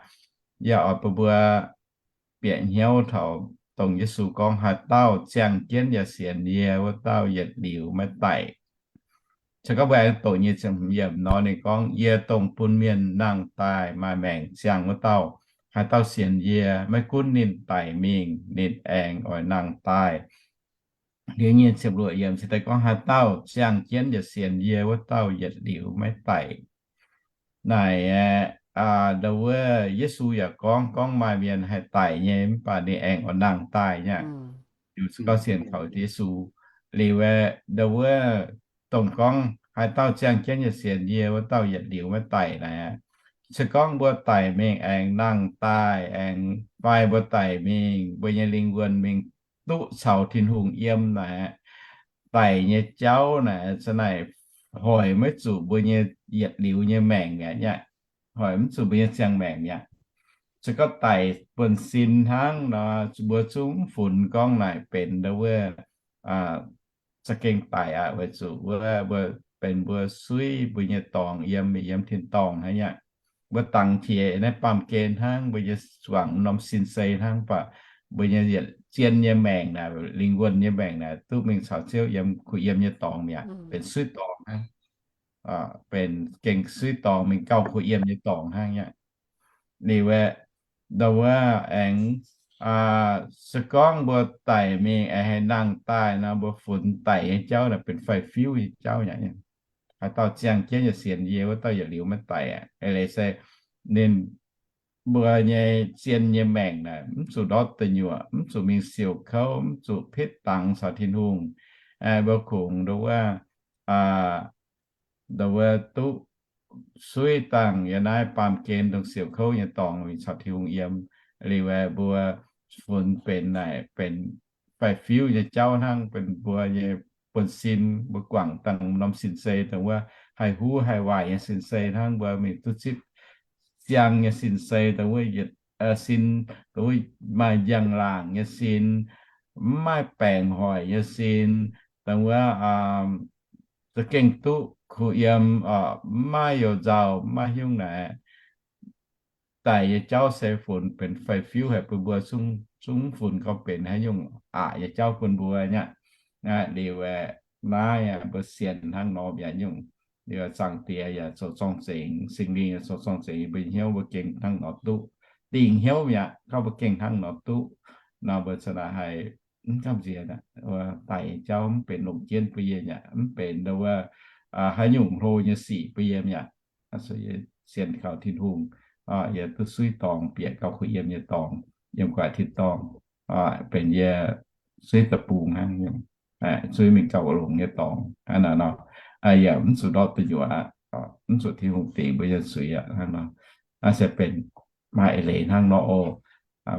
yie oix bun mbuo bieqc hnyouv taux dongh Yesu gorngv, Haaix dauh ziangh jienv yaac sienx yie wuov dauh yietc liuz maiv daic. Se gorngv mbuo aengx doqc nyei ziepc hmz yiemc nor, ninh gorngv, Yie dongh bun mienh nangh daaih maaih maengc ziangh wuov dauh. Haaix dauh sienx yie, maiv gunv ninh daic mingh, ninh aengx oix nangh daaih. Liuz nyei ziepc luoqc yiemc se daaih gorngv, Haaix dauh ziangh jienv yaac sienx yie wuov dauh yietc liuz maiv daic. Naaic aeqv, ndau wuov Yesu yaac gorngv, gorngv maaih mienh haih daic nyei, mv baac ninh aengx oix nangh daaih nyei aqv. Liuz se gorngv sienx kaux Yesu. Liuz aeqv, ndau wuov dongh gorngv, Haaix dauh ziangh jienv yaac sienx yie wuov dauh yietc liuz maiv daic naaic aeqv, se gorngv mbuo daic mingh aengx nangh daaih aengx, fai mbuo daic mingh, mbuo nyei lingh wuonh mingh duqv caux Tin-Hungh yiem naaic aeqv, daic nyei jauv naaic, za'naaic hoic maiv zuqc mbuo nyei yietc liuz nyei maengc mi'aqv. Hoic mv zuqc mbuo nyei ziangh maengc mi'aqv. Se gorngv daic buonv-sin hnangv nor, mbuo zungv funx gorngv naaic benx ndau wuov za'gengh daic aqv, weic zuqc wuov mbuo benx mbuo suiv mbuo nyei dorngx yiem, yiem tin-dorngh hnangv aqv. Mbuo dangx qiex naaiv baamh gen hnangv, mbuo nyei zuangx norm sin sei hnangv, mv baac mbuo nyei yietc zien nyei maengc naaic, lingh wuonh nyei maengc naaic, duqv mingh caux Ziouv yiem kuh yiem nyei dorngx mi'aqv, benx suiv dorngx hnangv. Benx gengh suiv dorngx, mingh gauh kuh yiem nyei dorngx hnangv aqv. Liuz aeqv, ndau wuov aengx, se gorngv mbuo daic mingh aengx haih nangh daaih nor, mbuo funx daic nyei jauv naaic benx fai-fiuv nyei jauv aqv. Haaix dauh ziangh jienv yaac sienx yie, wuov dauh yietc liuz maiv daic aqv. Eix leiz se ninh mbuo nyei zien nyei maengc naaic mv zuqc ndortv deic nyuoqc, mv zuqc mingh siouc kouv, mv zuqc pitv dangx caux Tin-Hungh. Mbuo kungx ndau wuov, ndau wuov duqv suiv dangh yiem naaiv baamh gen dongh siouc kouv nyei dorngx mingh caux Tin-Hungh yiem. Liuz aeqv, mbuo funx benx naaic benx fai-fiuv nyei jauv hnangv, benx mbuo nyei buonv-sin, mbuo guangc dangh norm sin-sei dongh wuov haih huv haih waaic nyei sin-sei hnangv, mbuo mingh duqv zipv siang nyei sin-sei dongh wuov yietc, sin, dongh wuov maaih njang-laangc nyei sin, mv maaih baengc hoic nyei sin, dongh wuov za'gengh duqv kuh yiem, mv maaih you-nzauh, mv maaih hnyungv naaic. Daic nyei jauv se funx benx fai-fiuv haic bun mbuo, zungv funx gorngv benx haaix nyungc aqc nyei jauv bun mbuo nyei aqv. Liuz aeqv, naaiv mbuo sienx hnangv nor yaac nyungc, liuz Zaangc Diex yaac zoux zorng-zengx, Singx Lingh yaac zoux zorng-zengx yiem mbuo nyei hnyouv, mbuo gengh hnangv nor duqv dingh hnyouv mi'aqv. Gorngv mbuo gengh hnangv nor duqv nor, mbuo za'naaic haih mv gamh nziex, daic nyei jauv mv benx longc jienv bun yie mi'aqv, mv benx ndau wuov haaix nyungc hlo nyei sic bun yie mi'aqv. Sienx kaux Tin-Hungh, yie duqv suiv dorngx, bieqc gauh kuh yiem nyei dorngx, yiem gu'nguaaic tin-dorngh, benx yie suiv deic-bung hnangv, suiv mingh gauh longx nyei dorngx hnangv naaic nor. Yaac mv zuqc ndortv deic nyuoqc aqv, mv zuqc Tin-Hungh dingc mbuo nyei zuiz aqv hnangv nor. Naaiv se benx maaih eix leiz hnangv nor oc.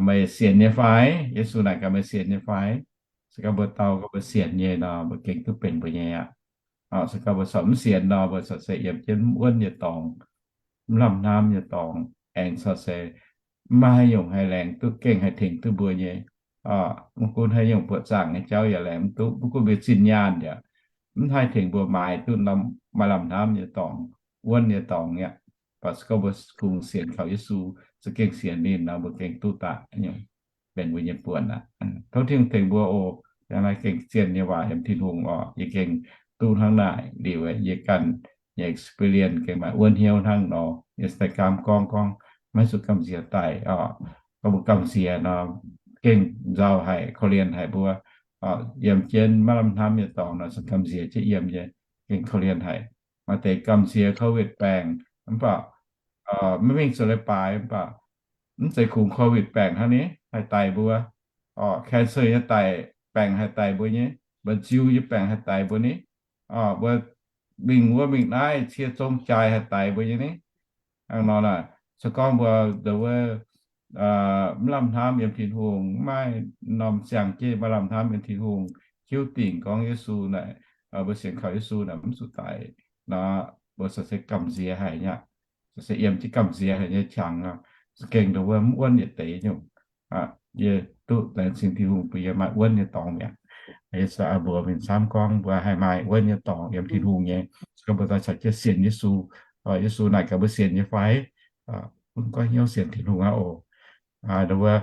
Meih sienx nyei fai? Yesu naaic gaax meih sienx nyei fai? Se gorngv mbuo dau gorngv mbuo sienx nyei nor, mbuo gengh duqv benx mbuo nyei aqv. Se gorngv mbuo corc mv sienx nor, mbuo corc se yiem jienv mv wuonv nyei dorngx, mv lamh hnamv nyei dorngx, aengx corc se mv maaih haaix nyungc haih laengz duqv, gengh haih tengx duqv mbuo nyei. Mv gunv haaix nyungc buoqc zaangc nyei jauv yaac laengz mv duqv, mv gunv mbuo zinh nyaanh yaac mv haih tengx mbuo maaiz duqv maaih lamh hnamv nyei dorngx, wuonv nyei dorngx mi'aqv. Mv baac se gorngv mbuo kungx sienx kaux Yesu, za'gengh sienx ninh nor, mbuo gengh duqv daaih benx mbuo nyei buonc aqv. Tov Tin-Hungh tengx mbuo oc. Yangh naaiv gengh zien nyei waac yiem Tin-Hungh oc. Yie gengh duqv hnangv naaic liuz, yie ganh nyei experience gengh maaih wuonv hnyouv hnangv nor. Yie daaih gaam gorngv gorngv maiv zuqc gamh nziex daic oc. Gorngv mbuo gamh nziex nor, gengh nzauh haic, korv-lienh haic mbuo. Yiem jienv maiv lamh hnamv nyei dorngx nor, se gamh nziex jienv yiem nyei, gengh korv-lienh haic. Maaih deix gamh nziex COVID baengc, mv baac maiv mingh zoux leiz-baaix, mv baac mv zeiz kungx COVID baengc hnangv ni haih daic mbuo. Cancer nyei daic, baengc haih daic mbuo nyei, mba'nziu nyei baengc haih daic mbuo ni. Mbuo mingh wuov mingh naaiv cie zong jaaix haih daic mbuo nyei ni. Hnangv nor naaic, se gorngv mbuo ndau wuov mv lamh hnamv yiem Tin-Hungh, mv maaih norm ziangh jienv maiv lamh hnamv yiem Tin-Hungh, hiuv dingc gorngv Yesu naaic, mbuo sienx kaux Yesu naaic mv zuqc daic nor, mbuo corc se gamh nziex haic nyei aqv. Corc se yiem jienv gamh nziex haic nyei qangx, za'gengh ndau wuov mv wuonv yietc deix nyungc. Yie duqv laengz zingh Tin-Hungh bun yie maaih wuonv nyei dorngx mi'aqv. Yie se aa mbuox mingh camv gorngv mbuo haih maaih wuonv nyei dorngx yiem Tin-Hungh nyei. Se gorngv mbuo daaih caux jienv sienx Yesu, Yesu naaic gaax mbuo sienx nyei fai? Mv goiv hnyouv sienx Tin-Hungh aqv oc. Ndau wuov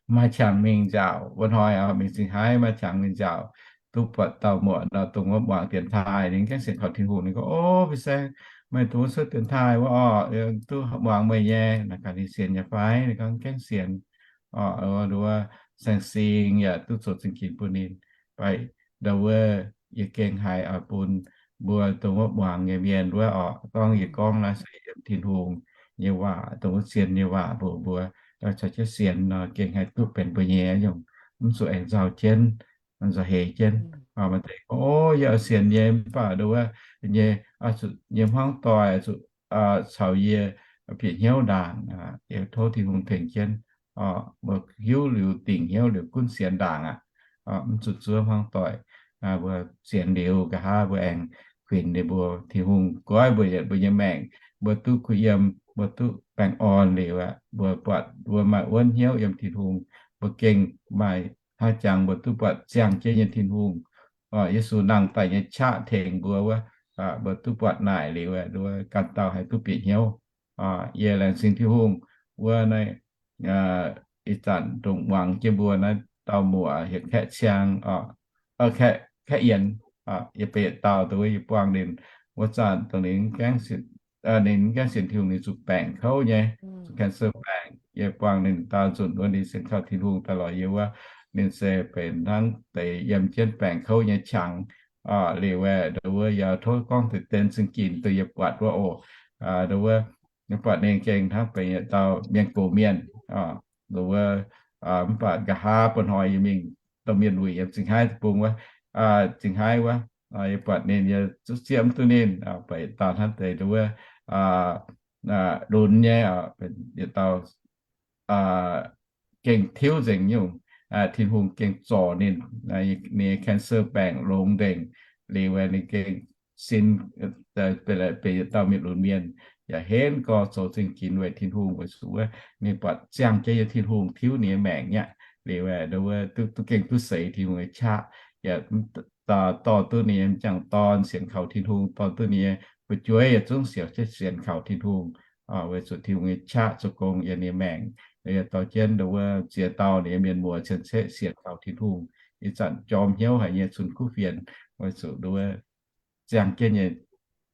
maaih qangx mingh nziaauc, wuov hnoi mingh Singh Haaix maaih qangx mingh nziaauc, duqv buatc dauh muoc nor dongh wuov muangx dienx taaih, ninh gaengh sienx kaux Tin-Hungh. Ninh gorngv, O, fin-saeng, meih dongh wuov cuotv dienx taaih wuov oc, duqv muangx meih nyei. Naaic gaax ninh sienx nyei fai? Ninh gorngv gaengh sienx. Ndau wuov saeng-sing yaac duqv zoux zingh ginx bun ninh. Baac ndau wuov yie gengh haiz oix bun mbuo dongh wuov muangx nyei mienh wuov oc, gorngv yie gorngv naaiv se yiem Tin-Hungh nyei waac, dongh wuov zien nyei waac mbuox mbuo, caux jienv sienx nor gengh haih duqv benx mbuo nyei nyungc, mv zuqc aengx nzauh jienv, nzauh heix jienv. Maaih deix gorngv, O, yie oix sienx nyei, mv baac ndau wuov nyei, nyei hmuangv doic zuqc caux yie bieqc hnyouv ndaangc. Yie tov Tin-Hungh tengx jienv, mbuo hiuv liuz, dingc hnyouv liuz gunv sienx ndaangc aqv. Mv zuqc zuov hmuangv doic. mbuo sienx liuz, nqa'haav mbuo aengx kuinx ninh mbuo. Tin-Hungh goiv mbuo yietc mbuo nyei maengc, mbuo duqv kuh yiem, mbuo duqv baengh orn liuz aqv, mbuo buatc mbuo maaih wuonv hnyouv yiem Tin-Hungh, mbuo gengh maaih hnangv jangx mbuo duqv buatc ziangh jienv nyei Tin-Hungh. Yesu nangh daaih nyei qaqv tengx mbuo wuov, mbuo duqv buatc naaic liuz, nduov ganh dauh haih duqv bieqc hnyouv. Yie laengz zingh Tin-Hungh wuov naaiv ih zanc ndongc muangx jienv mbuo naaiv dauh muoc hietc kaeqv ciang, kaeqv, kaeqv yienx, yie beiv yietc dauh, nduov yie buangh ninh wuov zanc dongh ninh gaengh sienx, ninh gaengh sienx Tin-Hungh, ninh zuqc baengc kouv nyei, zuqc cancer baengc. Yie buangh ninh daauh nzunc wuov ninh sienx kaux Tin-Hungh daaih lorz yie wuov, ninh se benx hnangv deix yiem jienv baengc kouv nyei qangx. Liuz aeqv, nduov yaac tov gorngv deix den zingh ginx duqv yie buatc wuov oc. Nduov wuov, buatc ninh gengh hnangv benx yietc dauh mienh gox mienh. Nduov wuov, mv baac nqa'haav buo hnoi yie mingh domh mienh wuic yiem Zingh Haih deic-bung wuov, Zingh Haih wuov, yie buatc ninh, yie zuqc zieqv mv duqv ninh, beiv yietc dauh hnangv deix nduov wuov, lunx nyei, yietc dauh gengh tiuv nzengc nyungc. Tin-Hungh gengh zorc ninh, ninh nyei cancer baengc longx nzengc. Liuz ninh gengh sin, benx yietc dauh mienh lunx mienh, yaac henv gorx zoux zingh ginx weic Tin-Hungh, weic zuqc wuov ninh buatc ziangh jienv nyei Tin-Hungh tiuv ninh nyei maengc nyei aqv. Liuz aeqv, nduov wuov duqv, duqv gengh duqv seix Tin-Hungh nyei qaqv, yaac dorh duqv ninh nyei m'jangc dorn sienx kaux Tin-Hungh, dorh duqv ninh nyei fu'jueiv yietc zungv sienx, sienx kaux Tin-Hungh. Weic zuqc Tin-Hungh nyei qaqv zoux gong yiem ninh nyei maengc. Dorh jienv nduov wuov ziex dauh ninh nyei mienh muoz cien-ceqv sienx kaux Tin-Hungh, ih zanc jorm hnyouv haic nyei cunx kuv fienx, weic zuqc nduov wuov ziangh jienv nyei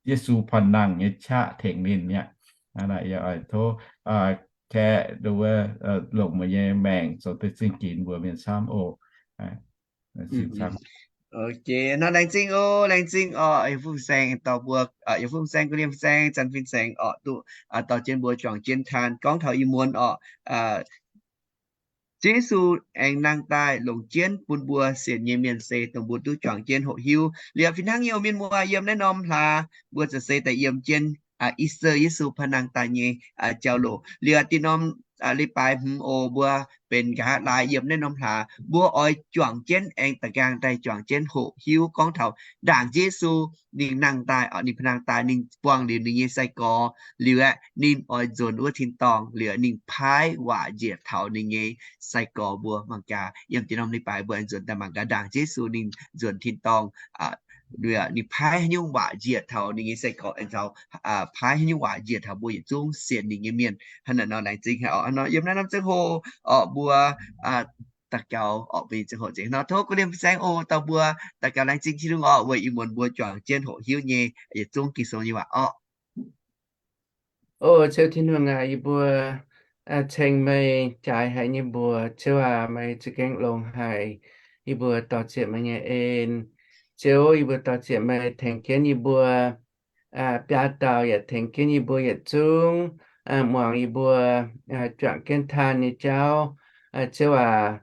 Yesu panh nangh nyei qaqv tengx ninh mi'aqv. Hnangv naaic yie oix tov kaeqv nduov wuov longc meih nyei maengc zoux deix zingh ginx mbuox mienh camv oc. Ok, nor laengz zingh oc, laengz zingh oc. Yie fungx saeng dorh mbuo, yie fungx saeng, gu'ndiev fungx saeng, zanc fin-saeng oc, duqv dorh jienv mbuo juangc jienv taan gorngv taux ih muonz oc. Ziouv Yesu aengx nangh daaih longc jienv bun mbuo sienx nyei mienh se dongh mbuo duqv juangc jienv hoqc hiuv. Liuz fih hnangv nyei oc mienh muoz, yiem naaiv norm hlaax mbuo za'gengh daaih yiem jienv Easter Yesu panh nangh daaih nyei jauv-louc. Liuz dinh norm leiz-baaix hmz oc, mbuo benx nqa'haav laai yiem naaiv norm hlaax, mbuo oix juangc jienv aengx da'nqaang daaih juangc jienv hoqc hiuv gorngv taux ndaangc Yesu ninh nangh daaih, ninh panh nangh daaih, ninh buangh liuz ninh nyei sai-gorx liuz aeqv, ninh oix nzuonx wuov tin-dorngh liuz, ninh paaiv waac njiec taux ninh nyei sai-gorx mbuo mangc gaax. Yiem dinh norm leiz-baaix mbuo aengx nzuonx daaih mangc gaax ndaangc Yesu ninh nzuonx tin-dorngh, ninh paaiv haaix nyungc waac njiec taux ninh nyei sai-gorx, aengx taux paaiv haaix nyungc waac njiec taux mbuo yietc zungv sienx ninh nyei mienh. Hnangv naaic nor laengz zingh haic oc. Nor yiem naaiv norm ziangh hoc oc mbuo daux gaux oc, mbuo nyei ziangh hoc nzengc nor. Tov gu'ndiev fungx saeng oc, dorh mbuo daux gaux laengz zingh Tin-Hungh oc, weic ih muonz mbuo juangc jienv hoqc hiuv nyei yietc zungv Ging-Sou nyei waac oc. O Ziouv Tin-Hungh aac, yie mbuo ceng meih jaaix haic nyei mbuox. Ziouv aac, meih za'gengh longx haic. Yie mbuo dor-ziec meih nyei en. Ziouv, yie mbuo dor-ziec meih tengx jienv yie mbuo biaa dauh yaac tengx jienv yie mbuo yietc zungv muangx yie mbuo juangc jienv taan nyei jauv. Ziouv aac,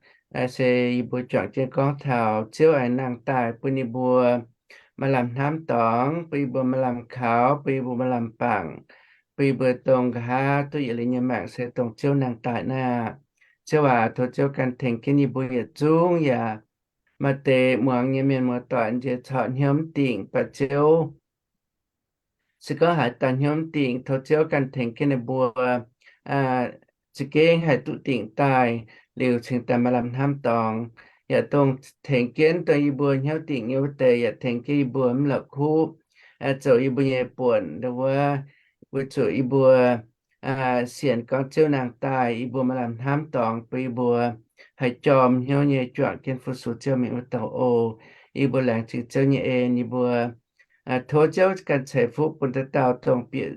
se yie mbuo juangc jienv gorngv taux Ziouv aengx nangh daaih bun yie mbuo maaih lamh hnamv dorngx, bun yie mbuo maaih lamh kaux, bun yie mbuo maaih lamh bangc, bun yie mbuo dongh nqa'haav duqv yietc liuz nyei maengc se dongh Ziouv nangh daaih naaiv. Ziouv aac, tov Ziouv ganh tengx jienv yie mbuo yietc zungv yaac maaih deix muangx nyei mienh muoz-doic nziex corc hnyouv mv dingc, baac Ziouv se gorngv haaix dauh hnyouv mv dingc, tov Ziouv ganh tengx jienv ninh mbuo za'gengh haih duqv dingc daaih liuz cingx daaih maaih lamh hnamv dorngx. Yaac dongh tengx jienv dongh yie mbuo hnyouv dingc nyei wuov deix yaac tengx jienv yie mbuo mv la'kuqv zoux yie mbuo nyei buonc, ndongc wuov weic zuqc yie mbuo sienx gorngv Ziouv nangh daaih, yie mbuo maaih lamh hnamv dorngx bun yie mbuo haih jorm hnyouv nyei juangc jienv fu-sux Ziouv mingh wuov douc oc. Yie mbuo laengz zingh Ziouv nyei en. Yie mbuo tov Ziouv ganh ceix fuqv bun dauh dauh dongh bieqc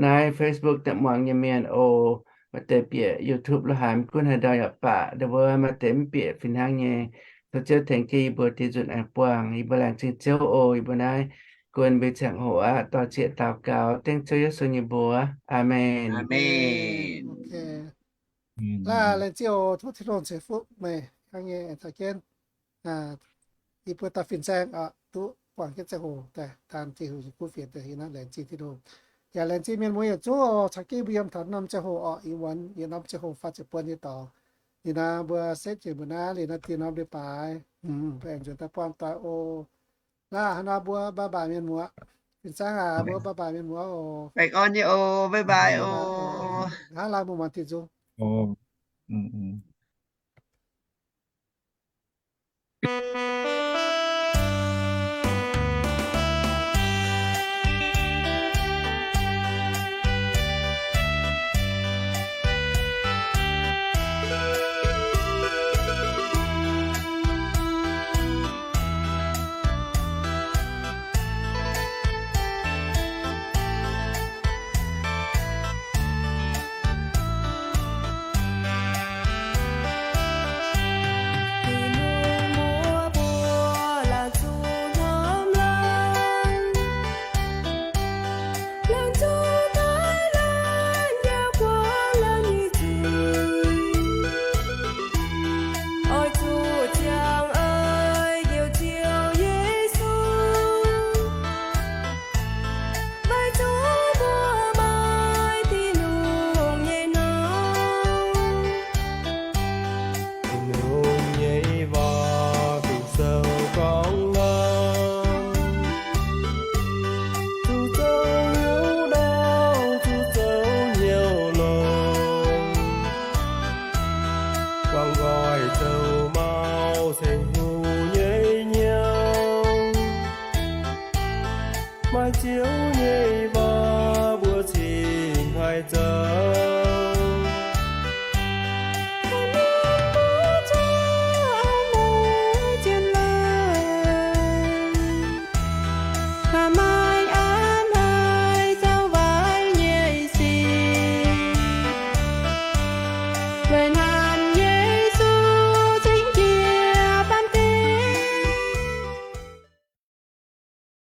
naaiv Facebook daaih muangx nyei mienh oc. Maaih deix bieqc YouTube la'haaix, mv gunv haaix ndau yaac baac, ndongc wuov maaih deix mv bieqc fih hnangv nyei. Tov Ziouv tengx jienv yie mbuo deix nzunc aengx buangh. Yie mbuo laengz zingh Ziouv oc. Yie mbuo naaiv guon mbuo ziangh hoc aqv, dor-ziec daux gaux dengv Ziouv Yesu nyei mbuox. Aamen. Laengz zingh oc. Tov Tin-Hungh ceix fuqv meih hnangv nyei aengx taux jienv yie mbuo dauh fin-saeng oc, duqv buangh jienv ziangh hoc daaih taan Tin-Hungh nyei kuv fienx daaih. Yie naaiv laengz zingh Tin-Hungh, yaac laengz zingh mienh muoz yietc zungv oc. Caux jienv mbuo yiem taux norm ziangh hoc oc, ih muonz yiem norm ziangh hoc faah ziepc buonc nyei dorngx. Liuz naaiv mbuo setv njiec mbuo naaiv liuz naaiv dien norm leiz-baaix Mbuo aengx nzuonx daaih buangh doic oc. Naaiv hnangv naaiv mbuo bye bye mienh muoz. Fin-saengv aac, mbuo bye bye mienh muoz oc. Baengh orn nyei oc, bye bye oc. Hnangv naaiv mbuo muangx diuh nzung. Oix zuqc ziangh eix njoux Ziouv Yesu, maiv zungv mbuo maaih diqc lungh nyei norm. Tin-Hungh nyei waac Ging-Sou gorngv nor, zuqc zoux hnyouv ndorm, zuqc zoux hnyouv longx, guangc nqoi zoux mau, ceng hungh nyei hnyouv. Maaih Ziouv nyei waac mbuo cingx haih zoux.